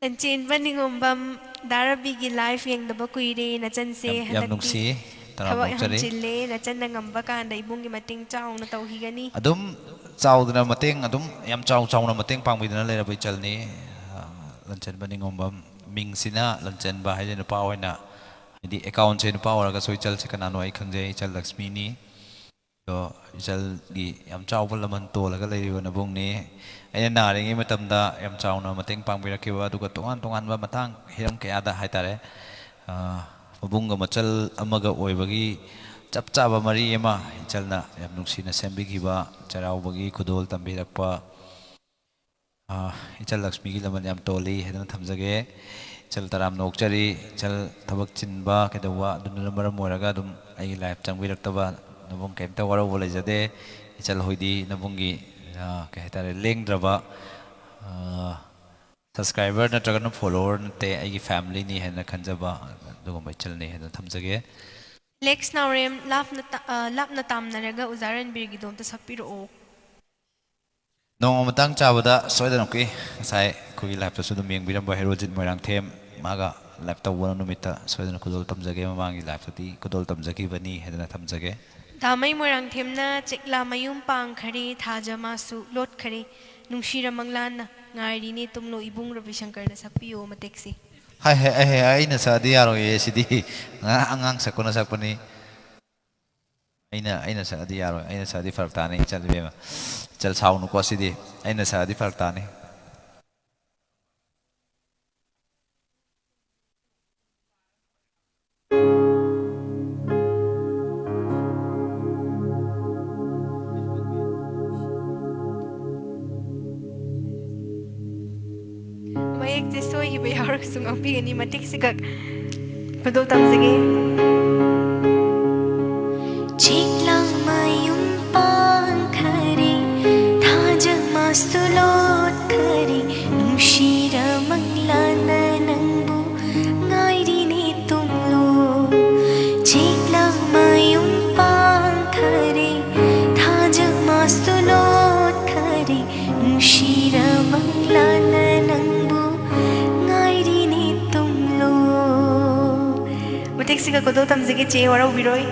ꯂꯟꯆꯦꯟꯕ ꯅꯤꯉꯣꯝꯕꯝ, ꯗꯥ ꯔꯕꯤꯒꯤ ꯂꯥꯏꯐ ꯌꯦꯡꯗꯕ ꯀꯨꯏꯔꯦ꯫ ꯅꯆꯟꯁꯦ ꯌꯥꯝ, ꯌꯥꯝ ꯍꯟꯗꯛꯇꯤ ꯅꯨꯡꯁꯤ, ꯇꯔꯥꯝꯅ ꯊꯕꯛ ꯌꯥꯝ ꯑꯣꯛꯆꯔꯤ꯫ ꯆꯤꯜꯂꯦ꯫ ꯅꯆꯟꯅ ꯉꯝꯕ ꯀꯥꯟꯗ ꯏꯕꯨꯡꯒꯤ ꯃꯇꯦꯡ ꯆꯥꯎꯅ ꯇꯧꯈꯤꯒꯅꯤ꯫ ꯑꯗꯨꯝ ꯆꯥꯎꯗꯅ ꯃꯇꯦꯡ ꯑꯗꯨꯝ ꯌꯥꯝ ꯆꯥꯎ ꯆꯥꯎꯅ ꯃꯇꯦꯡ ꯄꯥꯡꯕꯤꯗꯨꯅ ꯂꯩꯔꯕ ꯏꯆꯜꯅꯤ꯫ ꯑ, ꯂꯟꯆꯦꯟꯕ ꯅꯤꯉꯣꯝꯕꯝ, ꯃꯤꯡꯁꯤꯅ ꯂꯟꯆꯦꯟꯕ ꯍꯥꯏꯁꯦ ꯅꯨꯄꯥ ꯑꯣꯏꯅ, ꯍꯥꯏꯗꯤ ꯑꯦꯀꯥꯎꯟꯁꯦ ꯅꯨꯄꯥ ꯑꯣꯏꯔꯒꯁꯨ ꯏꯆꯜꯁꯦ ꯀꯅꯥꯅꯣ ꯑꯩ ꯈꯪꯖꯩ, ꯏꯆꯜ ꯂꯛꯁꯃꯤꯅꯤ꯫ ꯑꯗꯣ ꯏꯆꯜꯒꯤ ꯌꯥꯝ ꯆꯥꯎꯕ ꯂꯃꯟ ꯇꯣꯜꯂꯒ ꯂꯩꯔꯤꯕ ꯅꯕꯨꯡꯅꯤ꯫ ꯑꯩꯅ ꯅꯥꯔꯤꯉꯩ ꯃꯇꯝꯗ ꯌꯥꯝ ꯆꯥꯎꯅ ꯃꯇꯦꯡ ꯄꯥꯡꯕꯤꯔꯛꯈꯤꯕ, ꯑꯗꯨꯒ ꯇꯣꯉꯥꯟ ꯇꯣꯉꯥꯟꯕ ꯃꯇꯥꯡ ꯍꯤꯔꯝ ꯀꯌꯥꯗ ꯍꯥꯏꯇꯥꯔꯦ, ꯑ, ꯃꯕꯨꯡꯒ ꯃꯆꯜ ꯑꯃꯒ ꯑꯣꯏꯕꯒꯤ ꯆꯞ ꯆꯥꯕ ꯃꯔꯤ ꯑꯃ ꯏꯆꯜꯅ ꯌꯥꯝ ꯅꯨꯡꯁꯤꯅ ꯁꯦꯝꯕꯤꯈꯤꯕ, ꯆꯩꯔꯥꯎꯕꯒꯤ ꯈꯨꯗꯣꯜ ꯇꯝꯕꯤꯔꯛꯄ, ꯑ, ꯏꯆꯜ ꯂꯛꯁꯃꯤꯒꯤ ꯂꯃꯟ ꯌꯥꯝ ꯇꯣꯜꯂꯤ ꯍꯥꯏꯗꯨꯅ ꯊꯝꯖꯒꯦ꯫ ꯏꯆꯜ ꯇꯔꯥꯝꯅ ꯑꯣꯛꯆꯔꯤ꯫ ꯏꯆꯜ ꯊꯕꯛ ꯆꯤꯟꯕ ꯀꯩꯗꯧꯕ ꯑꯗꯨꯅ ꯃꯔꯝ ꯑꯣꯏꯔꯒ ꯑꯗꯨꯝ ꯑꯩꯒꯤ ꯂꯥꯏꯐ ꯆꯪꯕꯤꯔꯛꯇꯕ ꯅꯕꯨꯡ ꯀꯩꯝꯇ ꯋꯥꯔꯧꯕ ꯂꯩꯖꯗꯦ꯫ ꯏꯆꯜ ꯍꯣꯏꯗꯤ ꯅꯕꯨꯡꯒꯤ, ꯑ, ꯀꯩ ꯍꯥꯏꯇꯥꯔꯦ, ꯂꯦꯡꯗ꯭ꯔꯕ, ꯑ, subscriber ꯅꯠꯇ꯭ꯔꯒꯅ follower ꯅꯠꯇꯦ, ꯑꯩꯒꯤ familyꯅꯤ ꯍꯥꯏꯅ ꯈꯟꯖꯕ ꯑꯗꯨꯒꯨꯝꯕ ꯏꯆꯜꯅꯤ ꯍꯥꯏꯅ ꯊꯝꯖꯒꯦ꯫ ꯂꯦꯛꯁ ꯅꯥꯎꯔꯦꯝ, ꯂꯥꯞꯅ ꯇ-, ꯑ, ꯂꯥꯞꯅ ꯇꯥꯝꯅꯔꯒ ꯑꯣꯖꯥ ꯔꯟꯕꯤꯔꯒꯤꯗꯣ ꯑꯝꯇ ꯁꯛꯄꯤꯔꯛꯑꯣ꯫ ꯅꯣꯡꯃ ꯃꯇꯥꯡ ꯆꯥꯕꯗ ꯁꯣꯏꯗꯅ ꯀꯨꯏ-, ꯉꯁꯥꯏ ꯑꯩꯈꯣꯏꯒꯤ liveꯇꯁꯨ ꯑꯗꯨꯝ ꯌꯦꯡꯕꯤꯔꯝꯕ ꯍꯦꯔꯣꯖꯤꯠ ꯃꯣꯏꯔꯥꯡꯊꯦꯝ, ꯃꯥꯒ live ꯇꯧꯕ ꯅꯨꯃꯤꯠꯇ ꯁꯣꯏꯗꯅ ꯈꯨꯗꯣꯜ ꯇꯝꯖꯒꯦ, ꯃꯃꯥꯡꯒꯤ liveꯇꯗꯤ ꯈꯨꯗꯣꯜ ꯇꯝꯖꯈꯤꯕꯅꯤ ꯍꯥꯏꯗꯅ ꯊꯝꯖꯒꯦ꯫ ꯗꯥꯃꯩ ꯃꯣꯏꯔꯥꯡꯊꯦꯝꯅ ꯆꯦꯛꯂꯥ ꯃꯌꯨꯝ ꯄꯥꯡꯈꯔꯦ, ꯊꯥꯖ ꯃꯥꯁꯨ ꯂꯣꯠꯈꯔꯦ, ꯅꯨꯡꯁꯤꯔ ꯃꯪꯂꯥꯟꯅ ꯉꯥꯏꯔꯤꯅꯦ ꯇꯨꯝꯂꯣ, ꯏꯕꯨꯡ ꯔꯕꯤꯁꯪꯀꯔꯅ ꯁꯛꯄꯤꯌꯣ ꯃꯇꯦꯛꯁꯤ꯫ ꯍꯥꯏ, ꯍꯥꯏ, ꯍꯥꯏ, ꯍꯥꯏ, ꯑꯩꯅ ꯁꯛꯑꯗꯤ ꯌꯥꯔꯣꯏꯌꯦ ꯁꯤꯗꯤ꯫ ꯑꯉꯥꯡ, ꯑꯉꯥꯡ ꯁꯛꯄꯅ ꯁꯛꯄꯅꯤ꯫ ꯑꯩꯅ, ꯑꯩꯅ ꯁꯛꯑꯗꯤ ꯌꯥꯔꯣꯏ, ꯑꯩꯅ ꯁꯛꯑꯗꯤ ꯐꯔꯛ ꯇꯥꯅꯤ, ꯏꯆꯜ ꯏꯕꯦꯝꯃ꯫ ꯏꯆꯜ ꯁꯥꯎꯅꯨꯀꯣ ꯁꯤꯗꯤ, ꯑꯩꯅ ꯁꯛꯑꯗꯤ ꯐꯔꯛ ꯇꯥꯅꯤ꯫ ꯃꯌꯦꯛꯁꯦ ꯁꯣꯏꯈꯤꯕ ꯌꯥꯎꯔꯒꯁꯨ ꯉꯥꯛꯄꯤꯒꯅꯤ꯫ ꯃꯇꯤꯛꯁꯤꯈꯛ ꯈꯨꯗꯣꯜ ꯇꯝꯖꯒꯦ꯫ ꯆꯦꯛꯂꯥꯡ ꯃꯌꯨꯝ ꯄꯥꯟꯈꯔꯦ, ꯊꯥꯖ ꯃꯥꯁꯨ ꯂꯣꯠꯈꯔꯦ, ꯅꯨꯡꯁꯤꯔ ꯃꯪꯂꯥꯟꯅ ꯅꯪꯕꯨ ꯉꯥꯏꯔꯤꯅꯦ ꯇꯨꯝꯂꯣ꯫ ꯆꯦꯛꯂꯥꯡ ꯃꯌꯨꯝ ꯄꯥꯟꯈꯔꯦ, ꯊꯥꯖ ꯃꯥꯁꯨ ꯂꯣꯠꯈꯔꯦ, ꯅꯨꯡꯁꯤꯔ ꯃꯪꯂꯥꯟꯅ ꯅꯪꯕꯨ ꯉꯥꯏꯔꯤꯅꯦ ꯇꯨꯝꯂꯣ꯫ ꯃꯇꯦꯛꯁꯤꯒ ꯈꯨꯗꯣꯜ ꯇꯝꯖꯒꯦ ꯆꯦ, ꯋꯥꯔꯧꯕꯤꯔꯣꯏ꯫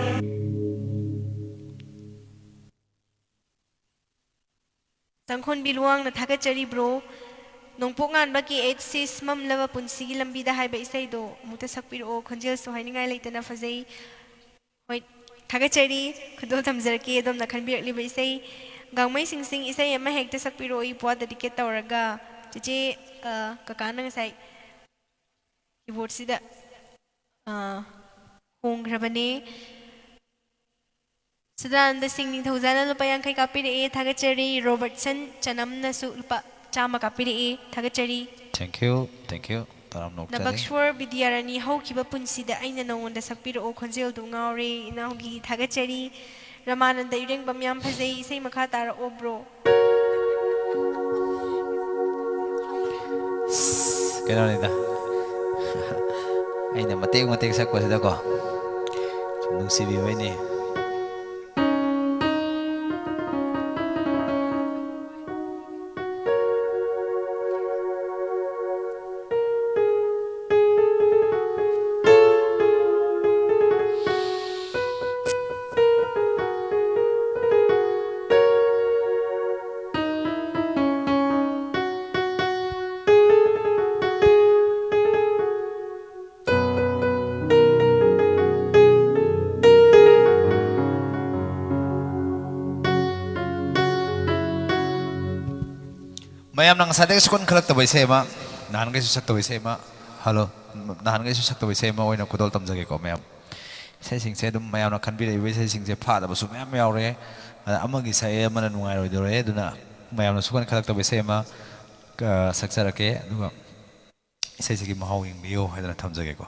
ꯇꯥꯡꯈꯣꯟꯕꯤ ꯂꯨꯋꯥꯡꯅ ꯊꯥꯒꯠꯆꯔꯤ bro꯫ ꯅꯣꯡꯄꯣꯛ ꯉꯥꯟꯕ ꯀꯦ ꯑꯩꯆ ꯁꯤ ꯃꯝꯂꯕ ꯄꯨꯟꯁꯤꯒꯤ ꯂꯝꯕꯤꯗ ꯍꯥꯏꯕ ꯏꯁꯩꯗꯣ ꯑꯃꯨꯛꯇ ꯁꯛꯄꯤꯔꯛꯑꯣ, ꯈꯣꯟꯖꯦꯜꯁꯨ ꯍꯥꯏꯅꯤꯡꯉꯥꯏ ꯂꯩꯇꯅ ꯐꯖꯩ꯫ ꯍꯣꯏ, ꯊꯥꯒꯠꯆꯔꯤ, ꯈꯨꯗꯣꯜ ꯇꯝꯖꯔꯛꯀꯦ ꯑꯗꯣꯝꯅ ꯈꯟꯕꯤꯔꯛꯂꯤꯕ ꯏꯁꯩ꯫ ꯒꯥꯡꯃꯩ ꯁꯤꯡꯁꯤꯡ ꯏꯁꯩ ꯑꯃ ꯍꯦꯛꯇ ꯁꯛꯄꯤꯔꯛꯑꯣ, ꯏꯄ꯭ꯋꯥ dedicate ꯇꯧꯔꯒ꯫ ꯆꯦꯆꯦ, ꯑ, ꯀꯀꯥꯅ ꯉꯁꯥꯏ keyboardꯁꯤꯗ, ꯑ, ꯍꯣꯡꯈ꯭ꯔꯕꯅꯦ꯫ ꯁꯗꯥꯅꯟꯗ ꯁꯤꯡ ꯅꯤꯡꯊꯧꯖꯥꯅ ꯂꯨꯄꯥ ꯌꯥꯡꯈꯩ ꯀꯥꯞꯄꯤꯔꯛꯑꯦ, ꯊꯥꯒꯠꯆꯔꯤ꯫ ꯔꯣꯕꯔꯠꯁꯟ ꯆꯅꯝꯅꯁꯨ ꯂꯨꯄꯥ ꯆꯥꯝꯃ ꯀꯥꯞꯄꯤꯔꯛꯑꯦ, ꯊꯥꯒꯠꯆꯔꯤ꯫ Thank you, thank you꯫ ꯇꯔꯥꯝꯅ ꯑꯣꯛꯆꯔꯤ꯫ ꯅꯕꯛꯁ꯭ꯋꯔ ꯕꯤꯗ꯭ꯌꯥꯔꯥꯅꯤ, ꯍꯧꯈꯤꯕ ꯄꯨꯟꯁꯤꯗ ꯑꯩꯅ ꯅꯉꯣꯟꯗ ꯁꯛꯄꯤꯔꯛꯑꯣ, ꯈꯣꯟꯖꯦꯜꯗꯨ ꯉꯥꯎꯔꯦ ꯏꯅꯥꯎꯒꯤ, ꯊꯥꯒꯠꯆꯔꯤ꯫ ꯔꯃꯥꯅꯟꯗ ꯏꯔꯦꯡꯕꯝ, ꯌꯥꯝ ꯐꯖꯩ꯫ ꯏꯁꯩ ꯃꯈꯥ ꯇꯥꯔꯛꯑꯣ, bro꯫ ꯀꯩꯅꯣꯅꯤꯗ, ꯑꯩꯅ ꯃꯇꯦꯛ ꯃꯇꯦꯛ ꯁꯛꯄꯁꯤꯗꯀꯣ, ꯁꯨꯝ ꯅꯨꯡꯁꯤꯕꯤꯕꯩꯅꯦ꯫ ꯃꯌꯥꯝꯅ ꯉꯁꯥꯏꯗꯒꯤ ꯁꯨꯛꯈꯟ ꯈꯜꯂꯛꯇꯕ ꯏꯁꯩ ꯑꯃ, ꯅꯍꯥꯟꯈꯩꯁꯨ ꯁꯛꯇꯕ ꯏꯁꯩ ꯑꯃ, ꯍꯜꯂꯣ, ꯅꯍꯥꯟꯈꯩꯁꯨ ꯁꯛꯇꯕ ꯏꯁꯩ ꯑꯃ ꯑꯣꯏꯅ ꯈꯨꯗꯣꯜ ꯇꯝꯖꯒꯦꯀꯣ ꯃꯌꯥꯝ꯫ ꯏꯁꯩꯁꯤꯡꯁꯦ ꯑꯗꯨꯝ ꯃꯌꯥꯝꯅ ꯈꯟꯕꯤꯔꯛꯏꯕ ꯏꯁꯩꯁꯤꯡꯁꯦ ꯐꯥꯗꯕꯁꯨ ꯃꯌꯥꯝ ꯌꯥꯎꯔꯦ꯫ ꯑꯗ ꯑꯃꯒꯤ ꯁꯛꯑꯦ ꯑꯃꯅ ꯅꯨꯡꯉꯥꯏꯔꯣꯏꯗꯧꯔꯦ, ꯑꯗꯨꯅ ꯃꯌꯥꯝꯅ ꯁꯨꯛꯈꯟ ꯈꯜꯂꯛꯇꯕ ꯏꯁꯩ ꯑꯃ, ꯑ, ꯁꯛꯆꯔꯛꯀꯦ, ꯑꯗꯨꯒ ꯏꯁꯩꯁꯤꯒꯤ ꯃꯍꯥꯎ ꯌꯦꯡꯕꯤꯌꯨ ꯍꯥꯏꯗꯅ ꯊꯝꯖꯒꯦꯀꯣ꯫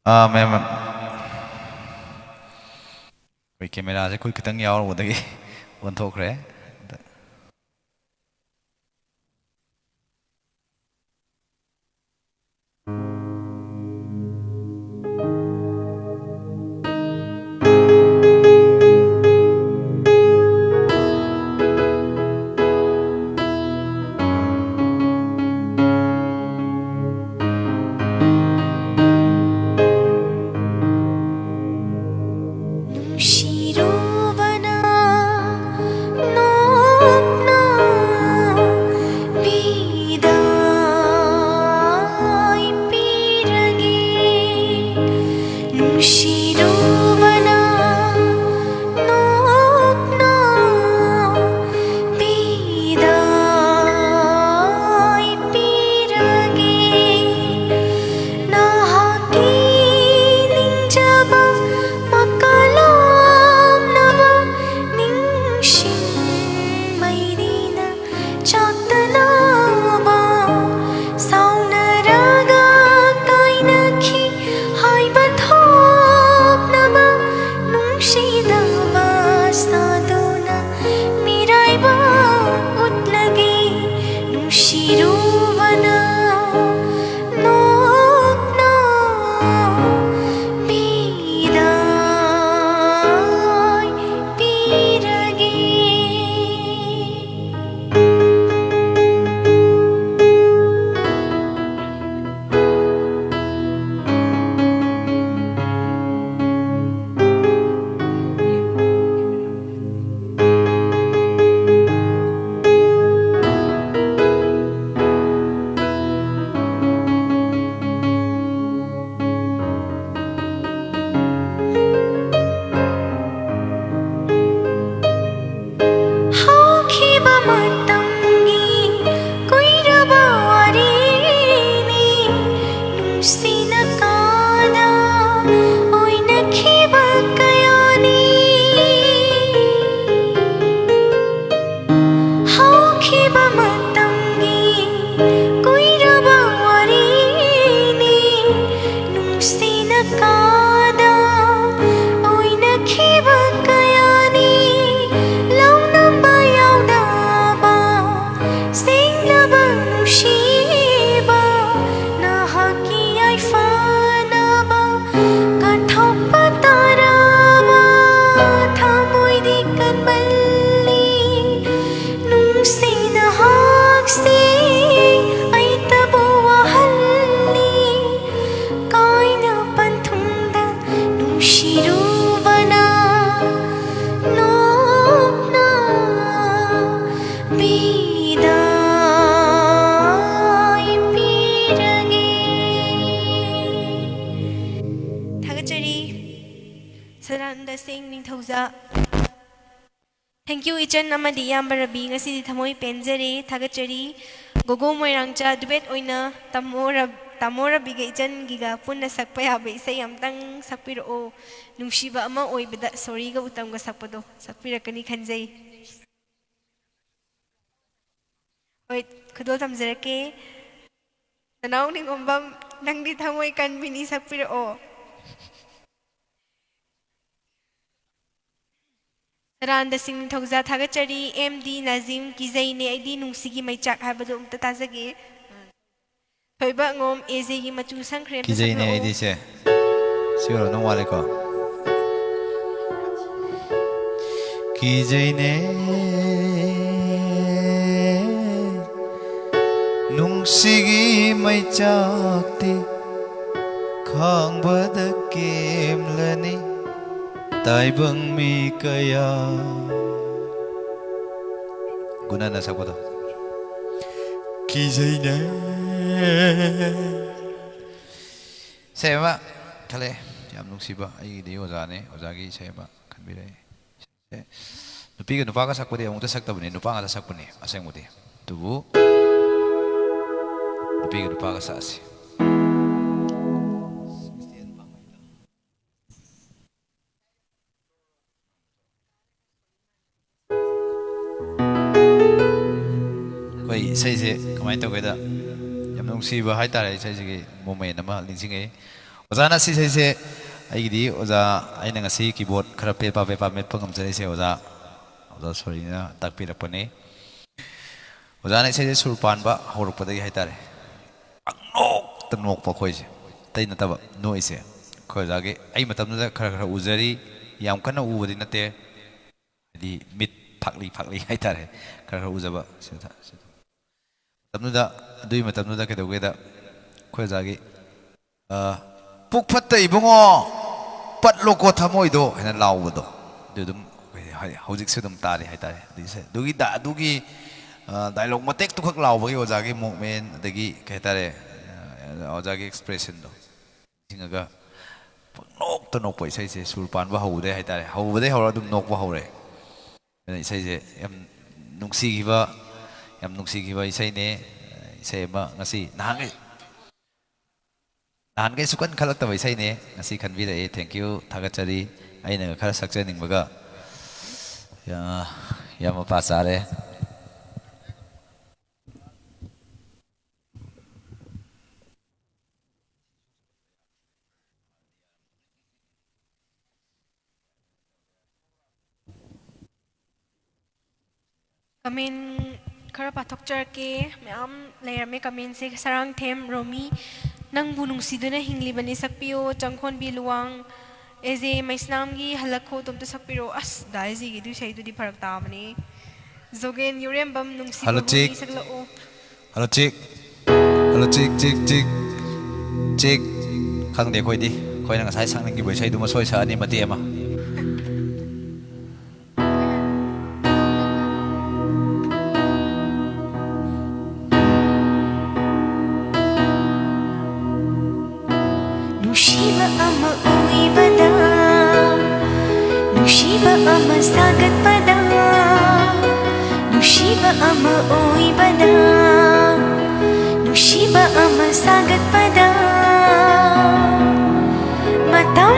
ꯑꯥ, ꯃꯦꯝ, ꯃꯦꯝ꯫ ꯑꯩꯈꯣꯏ ꯀꯦꯃꯦꯔꯥꯁꯦ ꯈꯨꯠ ꯈꯤꯇꯪ ꯌꯥꯎꯔꯨꯕꯗꯒꯤ ꯑꯣꯟꯊꯣꯛꯈ꯭ꯔꯦ꯫ ꯅꯨꯡꯁꯤꯔꯨꯕꯅ ꯅꯣꯛꯅ ꯕꯤꯗꯥꯏ ꯄꯤꯔꯒꯦ꯫ ꯅꯨꯡꯁꯤꯔꯨꯕꯅ ꯅꯣꯛꯅ ꯕꯤꯗꯥꯏ ꯄꯤꯔꯒꯦ꯫ ꯅꯍꯥꯛꯀꯤ ꯅꯤꯡꯖꯕ ꯃꯀꯥꯂꯥꯝꯅꯕ ꯅꯤꯡꯁꯤꯡ ꯃꯩꯔꯤꯅ ꯆꯥꯛꯇꯅꯕ ꯁꯥꯎꯅꯔꯒ ꯀꯥꯏꯅꯈꯤ ꯍꯥꯏꯕ ꯊꯣꯛꯅꯕ ꯅꯨꯡꯁꯤꯗꯕ ꯁꯥꯗꯨꯅ ꯃꯤꯔꯥꯏꯕ ꯎꯠꯂꯒꯦ꯫ ꯅꯨꯡꯁꯤꯔꯨꯕꯅ ꯅꯣꯛꯅ ꯕꯤꯗꯥꯏ ꯄꯤꯔꯒꯦ꯫ Thank you, ꯏꯆꯟ ꯑꯃꯗꯤ ꯏꯌꯥꯝꯕ ꯔꯕꯤ꯫ ꯉꯁꯤꯗꯤ ꯊꯃꯣꯏ ꯄꯦꯟꯖꯔꯦ, ꯊꯥꯒꯠꯆꯔꯤ꯫ ꯒꯣꯒꯣ ꯃꯣꯏꯔꯥꯡꯆꯥ duet ꯑꯣꯏꯅ ꯇꯥꯃꯣ ꯔꯕ-, ꯇꯥꯃꯣ ꯔꯕꯤꯒ ꯏꯆꯟꯒꯤꯒ ꯄꯨꯟꯅ ꯁꯛꯄ ꯌꯥꯕ ꯏꯁꯩ ꯑꯃꯇꯪ ꯁꯛꯄꯤꯔꯛꯑꯣ꯫ ꯅꯨꯡꯁꯤꯕ ꯑꯃ ꯑꯣꯏꯕꯗ ꯁꯣꯔꯤꯒ ꯎꯇꯝꯒ ꯁꯛꯄꯗꯣ ꯁꯛꯄꯤꯔꯛꯀꯅꯤ ꯈꯟꯖꯩ꯫ ꯍꯣꯏ, ꯈꯨꯗꯣꯜ ꯇꯝꯖꯔꯛꯀꯦ꯫ ꯅꯅꯥꯎ ꯅꯤꯡꯉꯣꯝꯕꯝ, ꯅꯪꯗꯤ ꯊꯃꯣꯏ ꯀꯟꯕꯤꯅꯤ, ꯁꯛꯄꯤꯔꯛꯑꯣ꯫ ꯁꯔꯥꯟꯗ ꯁꯤꯡ ꯅꯤꯡꯊꯧꯖꯥ ꯊꯥꯒꯠꯆꯔꯤ꯫ ꯑꯦꯝ ꯗꯤ ꯅꯥꯖꯤꯝ, ꯀꯤꯖꯩꯅꯦ ꯑꯩꯗꯤ ꯅꯨꯡꯁꯤꯒꯤ ꯃꯩꯆꯥꯛ ꯍꯥꯏꯕꯗꯨ ꯑꯝꯇ ꯇꯥꯖꯒꯦ꯫ ꯊꯣꯏꯕ ꯑꯉꯣꯝ, ꯑꯦ ꯖꯦꯒꯤ ꯃꯆꯨ ꯁꯪꯈ꯭ꯔꯦ, ꯑꯝꯇ ꯀꯤꯖꯩꯅꯦ ꯁꯛꯂꯛꯑꯣ꯫ ꯑꯩꯗꯤ ꯁꯦ꯫ ꯁꯤ ꯑꯣꯏꯔꯝꯗꯧ ꯃꯥꯜꯂꯦꯀꯣ꯫ ꯀꯤꯖꯩꯅꯦ ꯅꯨꯡꯁꯤꯒꯤ ꯃꯩꯆꯥꯛꯇꯤ ꯈꯥꯡꯕꯗ ꯀꯦꯝꯂꯅꯤ ꯇꯥꯏꯕꯪ ꯃꯤ ꯀꯌꯥ꯫ ꯒꯨꯅꯅ ꯁꯛꯄꯗꯣ꯫ ꯀꯤꯖꯩꯅꯦ꯫ ꯏꯁꯩ ꯑꯃ ꯈꯜꯂꯛꯑꯦ, ꯌꯥꯝ ꯅꯨꯡꯁꯤꯕ, ꯑꯩꯒꯤꯗꯤ ꯑꯣꯖꯥꯅꯦ, ꯑꯣꯖꯥꯒꯤ ꯏꯁꯩ ꯑꯃ ꯈꯟꯕꯤꯔꯛꯑꯦ꯫ ꯅꯨꯄꯤꯒ ꯅꯨꯄꯥꯒ ꯁꯛꯄꯗꯤ ꯑꯃꯨꯛꯇ ꯁꯛꯇꯕꯅꯤ, ꯅꯨꯄꯥ ꯉꯥꯛꯇ ꯁꯛꯄꯅꯤ ꯑꯁꯦꯡꯕꯗꯤ꯫ ꯑꯗꯨꯕꯨ ꯅꯨꯄꯤꯒ ꯅꯨꯄꯥꯒ ꯁꯛꯑꯁꯤ꯫ ꯑꯩꯈꯣꯏ ꯏꯁꯩꯁꯦ ꯀꯃꯥꯏꯅ ꯇꯧꯒꯦꯗ, ꯌꯥꯝ ꯅꯨꯡꯁꯤꯕ ꯍꯥꯏꯇꯥꯔꯦ, ꯏꯁꯩꯁꯤꯒꯤ moment ꯑꯃ ꯅꯤꯡꯁꯤꯡꯉꯛꯏ꯫ ꯑꯣꯖꯥꯅ ꯁꯤ ꯏꯁꯩꯁꯦ, ꯑꯩꯒꯤꯗꯤ ꯑꯣꯖꯥ, ꯑꯩꯅ ꯉꯁꯤ keyboard ꯈꯔ ꯄꯦꯄꯥ ꯄꯦꯄꯥ ꯃꯦꯠꯄ ꯉꯝꯖꯔꯤꯁꯦ ꯑꯣꯖꯥ, ꯑꯣꯖꯥ ꯁꯣꯔꯤꯅ ꯇꯥꯛꯄꯤꯔꯛꯄꯅꯤ꯫ ꯑꯣꯖꯥꯅ ꯏꯁꯩꯁꯦ ꯁꯨꯔ ꯄꯥꯟꯕ ꯍꯧꯔꯛꯄꯗꯒꯤ ꯍꯥꯏꯇꯥꯔꯦ, ꯄꯪꯅꯣꯛꯇ ꯅꯣꯛꯄ ꯑꯩꯈꯣꯏꯁꯦ, ꯑꯇꯩ ꯅꯠꯇꯕ ꯅꯣꯛꯏꯁꯦ꯫ ꯑꯩꯈꯣꯏ ꯑꯣꯖꯥꯒꯤ, ꯑꯩ ꯃꯇꯝꯗꯨꯗ ꯈꯔ ꯈꯔ ꯎꯖꯔꯤ, ꯌꯥꯝ ꯀꯟꯅ ꯎꯕꯗꯤ ꯅꯠꯇꯦ, ꯍꯥꯏꯗꯤ ꯃꯤꯠ ꯐꯥꯛꯂꯤ ꯐꯥꯛꯂꯤ ꯍꯥꯏꯇꯥꯔꯦ, ꯈꯔ ꯈꯔ ꯎꯖꯕ꯫ ꯁꯤꯗ, ꯁꯤꯗ꯫ ꯃꯇꯝꯗꯨꯗ, ꯑꯗꯨꯒꯤ ꯃꯇꯝꯗꯨꯗ ꯀꯩꯗꯧꯒꯦꯗ, ꯑꯩꯈꯣꯏ ꯑꯣꯖꯥꯒꯤ, ꯑ, "ꯄꯨꯛ ꯐꯠꯇ ꯏꯕꯨꯡꯉꯣ, ꯄꯠꯂꯣꯀꯣ ꯊꯃꯣꯏꯗꯣ" ꯍꯥꯏꯅ ꯂꯥꯎꯕꯗꯣ, ꯑꯗꯨ ꯑꯗꯨꯝ ꯑꯩꯈꯣꯏ ꯍꯥꯏ-, ꯍꯧꯖꯤꯛꯁꯨ ꯑꯗꯨꯝ ꯇꯥꯔꯤ ꯍꯥꯏꯇꯥꯔꯦ꯫ ꯑꯗꯨꯒꯤ ꯁ-, ꯑꯗꯨꯒꯤ ꯗ-, ꯑꯗꯨꯒꯤ, ꯑ, dialogue ꯃꯇꯦꯛꯇꯨꯈꯛ ꯂꯥꯎꯕꯒꯤ ꯑꯣꯖꯥꯒꯤ movement, ꯑꯗꯒꯤ ꯀꯩ ꯍꯥꯏꯇꯥꯔꯦ, ꯑ, ꯑꯣꯖꯥꯒꯤ expressionꯗꯣ ꯅꯤꯡꯁꯤꯡꯉꯒ ꯄꯪꯅꯣꯛꯇ ꯅꯣꯛꯄ, ꯏꯁꯩꯁꯦ ꯁꯨꯔ ꯄꯥꯟꯕ ꯍꯧꯕꯗꯩ ꯍꯥꯏꯇꯥꯔꯦ, ꯍꯧꯕꯗꯩ ꯍꯧꯔ ꯑꯗꯨꯝ ꯅꯣꯛꯄ ꯍꯧꯔꯦ꯫ ꯑꯗꯨꯅ ꯏꯁꯩꯁꯦ ꯌꯥꯝ ꯅꯨꯡꯁꯤꯈꯤꯕ, ꯌꯥꯝ ꯅꯨꯡꯁꯤꯈꯤꯕ ꯏꯁꯩꯅꯦ꯫ ꯏꯁꯩ ꯑꯃ ꯉꯁꯤ ꯅꯍꯥꯟꯈꯩ, ꯅꯍꯥꯟꯈꯩ ꯁꯨꯀꯟ ꯈꯜꯂꯛꯇꯕ ꯏꯁꯩꯅꯦ, ꯉꯁꯤ ꯈꯟꯕꯤꯔꯛꯑꯦ꯫ Thank you, ꯊꯥꯒꯠꯆꯔꯤ꯫ ꯑꯩꯅꯒ ꯈꯔ ꯁꯛꯆꯅꯤꯡꯕꯒ ꯌꯥ-, ꯌꯥꯝ ꯃꯄꯥ ꯆꯥꯔꯦ꯫ Comment ꯈꯔ ꯄꯥꯊꯣꯛꯆꯔꯛꯀꯦ꯫ ꯃꯌꯥꯝ ꯂꯩꯔꯝꯃꯦ commentꯁꯦ꯫ ꯁꯔꯥꯡꯊꯦꯝ ꯔꯣꯃꯤ, "ꯅꯪꯕꯨ ꯅꯨꯡꯁꯤꯗꯨꯅ ꯍꯤꯡꯂꯤꯕꯅꯤ, ꯁꯛꯄꯤꯌꯣ꯫ ꯆꯪꯈꯣꯟꯕꯤ ꯂꯨꯋꯥꯡ, ꯑꯦꯖꯦ ꯃꯩꯁꯅꯥꯝꯒꯤ ꯍꯜꯂꯛꯈꯣ, ꯑꯗꯨꯝꯇ ꯁꯛꯄꯤꯔꯣ꯫" ꯑꯁ, ꯗꯥ ꯑꯦꯖꯦꯒꯤꯗꯨ ꯏꯁꯩꯗꯨꯗꯤ ꯐꯔꯛ ꯇꯥꯕꯅꯦ꯫ ꯖꯣꯒꯦꯟ ꯌꯨꯔꯦꯝꯕꯝ, "ꯅꯨꯡꯁꯤꯕ ꯍꯜꯂꯣ, ꯆꯦꯛ꯫ ꯁꯛꯂꯛꯑꯣ꯫" Hello, check. Hello, check, check, check. Check. ꯈꯪꯗꯦ ꯑꯩꯈꯣꯏꯗꯤ꯫ ꯑꯩꯈꯣꯏꯅ ꯉꯁꯥꯏ ꯁꯛꯅꯤꯡꯈꯤꯕ ꯏꯁꯩꯗꯨꯃ ꯁꯣꯏ ꯁꯛꯑꯅꯤ ꯃꯇꯦꯛ ꯑꯃ꯫ ꯅꯨꯡꯁꯤꯕ ꯑꯃ ꯑꯣꯏꯕꯗ, ꯅꯨꯡꯁꯤꯕ ꯑꯃ ꯁꯥꯒꯠꯄꯗ, ꯅꯨꯡꯁꯤꯕ ꯑꯃ ꯑꯣꯏꯕꯗ, ꯅꯨꯡꯁꯤꯕ ꯑꯃ ꯁꯥꯒꯠꯄꯗ ꯃꯇꯝ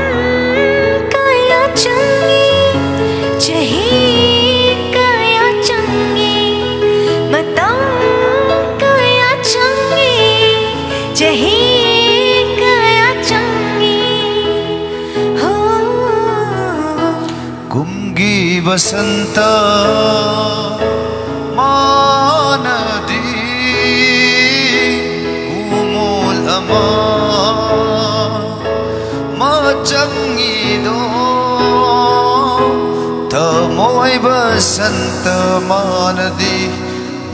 ꯀꯌꯥ ꯆꯪꯏ, ꯆꯍꯤ ꯀꯌꯥ ꯆꯪꯏ, ꯃꯇꯝ ꯀꯌꯥ ꯆꯪꯏ, ꯆꯍꯤ ꯀꯌꯥ ꯆꯪꯏ꯫ ꯍꯣ꯫ ꯀꯨꯝꯒꯤ ꯕꯁꯟꯇ ꯃꯥꯅꯗꯤ ꯀꯨꯃꯣꯜ ꯑꯃ ꯃꯆꯪꯉꯤꯗꯣ, ꯊꯃꯣꯏ ꯕꯁꯟꯇ ꯃꯥꯅꯗꯤ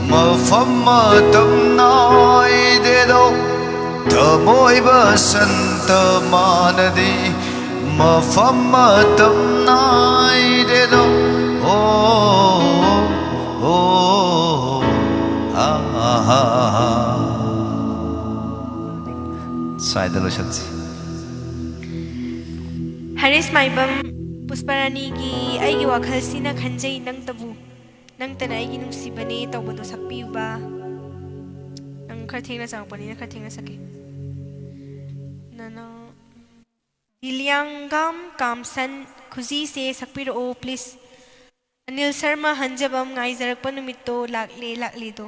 ꯃꯐꯝ ꯃꯇꯝ ꯅꯥꯏꯗꯦꯗꯣ, ꯊꯃꯣꯏ ꯕꯁꯟꯇ ꯃꯥꯅꯗꯤ ꯃꯐꯝ ꯃꯇꯝ ꯅꯥꯏꯗꯦꯗꯣ꯫ ꯑꯣ, ꯑꯣ, ꯑꯥ, ꯑꯥ, ꯑꯥ꯫ ꯁ꯭ꯋꯥꯏꯗ ꯂꯣꯏꯁꯟꯁꯤ꯫ ꯍꯔꯤꯁ ꯃꯥꯏꯕꯝ, ꯄꯨꯁꯄꯔꯥꯅꯤꯒꯤ "ꯑꯩꯒꯤ ꯋꯥꯈꯜꯁꯤꯅ ꯈꯟꯖꯩ ꯅꯪꯇꯕꯨ, ꯅꯪꯇꯅ ꯑꯩꯒꯤ ꯅꯨꯡꯁꯤꯕꯅꯦ" ꯇꯧꯕꯗꯣ ꯁꯛꯄꯤꯌꯨꯕ꯫ ꯅꯪ ꯈꯔ ꯊꯦꯡꯅ ꯆꯪꯉꯛꯄꯅꯤꯅ ꯈꯔ ꯊꯦꯡꯅ ꯁꯛꯀꯦ꯫ ꯅꯅꯥꯎ ꯗꯤꯂꯤꯌꯥꯡꯒꯥꯝ ꯀꯥꯝꯁꯟ, "ꯈꯨꯖꯤꯁꯦ" ꯁꯛꯄꯤꯔꯛꯑꯣ please꯫ ꯑꯅꯤꯜ ꯁꯔꯃ ꯍꯟꯖꯕꯝ, "ꯉꯥꯏꯖꯔꯛꯄ ꯅꯨꯃꯤꯠꯇꯣ ꯂꯥꯛꯂꯦ ꯂꯥꯛꯂꯦꯗꯣ"꯫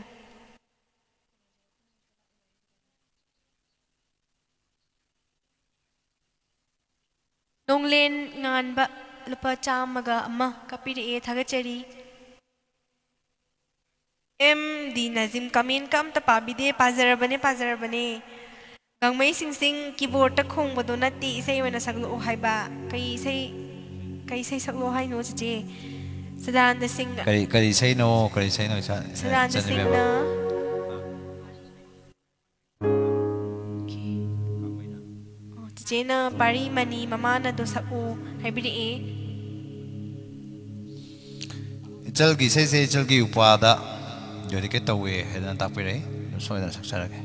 ꯅꯣꯡꯂꯦꯟ ꯉꯥꯟꯕ, ꯂꯨꯄꯥ ꯆꯥꯝꯃꯒ ꯑꯃ ꯀꯥꯞꯄꯤꯔꯛꯑꯦ, ꯊꯥꯒꯠꯆꯔꯤ꯫ ꯑꯦꯝ ꯗꯤ ꯅꯖꯤꯝ, comment ꯀ ꯑꯝꯇ ꯄꯥꯕꯤꯗꯦ꯫ ꯄꯥꯖꯔꯕꯅꯦ, ꯄꯥꯖꯔꯕꯅꯦ꯫ ꯒꯥꯡꯃꯩ ꯁꯤꯡꯁꯤꯡ, keyboard ꯇ ꯈꯣꯡꯕꯗꯣ ꯅꯠꯇꯦ, ꯏꯁꯩ ꯑꯣꯏꯅ ꯁꯛꯂꯛꯑꯣ ꯍꯥꯏꯕ꯫ ꯀꯩ ꯏꯁꯩ, ꯀꯩ ꯏꯁꯩ ꯁꯛꯂꯛꯑꯣ ꯍꯥꯏꯅꯣ, ꯆꯤꯆꯦ? ꯁꯗꯥꯅꯟꯗ ꯁꯤꯡ꯫ ꯀꯔꯤ, ꯀꯔꯤ ꯏꯁꯩꯅꯣ, ꯀꯔꯤ ꯏꯁꯩꯅꯣ ꯏꯆꯥ-, ꯁꯗꯥꯅꯟꯗ ꯏꯆꯥꯅꯨꯄꯤ ꯁꯤꯡꯅ꯫ ꯑꯃ? ꯑꯣ, ꯆꯤꯆꯦꯅ ꯄꯥꯔꯤ ꯃꯅꯤ ꯃꯃꯥꯅꯗꯣ ꯁꯛꯎ ꯍꯥꯏꯕꯤꯔꯛꯑꯦ꯫ ꯏꯆꯜꯒꯤ ꯏꯁꯩꯁꯦ ꯏꯆꯜꯒꯤ ꯎꯄ꯭ꯋꯥꯗ dedicate ꯇꯧꯋꯦ ꯍꯥꯏꯗꯅ ꯇꯥꯛꯄꯤꯔꯛꯏ꯫ ꯑꯗꯨꯝ ꯁꯣꯏꯗꯅ ꯁꯛꯆꯔꯒꯦ꯫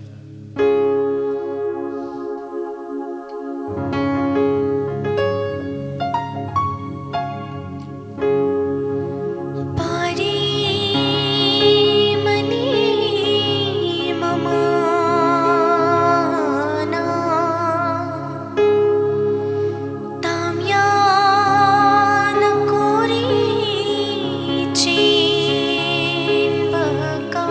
ꯄꯥꯔꯤ ꯃꯅꯤ ꯃꯃꯥꯅ ꯇꯥꯝꯌꯥꯅ ꯀꯣꯔꯤ ꯆꯦꯟꯕ ꯀꯥ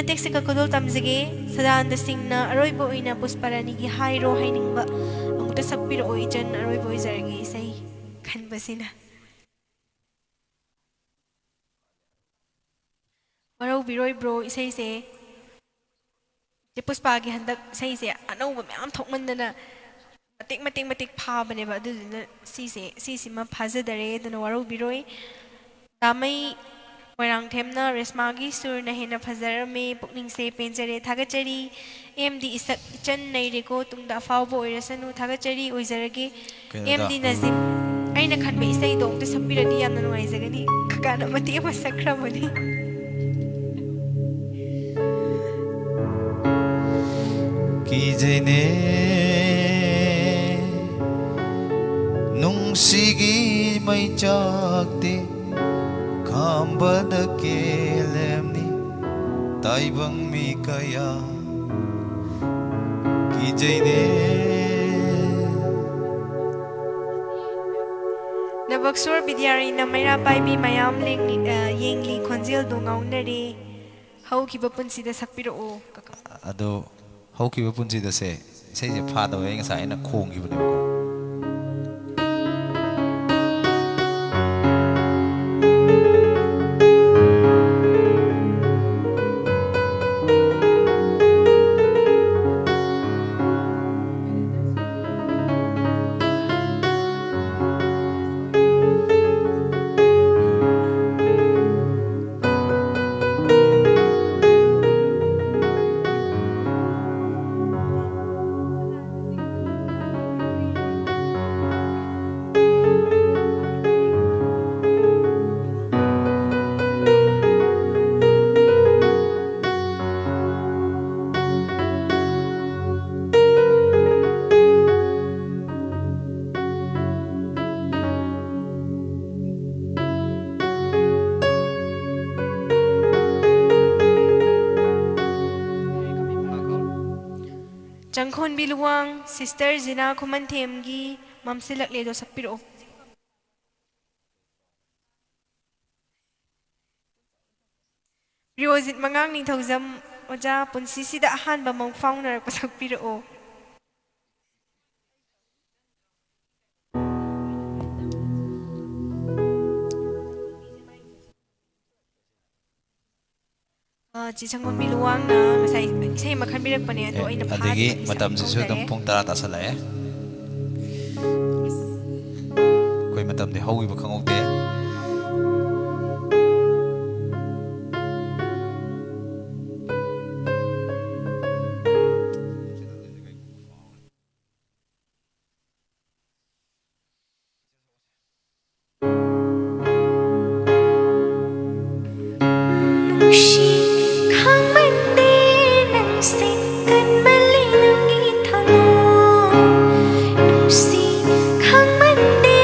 ꯃꯇꯦꯛꯁꯦ ꯀꯛꯀꯗꯣ ꯇꯝꯖꯒꯦ꯫ ꯁꯗꯥꯅꯟꯗ ꯁꯤꯡꯅ ꯑꯔꯣꯏꯕ ꯑꯣꯏꯅ ꯄꯨꯁꯄꯥꯔꯥꯅꯤꯒꯤ ꯍꯥꯏꯔꯣ ꯍꯥꯏꯅꯤꯡꯕ ꯑꯃꯨꯛꯇ ꯁꯛꯄꯤꯔꯛꯑꯣ ꯏꯆꯟ, ꯑꯔꯣꯏꯕ ꯑꯣꯏꯖꯔꯒꯦ ꯏꯁꯩ ꯈꯟꯕꯁꯤꯅ꯫ ꯋꯥꯔꯧꯕꯤꯔꯣꯏ bro, ꯏꯁꯩꯁꯦ ꯆꯦ ꯄꯨꯁꯄꯥꯒꯤ ꯍꯟꯗꯛ ꯏꯁꯩꯁꯦ ꯑꯅꯧꯕ ꯃꯌꯥꯝ ꯊꯣꯛꯃꯟꯗꯅ ꯃꯇꯦꯛ ꯃꯇꯦꯛ ꯃꯇꯦꯛ ꯐꯥꯕꯅꯦꯕ, ꯑꯗꯨꯗꯨꯅ ꯁꯤꯁꯦ, ꯁꯤꯁꯤꯃ ꯐꯥꯖꯗꯔꯦ, ꯑꯗꯨꯅ ꯋꯥꯔꯧꯕꯤꯔꯣꯏ꯫ ꯇꯥꯃꯩ ꯃꯣꯏꯔꯥꯡꯊꯦꯝꯅ ꯔꯦꯁꯃꯥꯒꯤ ꯁꯨꯔꯅ ꯍꯦꯟꯅ ꯐꯖꯔꯝꯃꯦ, ꯄꯨꯛꯅꯤꯡꯁꯦ ꯄꯦꯟꯖꯔꯦ, ꯊꯥꯒꯠꯆꯔꯤ꯫ ꯑꯦꯝ ꯗꯤ ꯏꯁꯛ ꯏꯆꯟ ꯅꯩꯔꯦꯀꯣ, ꯇꯨꯡꯗ ꯑꯐꯥꯎꯕ ꯑꯣꯏꯔꯁꯅꯨ, ꯊꯥꯒꯠꯆꯔꯤ, ꯑꯣꯏꯖꯔꯒꯦ꯫ ꯀꯩꯅꯣꯗ? ꯑꯦꯝ ꯗꯤ ꯅꯖꯤꯝ, ꯑꯩꯅ ꯈꯟꯕ ꯏꯁꯩꯗꯣ ꯑꯝꯇ ꯁꯛꯄꯤꯔꯗꯤ ꯌꯥꯝꯅ ꯅꯨꯡꯉꯥꯏꯖꯒꯅꯤ꯫ ꯀꯀꯥꯅ ꯃꯇꯦꯛ ꯑꯃ ꯁꯛꯈ꯭ꯔꯕꯅꯤ꯫ ꯀꯤꯖꯩꯅꯦ ꯅꯨꯡꯁꯤꯒꯤ ꯃꯩꯆꯥꯛꯇꯤ ꯈꯥꯝꯕꯗ ꯀꯦꯜꯂꯦꯝꯅꯤ ꯇꯥꯏꯕꯪ ꯃꯤ ꯀꯌꯥ ꯀꯤꯖꯩꯅꯦ꯫ ꯅꯕꯛꯁꯣꯔ ꯕꯤꯗ꯭ꯌꯥꯔꯤꯅ ꯃꯩꯔꯥ ꯄꯥꯏꯕꯤ ꯃꯌꯥꯝ ꯂꯦꯡꯂꯤ-, ꯑ, ꯌꯦꯡꯂꯤ ꯈꯣꯟꯖꯦꯜꯗꯣ ꯉꯥꯎꯅꯔꯦ꯫ ꯍꯧꯈꯤꯕ ꯄꯨꯟꯁꯤꯗ ꯁꯛꯄꯤꯔꯛꯑꯣ꯫ ꯑꯗꯣ ꯍꯧꯈꯤꯕ ꯄꯨꯟꯁꯤꯗꯁꯦ ꯏꯁꯩꯁꯦ ꯐꯥꯗꯕ ꯑꯩ ꯉꯁꯥꯏ ꯑꯩꯅ ꯈꯣꯡꯈꯤꯕꯅꯦꯕꯀꯣ꯫ ꯆꯪꯈꯣꯟꯕꯤ ꯂꯨꯋꯥꯡ, ꯁꯤꯁꯇꯔ ꯖꯤꯅꯥ ꯈꯨꯃꯟꯊꯦꯝꯒꯤ ꯃꯝꯁꯤꯜꯂꯛꯂꯦꯗꯣ ꯁꯛꯄꯤꯔꯛꯑꯣ꯫ ꯄ꯭ꯔꯤꯌꯣꯖꯤꯠ ꯃꯉꯥꯡ ꯅꯤꯡꯊꯧꯖꯝ, ꯑꯣꯖꯥ, ꯄꯨꯟꯁꯤꯁꯤꯗ ꯑꯍꯥꯟꯕ ꯃꯪꯐꯥꯎꯅꯔꯛꯄ ꯁꯛꯄꯤꯔꯛꯑꯣ꯫ ꯑ, ꯆꯦ ꯁꯪꯒꯣꯝꯕꯤ ꯂꯨꯋꯥꯡꯅ ꯉꯁꯥꯏ ꯏꯁꯩ ꯑꯃ ꯈꯟꯕꯤꯔꯛꯄꯅꯦ, ꯑꯗꯣ ꯑꯦ, ꯑꯩꯅ ꯑꯗꯒꯤ ꯐꯥꯗꯕꯒꯤ ꯏꯁꯩ ꯑꯃ ꯃꯇꯝꯁꯤꯁꯨ ꯑꯗꯨꯝ ꯈꯟꯖꯔꯦ꯫ ꯄꯨꯡ ꯇꯔꯥ ꯇꯥꯁꯜꯂꯛꯑꯦ꯫ ꯑꯩꯈꯣꯏ ꯃꯇꯝꯗꯤ ꯍꯧꯈꯤꯕ ꯈꯪꯍꯧꯗꯦ꯫ ꯅꯨꯡꯁꯤ ꯈꯪꯃꯟꯗꯦ ꯅꯪꯁꯦ, ꯀꯟꯃꯜꯂꯤ ꯅꯪꯒꯤ ꯊꯃꯣꯏ꯫ ꯅꯨꯡꯁꯤ ꯈꯪꯃꯟꯗꯦ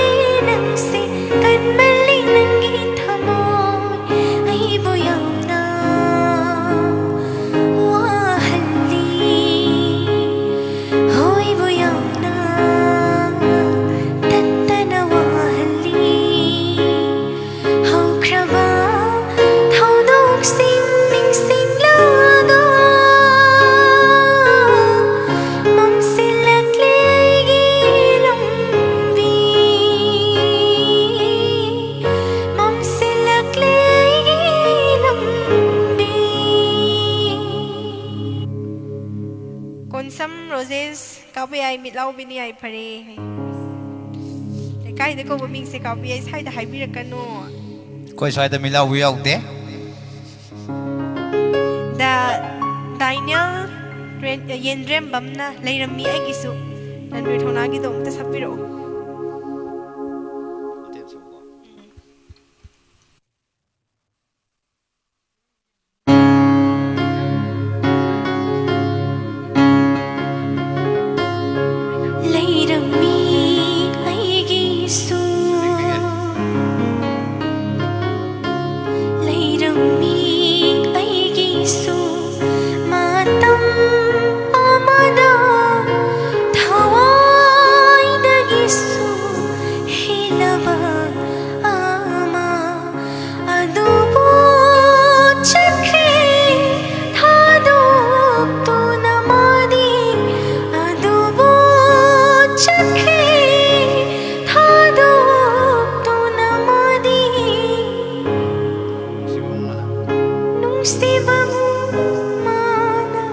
ꯅꯪꯁꯦ, ꯀꯟꯃꯜꯂꯤ ꯅꯪꯒꯤ ꯊꯃꯣꯏ꯫ ꯑꯩꯕꯨ ꯌꯥꯝꯅ ꯋꯥꯍꯜꯂꯤ꯫ ꯍꯣꯏꯕꯨ ꯌꯥꯝꯅ ꯇꯠꯇꯅ ꯋꯥꯍꯜꯂꯤ꯫ ꯍꯧꯈ꯭ꯔꯕ ꯊꯧꯗꯣꯛꯁꯤꯡ ꯅꯤꯡꯁꯤꯡꯂꯒ ꯃꯝꯁꯤꯜꯂꯛꯂꯦ ꯑꯩꯒꯤ ꯂꯝꯕꯤ꯫ ꯃꯝꯁꯤꯜꯂꯛꯂꯦ ꯑꯩꯒꯤ ꯂꯝꯕꯤ꯫ ꯀꯣꯟꯁꯝ ꯔꯣꯖꯦꯁ ꯀꯥꯕ ꯌꯥꯏ, ꯃꯤꯠ ꯂꯥꯎꯕꯤꯅꯤ ꯌꯥꯏ, ꯐꯔꯦ ꯍꯥꯏ꯫ ꯂꯩꯀꯥꯏꯗ ꯀꯧꯕ ꯃꯤꯡꯁꯦ ꯀꯥꯕ ꯌꯥꯏ, ꯁ꯭ꯋꯥꯏꯗ ꯍꯥꯏꯕꯤꯔꯛꯀꯅꯨ꯫ ꯑꯩꯈꯣꯏ ꯁ꯭ꯋꯥꯏꯗ ꯃꯤꯠ ꯂꯥꯎꯕꯤ ꯌꯥꯎꯗꯦ꯫ ꯗ ꯗꯥꯏꯅꯦꯜ ꯔꯦꯟ-, ꯌꯦꯟꯗ꯭ꯔꯦꯝꯕꯝꯅ ꯂꯩꯔꯝꯃꯤ ꯑꯩꯒꯤꯁꯨ꯫ ꯔꯟꯕꯤꯔ ꯊꯧꯅꯥꯒꯤꯗꯣ ꯑꯝꯇ ꯁꯛꯄꯤꯔꯛꯑꯣ꯫ ꯂꯩꯔꯝꯃꯤ ꯑꯩꯒꯤꯁꯨ, ꯂꯩꯔꯝꯃꯤ ꯑꯩꯒꯤꯁꯨ ꯃꯇꯝ ꯑꯃꯗ ꯊꯋꯥꯏꯗꯒꯤ ꯁꯤꯕꯕꯨ ꯃꯥꯅ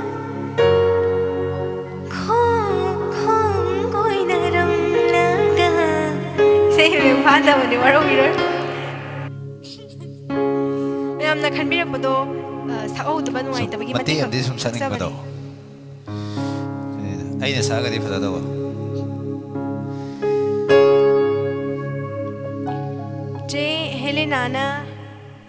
ꯈꯣꯡ ꯈꯣꯡ ꯑꯣꯏꯅꯔꯝꯂꯒ꯫ ꯏꯁꯩ ꯍꯧꯔꯦ ꯐꯥꯗꯕꯅꯤ, ꯋꯥꯔꯧꯕꯤꯔꯣꯏ꯫ ꯃꯌꯥꯝꯅ ꯈꯟꯕꯤꯔꯛꯄꯗꯣ, ꯑ, ꯁꯛꯍꯧꯗꯕ ꯁꯨꯝ ꯅꯨꯡꯉꯥꯏꯇꯕꯒꯤ ꯃꯇꯦꯛ ꯃꯇꯦꯛ ꯑꯃꯗꯤ ꯁꯨꯝ ꯁꯛꯅꯤꯡꯕꯗꯣ꯫ ꯀꯛꯆꯕꯅꯤ꯫ ꯑꯩꯅ ꯁꯛꯑꯒꯗꯤ ꯐꯖꯗꯧꯕ꯫ ꯆꯦ ꯍꯦꯂꯦꯅꯥꯅ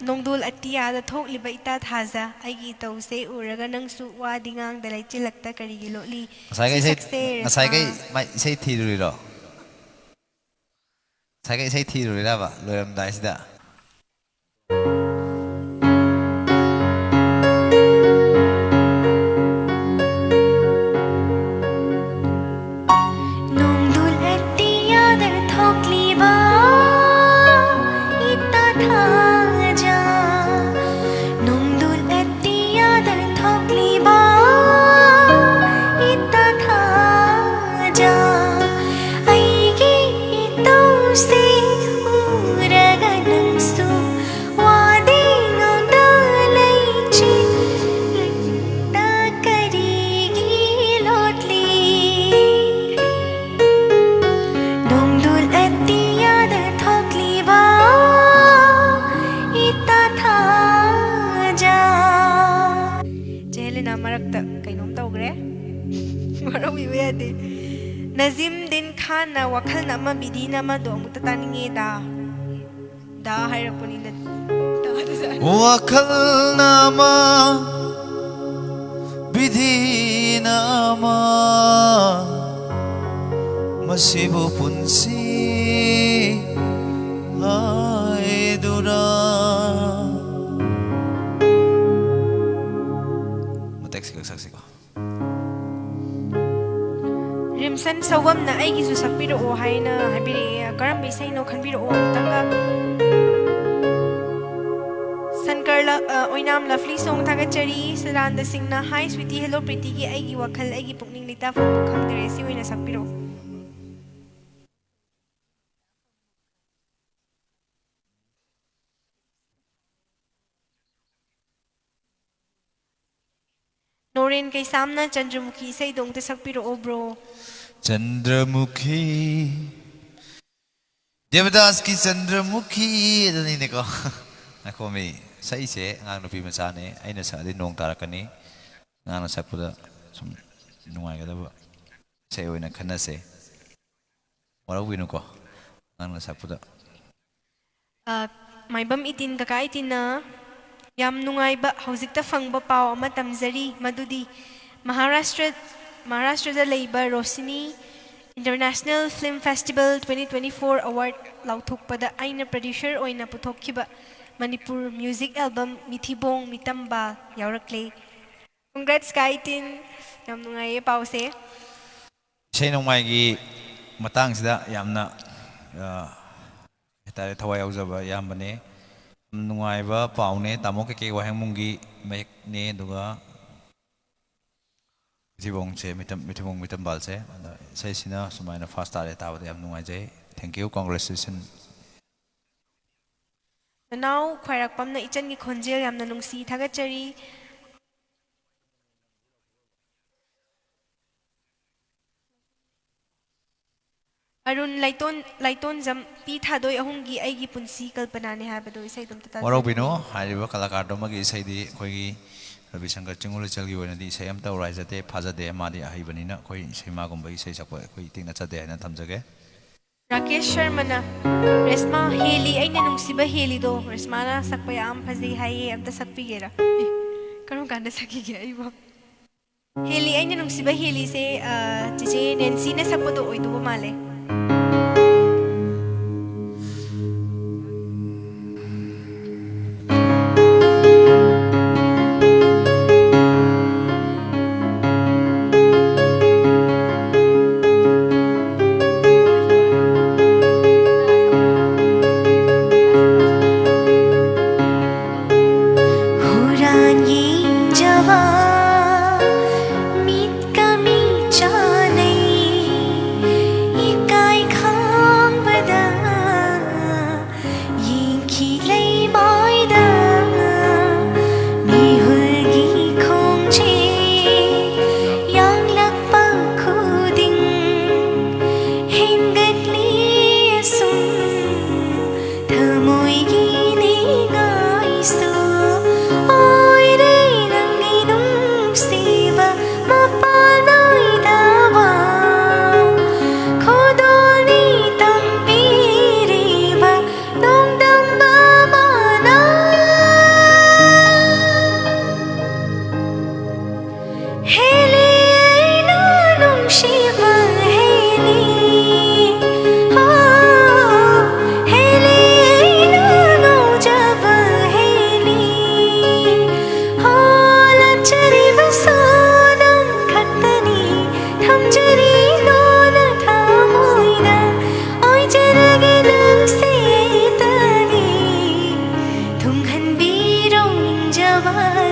ꯅꯣꯡꯗꯣꯜ ꯑꯇꯤꯌꯥꯗ ꯊꯣꯛꯂꯤꯕ ꯏꯇꯥ ꯊꯥꯖ, ꯑꯩꯒꯤ ꯏꯇꯧꯁꯦ ꯎꯔꯒ ꯅꯪꯁꯨ ꯋꯥꯗꯤ ꯉꯥꯡꯗ ꯂꯩꯆꯤꯜꯂꯛꯇ ꯀꯔꯤꯒꯤ ꯂꯣꯠꯂꯤ? ꯉꯁꯥꯏꯒꯩ ꯏꯁꯩ, ꯁꯛꯁꯦ ꯉꯁꯥꯏꯒꯩ ꯔꯦꯁꯃꯥ꯫ ꯃꯥꯏ ꯏꯁꯩ ꯊꯤꯔꯨꯔꯤꯔꯣ? ꯉꯁꯥꯏꯒꯩ ꯏꯁꯩ ꯊꯤꯔꯨꯔꯤꯔꯕ ꯂꯣꯏꯔꯝꯗꯥꯏꯁꯤꯗ? ꯅꯣꯡꯗꯣꯜ ꯑꯇꯤꯌꯥꯗ ꯊꯣꯛꯂꯤꯕ ꯏꯇꯥ ꯊꯥꯖ, ꯅꯣꯡꯗꯣꯜ ꯑꯇꯤꯌꯥꯗ ꯊꯣꯛꯂꯤꯕ ꯏꯇꯥ ꯊꯥꯖ, ꯑꯩꯒꯤ ꯏꯇꯧꯁꯦ ꯎꯔꯒ ꯅꯪꯁꯨ ꯋꯥꯗꯤ ꯉꯥꯡꯗ ꯂꯩꯆꯤꯜ ꯇ ꯀꯔꯤꯒꯤ ꯂꯣꯠꯂꯤ? ꯅꯣꯡꯗꯣꯜ ꯑꯇꯤꯌꯥꯗ ꯊꯣꯛꯂꯤꯕ ꯏꯇꯥ ꯊꯥꯖ꯫ ꯆꯦ ꯍꯦꯂꯦꯅꯥ ꯃꯔꯛꯇ ꯀꯩꯅꯣꯝ ꯇꯧꯈ꯭ꯔꯦ꯫ ꯋꯥꯔꯧꯕꯤꯕ ꯌꯥꯗꯦ꯫ ꯅꯖꯤꯝꯗꯤꯟ ꯈꯥꯟꯅ ꯋꯥꯈꯜꯅ ꯑꯃ ꯕꯤꯙꯤꯅ ꯑꯃꯗꯣ ꯑꯃꯨꯛꯇ ꯇꯥꯅꯤꯡꯉꯦꯗ꯫ ꯗꯥ ꯍꯥꯏꯔꯛꯄꯅꯤꯅ ꯗꯥꯗ ꯆꯠꯂꯦ꯫ ꯋꯥꯈꯜꯅ ꯑꯃ, ꯕꯤꯙꯤꯅ ꯑꯃ, ꯃꯁꯤꯕꯨ ꯄꯨꯟꯁꯤ ꯍꯥꯏꯗꯨꯔꯥ? ꯃꯇꯦꯛꯁꯤ ꯈꯛ ꯁꯛꯁꯤꯀꯣ꯫ ꯔꯤꯝꯁꯟ ꯁꯧꯕꯝꯅ ꯑꯩꯒꯤꯁꯨ ꯁꯛꯄꯤꯔꯛꯑꯣ ꯍꯥꯏꯅ ꯍꯥꯏꯕꯤꯔꯛꯑꯦ꯫ ꯀꯔꯝꯕ ꯏꯁꯩꯅꯣ ꯈꯟꯕꯤꯔꯛꯑꯣ ꯑꯃꯨꯛꯇꯪꯒ꯫ ꯁꯟꯀꯔ ꯂ-, ꯑ, ꯑꯣꯏꯅꯥꯝ ꯂꯚꯂꯤ ꯁꯣꯡ ꯊꯥꯒꯠꯆꯔꯤ꯫ ꯁꯗꯥꯅꯟꯗ ꯁꯤꯡꯅ, "Hi sweetie, hello ꯄ꯭ꯔꯤꯇꯤꯒꯤ ꯑꯩꯒꯤ ꯋꯥꯈꯜ, ꯑꯩꯒꯤ ꯄꯨꯛꯅꯤꯡ ꯂꯩꯇꯥ ꯐꯣꯡꯕ ꯈꯪꯗꯔꯦ", ꯁꯤ ꯑꯣꯏꯅ ꯁꯛꯄꯤꯔꯛꯑꯣ꯫ ꯅꯣꯔꯦꯟ ꯀꯩꯁꯥꯝꯅ ꯆꯟꯗ꯭ꯔꯃꯨꯈꯤ ꯏꯁꯩꯗꯣ ꯑꯃꯨꯛꯇ ꯁꯛꯄꯤꯔꯛꯑꯣ, bro꯫ ꯆꯟꯗ꯭ꯔꯃꯨꯈꯤ, ꯗꯦꯕꯗꯥꯁꯀꯤ ꯆꯟꯗ꯭ꯔꯃꯨꯈꯤ ꯑꯗꯨꯅꯤꯅꯦꯀꯣ꯫ ꯉꯥꯏꯈꯣꯃꯤ, ꯁꯛꯏꯁꯦ ꯑꯉꯥꯡ ꯅꯨꯄꯤ ꯃꯆꯥꯅꯦ꯫ ꯑꯩꯅ ꯁꯛꯑꯗꯤ ꯅꯣꯡ ꯇꯥꯔꯛꯀꯅꯤ꯫ ꯑꯉꯥꯡꯅ ꯁꯛꯄꯗ ꯁꯨꯝ ꯅꯨꯡꯉꯥꯏꯒꯗꯕ ꯏꯁꯩ ꯑꯣꯏꯅ ꯈꯟꯅꯁꯦ꯫ ꯋꯥꯔꯧꯕꯤꯅꯨꯀꯣ, ꯑꯉꯥꯡꯅ ꯁꯛꯄꯗ꯫ ꯑ, ꯃꯥꯏꯕꯝ ꯏꯇꯤꯟ, ꯀꯀꯥ ꯏꯇꯤꯟꯅ ꯌꯥꯝ ꯅꯨꯡꯉꯥꯏꯕ ꯍꯧꯖꯤꯛꯇ ꯐꯪꯕ ꯄꯥꯎ ꯑꯃ ꯇꯝꯖꯔꯤ, ꯃꯗꯨꯗꯤ ꯃꯍꯥꯔꯥꯁꯇ꯭ꯔ, ꯃꯍꯥꯔꯥꯁꯇ꯭ꯔꯗ ꯂꯩꯕ ꯔꯣꯁꯤꯅꯤ International Film Festival twenty twenty-four award ꯂꯥꯎꯊꯣꯛꯄꯗ ꯑꯩꯅ producer ꯑꯣꯏꯅ ꯄꯨꯊꯣꯛꯈꯤꯕ ꯃꯅꯤꯄꯨꯔ music album ꯃꯤꯊꯤꯕꯣꯡ ꯃꯤꯇꯝꯕꯥ ꯌꯥꯎꯔꯛꯂꯦ꯫ Congrats, ꯀꯀꯥ ꯏꯇꯤꯟ꯫ ꯌꯥꯝ ꯅꯨꯡꯉꯥꯏꯌꯦ ꯄꯥꯎꯁꯦ꯫ ꯏꯁꯩ ꯅꯣꯡꯃꯥꯏꯒꯤ ꯃꯇꯥꯡꯁꯤꯗ ꯌꯥꯝꯅ, ꯑ, ꯍꯥꯏꯇꯥꯔꯦ, ꯊꯋꯥꯏ ꯌꯥꯎꯖꯕ ꯏꯌꯥꯝꯕꯅꯦ꯫ ꯌꯥꯝ ꯅꯨꯡꯉꯥꯏꯕ ꯄꯥꯎꯅꯦ꯫ ꯇꯥꯃꯣ ꯀꯦ ꯀꯦ ꯋꯥꯍꯦꯡꯕꯝꯒꯤ ꯃꯌꯦꯛꯅꯦ, ꯑꯗꯨꯒ ꯃꯤꯊꯤꯕꯣꯡꯁꯦ, ꯃꯤꯇꯝ-, ꯃꯤꯊꯤꯕꯣꯡ ꯃꯤꯇꯝꯕꯥꯜꯁꯦ꯫ ꯑꯗ ꯏꯁꯩꯁꯤꯅ ꯁꯨꯃꯥꯏꯅ first ꯇꯥꯔꯦ, ꯇꯥꯕꯗ ꯌꯥꯝ ꯅꯨꯡꯉꯥꯏꯖꯩ꯫ Thank you, congratulations꯫ ꯅꯅꯥꯎ ꯈ꯭ꯋꯥꯏꯔꯥꯛꯄꯝꯅ ꯏꯆꯟꯒꯤ ꯈꯣꯟꯖꯦꯜ ꯌꯥꯝꯅ ꯅꯨꯡꯁꯤ, ꯊꯥꯒꯠꯆꯔꯤ꯫ ꯑꯔꯨꯟ ꯂꯥꯏꯇꯣꯟ-, ꯂꯥꯏꯇꯣꯟꯖꯝ, ꯄꯤ ꯊꯥꯗꯣꯏ ꯑꯍꯨꯝꯒꯤ ꯑꯩꯒꯤ ꯄꯨꯟꯁꯤ ꯀꯜꯄꯅꯥꯅꯦ ꯍꯥꯏꯕꯗꯣ ꯏꯁꯩꯗꯣ ꯑꯝꯇ ꯇꯥꯖꯒꯦ꯫ ꯋꯥꯔꯧꯕꯤꯅꯣ, ꯍꯥꯏꯔꯤꯕ ꯀꯂꯥꯀꯥꯔꯗꯨ ꯑꯃꯒꯤ ꯏꯁꯩꯗꯤ ꯑꯩꯈꯣꯏꯒꯤ ꯔꯕꯤ ꯁꯪꯀꯔ ꯆꯤꯡꯉꯨ ꯂꯩꯆꯦꯜꯒꯤ ꯑꯣꯏꯅꯗꯤ ꯏꯁꯩ ꯑꯝꯇ ꯎꯔꯥꯏꯖꯗꯦ, ꯐꯥꯖꯗꯦ꯫ ꯃꯥꯗꯤ ꯑꯍꯩꯕꯅꯤꯅ ꯑꯩꯈꯣꯏ ꯏꯁꯩꯃꯥꯒꯨꯝꯕ ꯏꯁꯩ ꯁꯛꯄ ꯑꯩꯈꯣꯏ ꯏꯇꯤꯛ ꯅꯠꯆꯗꯦ ꯍꯥꯏꯅ ꯊꯝꯖꯒꯦ꯫ ꯔꯥꯀꯦꯁ ꯁꯔꯃꯅ, "ꯔꯦꯁꯃꯥ ꯍꯦꯜꯂꯤ ꯑꯩꯅ ꯅꯨꯡꯁꯤꯕ ꯍꯦꯜꯂꯤꯗꯣ", ꯔꯦꯁꯃꯥꯅ ꯁꯛꯄ ꯌꯥꯝ ꯐꯖꯩ ꯍꯥꯏꯌꯦ, ꯑꯝꯇ ꯁꯛꯄꯤꯒꯦꯔꯥ? ꯑꯦ, ꯀꯔꯝ ꯀꯥꯟꯗ ꯁꯛꯈꯤꯒꯦ ꯑꯩꯕꯣ? "ꯍꯦꯜꯂꯤ ꯑꯩꯅ ꯅꯨꯡꯁꯤꯕ ꯍꯦꯜꯂꯤꯁꯦ", ꯑ, ꯆꯤꯆꯦ ꯅꯦꯟꯁꯤꯅ ꯁꯛꯄꯗꯣ ꯑꯣꯏꯗꯧꯕ ꯃꯥꯜꯂꯦ꯫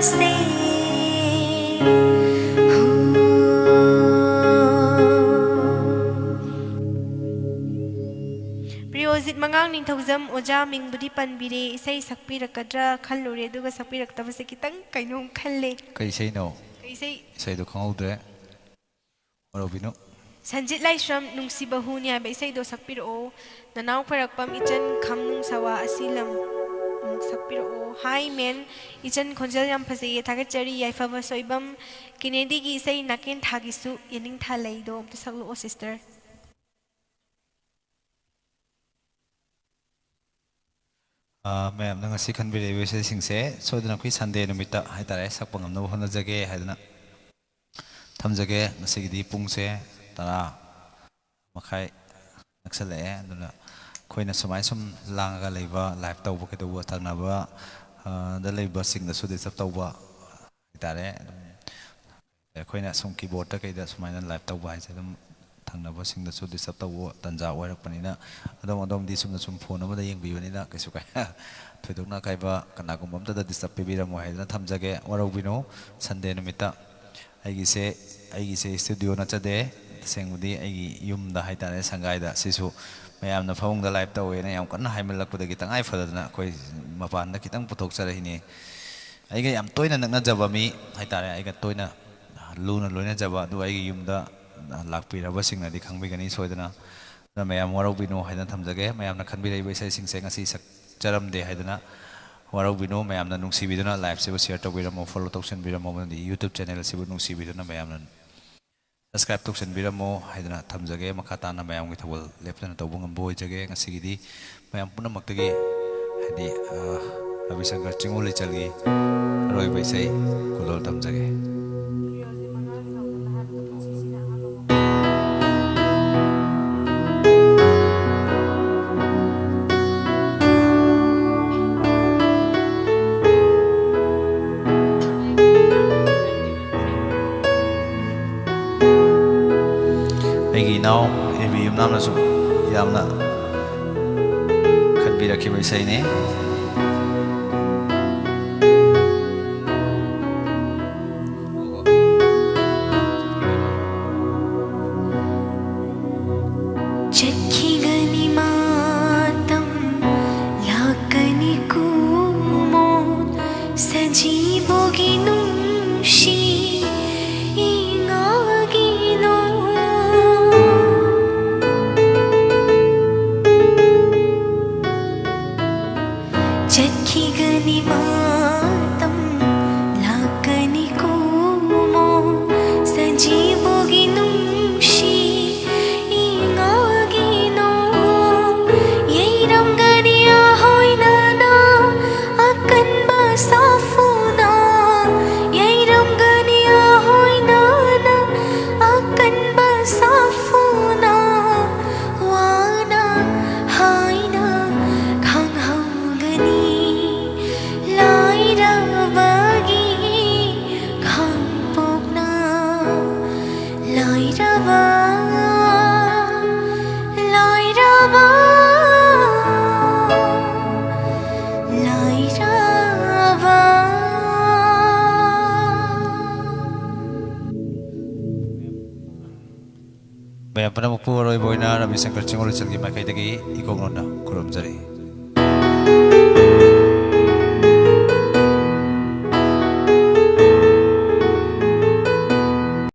ꯁꯦ꯫ ꯄ꯭ꯔꯤꯌꯣꯖꯤꯠ ꯃꯉꯥꯡ ꯅꯤꯡꯊꯧꯖꯝ ꯑꯣꯖꯥ ꯃꯤꯡꯕꯨꯗꯤ ꯄꯟꯕꯤꯔꯦ, ꯏꯁꯩ ꯁꯛꯄꯤꯔꯛꯀꯗ꯭ꯔꯥ ꯈꯜꯂꯨꯔꯦ, ꯑꯗꯨꯒ ꯁꯛꯄꯤꯔꯛꯇꯕꯁꯦ ꯈꯤꯇꯪ ꯀꯩꯅꯣꯝ ꯈꯜꯂꯦ꯫ ꯀꯩ ꯏꯁꯩꯅꯣ? ꯀꯩ ꯏꯁꯩ? ꯏꯁꯩꯗꯣ ꯈꯪꯍꯧꯗ꯭ꯔꯦ꯫ ꯋꯥꯔꯧꯕꯤꯅꯨ꯫ ꯁꯟꯖꯤꯠ ꯂꯥꯏꯁ꯭ꯔꯝ ꯅꯨꯡꯁꯤꯕ ꯍꯨꯅꯤ ꯍꯥꯏꯕ ꯏꯁꯩꯗꯣ ꯁꯛꯄꯤꯔꯛꯑꯣ꯫ ꯅꯅꯥꯎ ꯈꯣꯏꯔꯥꯛꯄꯝ ꯏꯆꯟ ꯈꯝ ꯅꯨꯡꯁꯥꯋꯥ ꯑꯁꯤ ꯂꯝ ꯑꯃꯨꯛ ꯁꯛꯄꯤꯔꯛꯑꯣ꯫ ꯍꯥꯏ ꯃꯦꯟ, ꯏꯆꯟ ꯈꯣꯟꯖꯦꯜ ꯌꯥꯝ ꯐꯖꯩꯌꯦ, ꯊꯥꯒꯠꯆꯔꯤ꯫ ꯌꯥꯏꯐꯕ ꯁꯣꯏꯕꯝ, ꯀꯦꯅꯦꯗꯤꯒꯤ ꯏꯁꯩ ꯅꯥꯀꯦꯟ ꯊꯥꯒꯤꯁꯨ ꯌꯦꯅꯤꯡꯊꯥ ꯂꯩꯗꯣ ꯑꯝꯇ ꯁꯛꯂꯛꯑꯣ ꯁꯤꯁꯇꯔ꯫ ꯑꯥ, ꯃꯌꯥꯝꯅ ꯉꯁꯤ ꯈꯟꯕꯤꯔꯛꯏꯕ ꯏꯁꯩꯁꯤꯡꯁꯦ ꯁꯣꯏꯗꯅ ꯑꯩꯈꯣꯏ ꯁꯟꯗꯦ ꯅꯨꯃꯤꯠꯇ ꯍꯥꯏꯇꯥꯔꯦ, ꯁꯛꯄ ꯉꯝꯅꯕ ꯍꯣꯠꯅꯖꯒꯦ ꯍꯥꯏꯗꯅ ꯊꯝꯖꯒꯦ꯫ ꯉꯁꯤꯒꯤꯗꯤ ꯄꯨꯡꯁꯦ ꯇꯔꯥ ꯃꯈꯥꯏ ꯅꯛꯁꯜꯂꯛꯑꯦ꯫ ꯑꯗꯨꯅ ꯑꯩꯈꯣꯏꯅ ꯁꯨꯃꯥꯏ ꯁꯨꯝ ꯂꯥꯡꯉꯒ ꯂꯩꯕ, ꯂꯥꯏꯞ ꯇꯧꯕ ꯀꯩꯗꯧꯕ, ꯊꯪꯅꯕ, ꯑ, ꯗ ꯂꯩꯕꯁꯤꯡꯗꯁꯨ ꯗꯤꯁꯇꯔꯕ ꯇꯧꯕ ꯍꯥꯏꯇꯥꯔꯦ꯫ ꯑꯗꯨꯝ ꯑꯩꯈꯣꯏꯅ ꯁꯨꯝ ꯀꯤꯕꯣꯔꯗꯇ ꯀꯩꯗ ꯁꯨꯃꯥꯏꯅ ꯂꯥꯏꯞ ꯇꯧꯕ ꯍꯥꯏꯁꯦ ꯑꯗꯨꯝ ꯊꯪꯅꯕꯁꯤꯡꯗꯁꯨ ꯗꯤꯁꯇꯔꯕ ꯇꯧꯕ ꯇꯥꯟꯖꯥ ꯑꯣꯏꯔꯛꯄꯅꯤꯅ, ꯑꯗꯣꯝ ꯑꯗꯣꯝꯗꯤ ꯆꯨꯝꯅ ꯁꯨꯝ ꯐꯣꯟ ꯑꯃꯗ ꯌꯦꯡꯕꯤꯕꯅꯤꯅ ꯀꯩꯁꯨ ꯀꯥꯏ-, ꯊꯣꯏꯗꯣꯛꯅ ꯑꯀꯥꯏꯕ ꯀꯅꯥꯒꯨꯝꯕ ꯑꯝꯇꯗ ꯗꯤꯁꯇꯔꯕ ꯄꯤꯕꯤꯔꯝꯃꯣꯏ ꯍꯥꯏꯗꯅ ꯊꯝꯖꯒꯦ꯫ ꯋꯥꯔꯧꯕꯤꯅꯨ, ꯁꯟꯗꯦ ꯅꯨꯃꯤꯠꯇ ꯑꯩꯒꯤꯁꯦ, ꯑꯩꯒꯤꯁꯦ ꯏꯁꯇꯨꯗꯤꯑꯣ ꯅꯠꯆꯗꯦ, ꯇꯁꯦꯡꯕꯗꯤ ꯑꯩꯒꯤ ꯌꯨꯝꯗ ꯍꯥꯏꯇꯥꯔꯦ, ꯁꯪꯒꯥꯏꯗ꯫ ꯁꯤꯁꯨ ꯃꯌꯥꯝꯅ ꯐꯃꯨꯡꯗ ꯂꯥꯏꯞ ꯇꯧꯋꯦꯅ ꯌꯥꯝ ꯀꯟꯅ ꯍꯥꯏꯃꯜꯂꯛꯄꯗꯒꯤ ꯇꯉꯥꯏ ꯐꯗꯗꯅ ꯑꯩꯈꯣꯏ ꯃꯄꯥꯟꯗ ꯈꯤꯇꯪ ꯄꯨꯊꯣꯛꯆꯔꯛꯏꯅꯤ꯫ ꯑꯩꯒ ꯌꯥꯝ ꯇꯣꯏꯅ ꯅꯛꯅꯖꯕ ꯃꯤ ꯍꯥꯏꯇꯥꯔꯦ, ꯑꯩꯒ ꯇꯣꯏꯅ ꯂꯨꯅ ꯂꯣꯏꯅꯖꯕ, ꯑꯗꯨ ꯑꯩꯒꯤ ꯌꯨꯝꯗ ꯂꯥꯛꯄꯤꯔꯕꯁꯤꯡꯅꯗꯤ ꯈꯪꯕꯤꯒꯅꯤ ꯁꯣꯏꯗꯅ꯫ ꯑꯗꯨꯅ ꯃꯌꯥꯝ ꯋꯥꯔꯧꯕꯤꯅꯨ ꯍꯥꯏꯗꯅ ꯊꯝꯖꯒꯦ꯫ ꯃꯌꯥꯝꯅ ꯈꯟꯕꯤꯔꯛꯏꯕ ꯏꯁꯩꯁꯤꯡꯁꯦ ꯉꯁꯤ ꯁꯛꯆꯔꯝꯗꯦ ꯍꯥꯏꯗꯅ ꯋꯥꯔꯧꯕꯤꯅꯨ꯫ ꯃꯌꯥꯝꯅ ꯅꯨꯡꯁꯤꯕꯤꯗꯨꯅ ꯂꯥꯏꯞꯁꯤꯕꯨ ꯁꯤꯌꯔ ꯇꯧꯕꯤꯔꯝꯃꯣ, ꯐꯣꯂꯣ ꯇꯧꯁꯤꯟꯕꯤꯔꯝꯃꯣ, ꯑꯃꯗꯤ ꯌꯨꯇ꯭ꯌꯨꯕ ꯆꯦꯅꯦꯜꯁꯤꯕꯨ ꯅꯨꯡꯁꯤꯕꯤꯗꯨꯅ ꯃꯌꯥꯝꯅ ꯁꯕꯁꯀ꯭ꯔꯥꯏꯕ ꯇꯧꯁꯤꯟꯕꯤꯔꯝꯃꯣ ꯍꯥꯏꯗꯅ ꯊꯝꯖꯒꯦ꯫ ꯃꯈꯥ ꯇꯥꯅ ꯃꯌꯥꯝꯒꯤ ꯊꯧꯒꯜ ꯂꯦꯞꯇꯅ ꯇꯧꯕ ꯉꯝꯕ ꯑꯣꯏꯖꯒꯦ꯫ ꯉꯁꯤꯒꯤꯗꯤ ꯃꯌꯥꯝ ꯄꯨꯝꯅꯃꯛꯇꯒꯤ, ꯍꯥꯏꯗꯤ, ꯑ, ꯔꯕꯤꯁꯪꯀꯔ ꯆꯤꯡꯉꯨ ꯂꯩꯆꯜꯒꯤ ꯑꯔꯣꯏꯕ ꯏꯁꯩ ꯈꯨꯗꯣꯜ ꯇꯝꯖꯒꯦ꯫ ꯑꯩꯒꯤ ꯏꯅꯥꯎ ꯑꯦ ꯕꯤ ꯌꯨꯝꯅꯥꯝꯅꯁꯨ ꯌꯥꯝꯅ ꯈꯟꯕꯤꯔꯛꯈꯤꯕ ꯏꯁꯩꯅꯤ꯫ ꯏꯕꯣꯒꯤ ꯅꯨꯡꯁꯤ ꯏꯉꯥꯒꯤꯅꯣ꯫ ꯆꯠꯈꯤꯒꯅꯤ ꯃꯇꯝ ꯂꯥꯛꯀꯅꯤ ꯀꯣꯃꯣ꯫ ꯁꯖꯤꯕꯨꯒꯤ ꯅꯨꯡꯁꯤ ꯏꯉꯥꯒꯤꯅꯣ꯫ ꯌꯩꯔꯝꯒꯅꯤ ꯑꯍꯣꯏꯅꯅ ꯑꯀꯟꯕ ꯁꯥꯐꯨꯅ꯫ ꯌꯩꯔꯝꯒꯅꯤ ꯑꯍꯣꯏꯅꯅ ꯑꯀꯟꯕ ꯁꯥꯐꯨꯅ꯫ ꯋꯥꯅ ꯍꯥꯏꯅ ꯈꯪꯍꯧꯒꯅꯤ ꯂꯥꯏꯔꯕꯒꯤ ꯈꯥꯡꯄꯣꯛꯅ꯫ ꯂꯥꯏꯔꯕ, ꯂꯥꯏꯔꯕ, ꯂꯥꯏꯔꯕ꯫ ꯃꯌꯥꯝ ꯄꯨꯝꯅꯃꯛꯄꯨ ꯑꯔꯣꯏꯕ ꯑꯣꯏꯅ ꯔꯕꯤ ꯁꯪꯀꯔ ꯆꯤꯡꯉꯣꯜ ꯏꯆꯜꯒꯤ ꯃꯥꯏꯀꯩꯗꯒꯤ ꯏꯀꯣꯛꯅꯣꯟꯅ ꯈꯨꯔꯨꯝꯖꯔꯤ꯫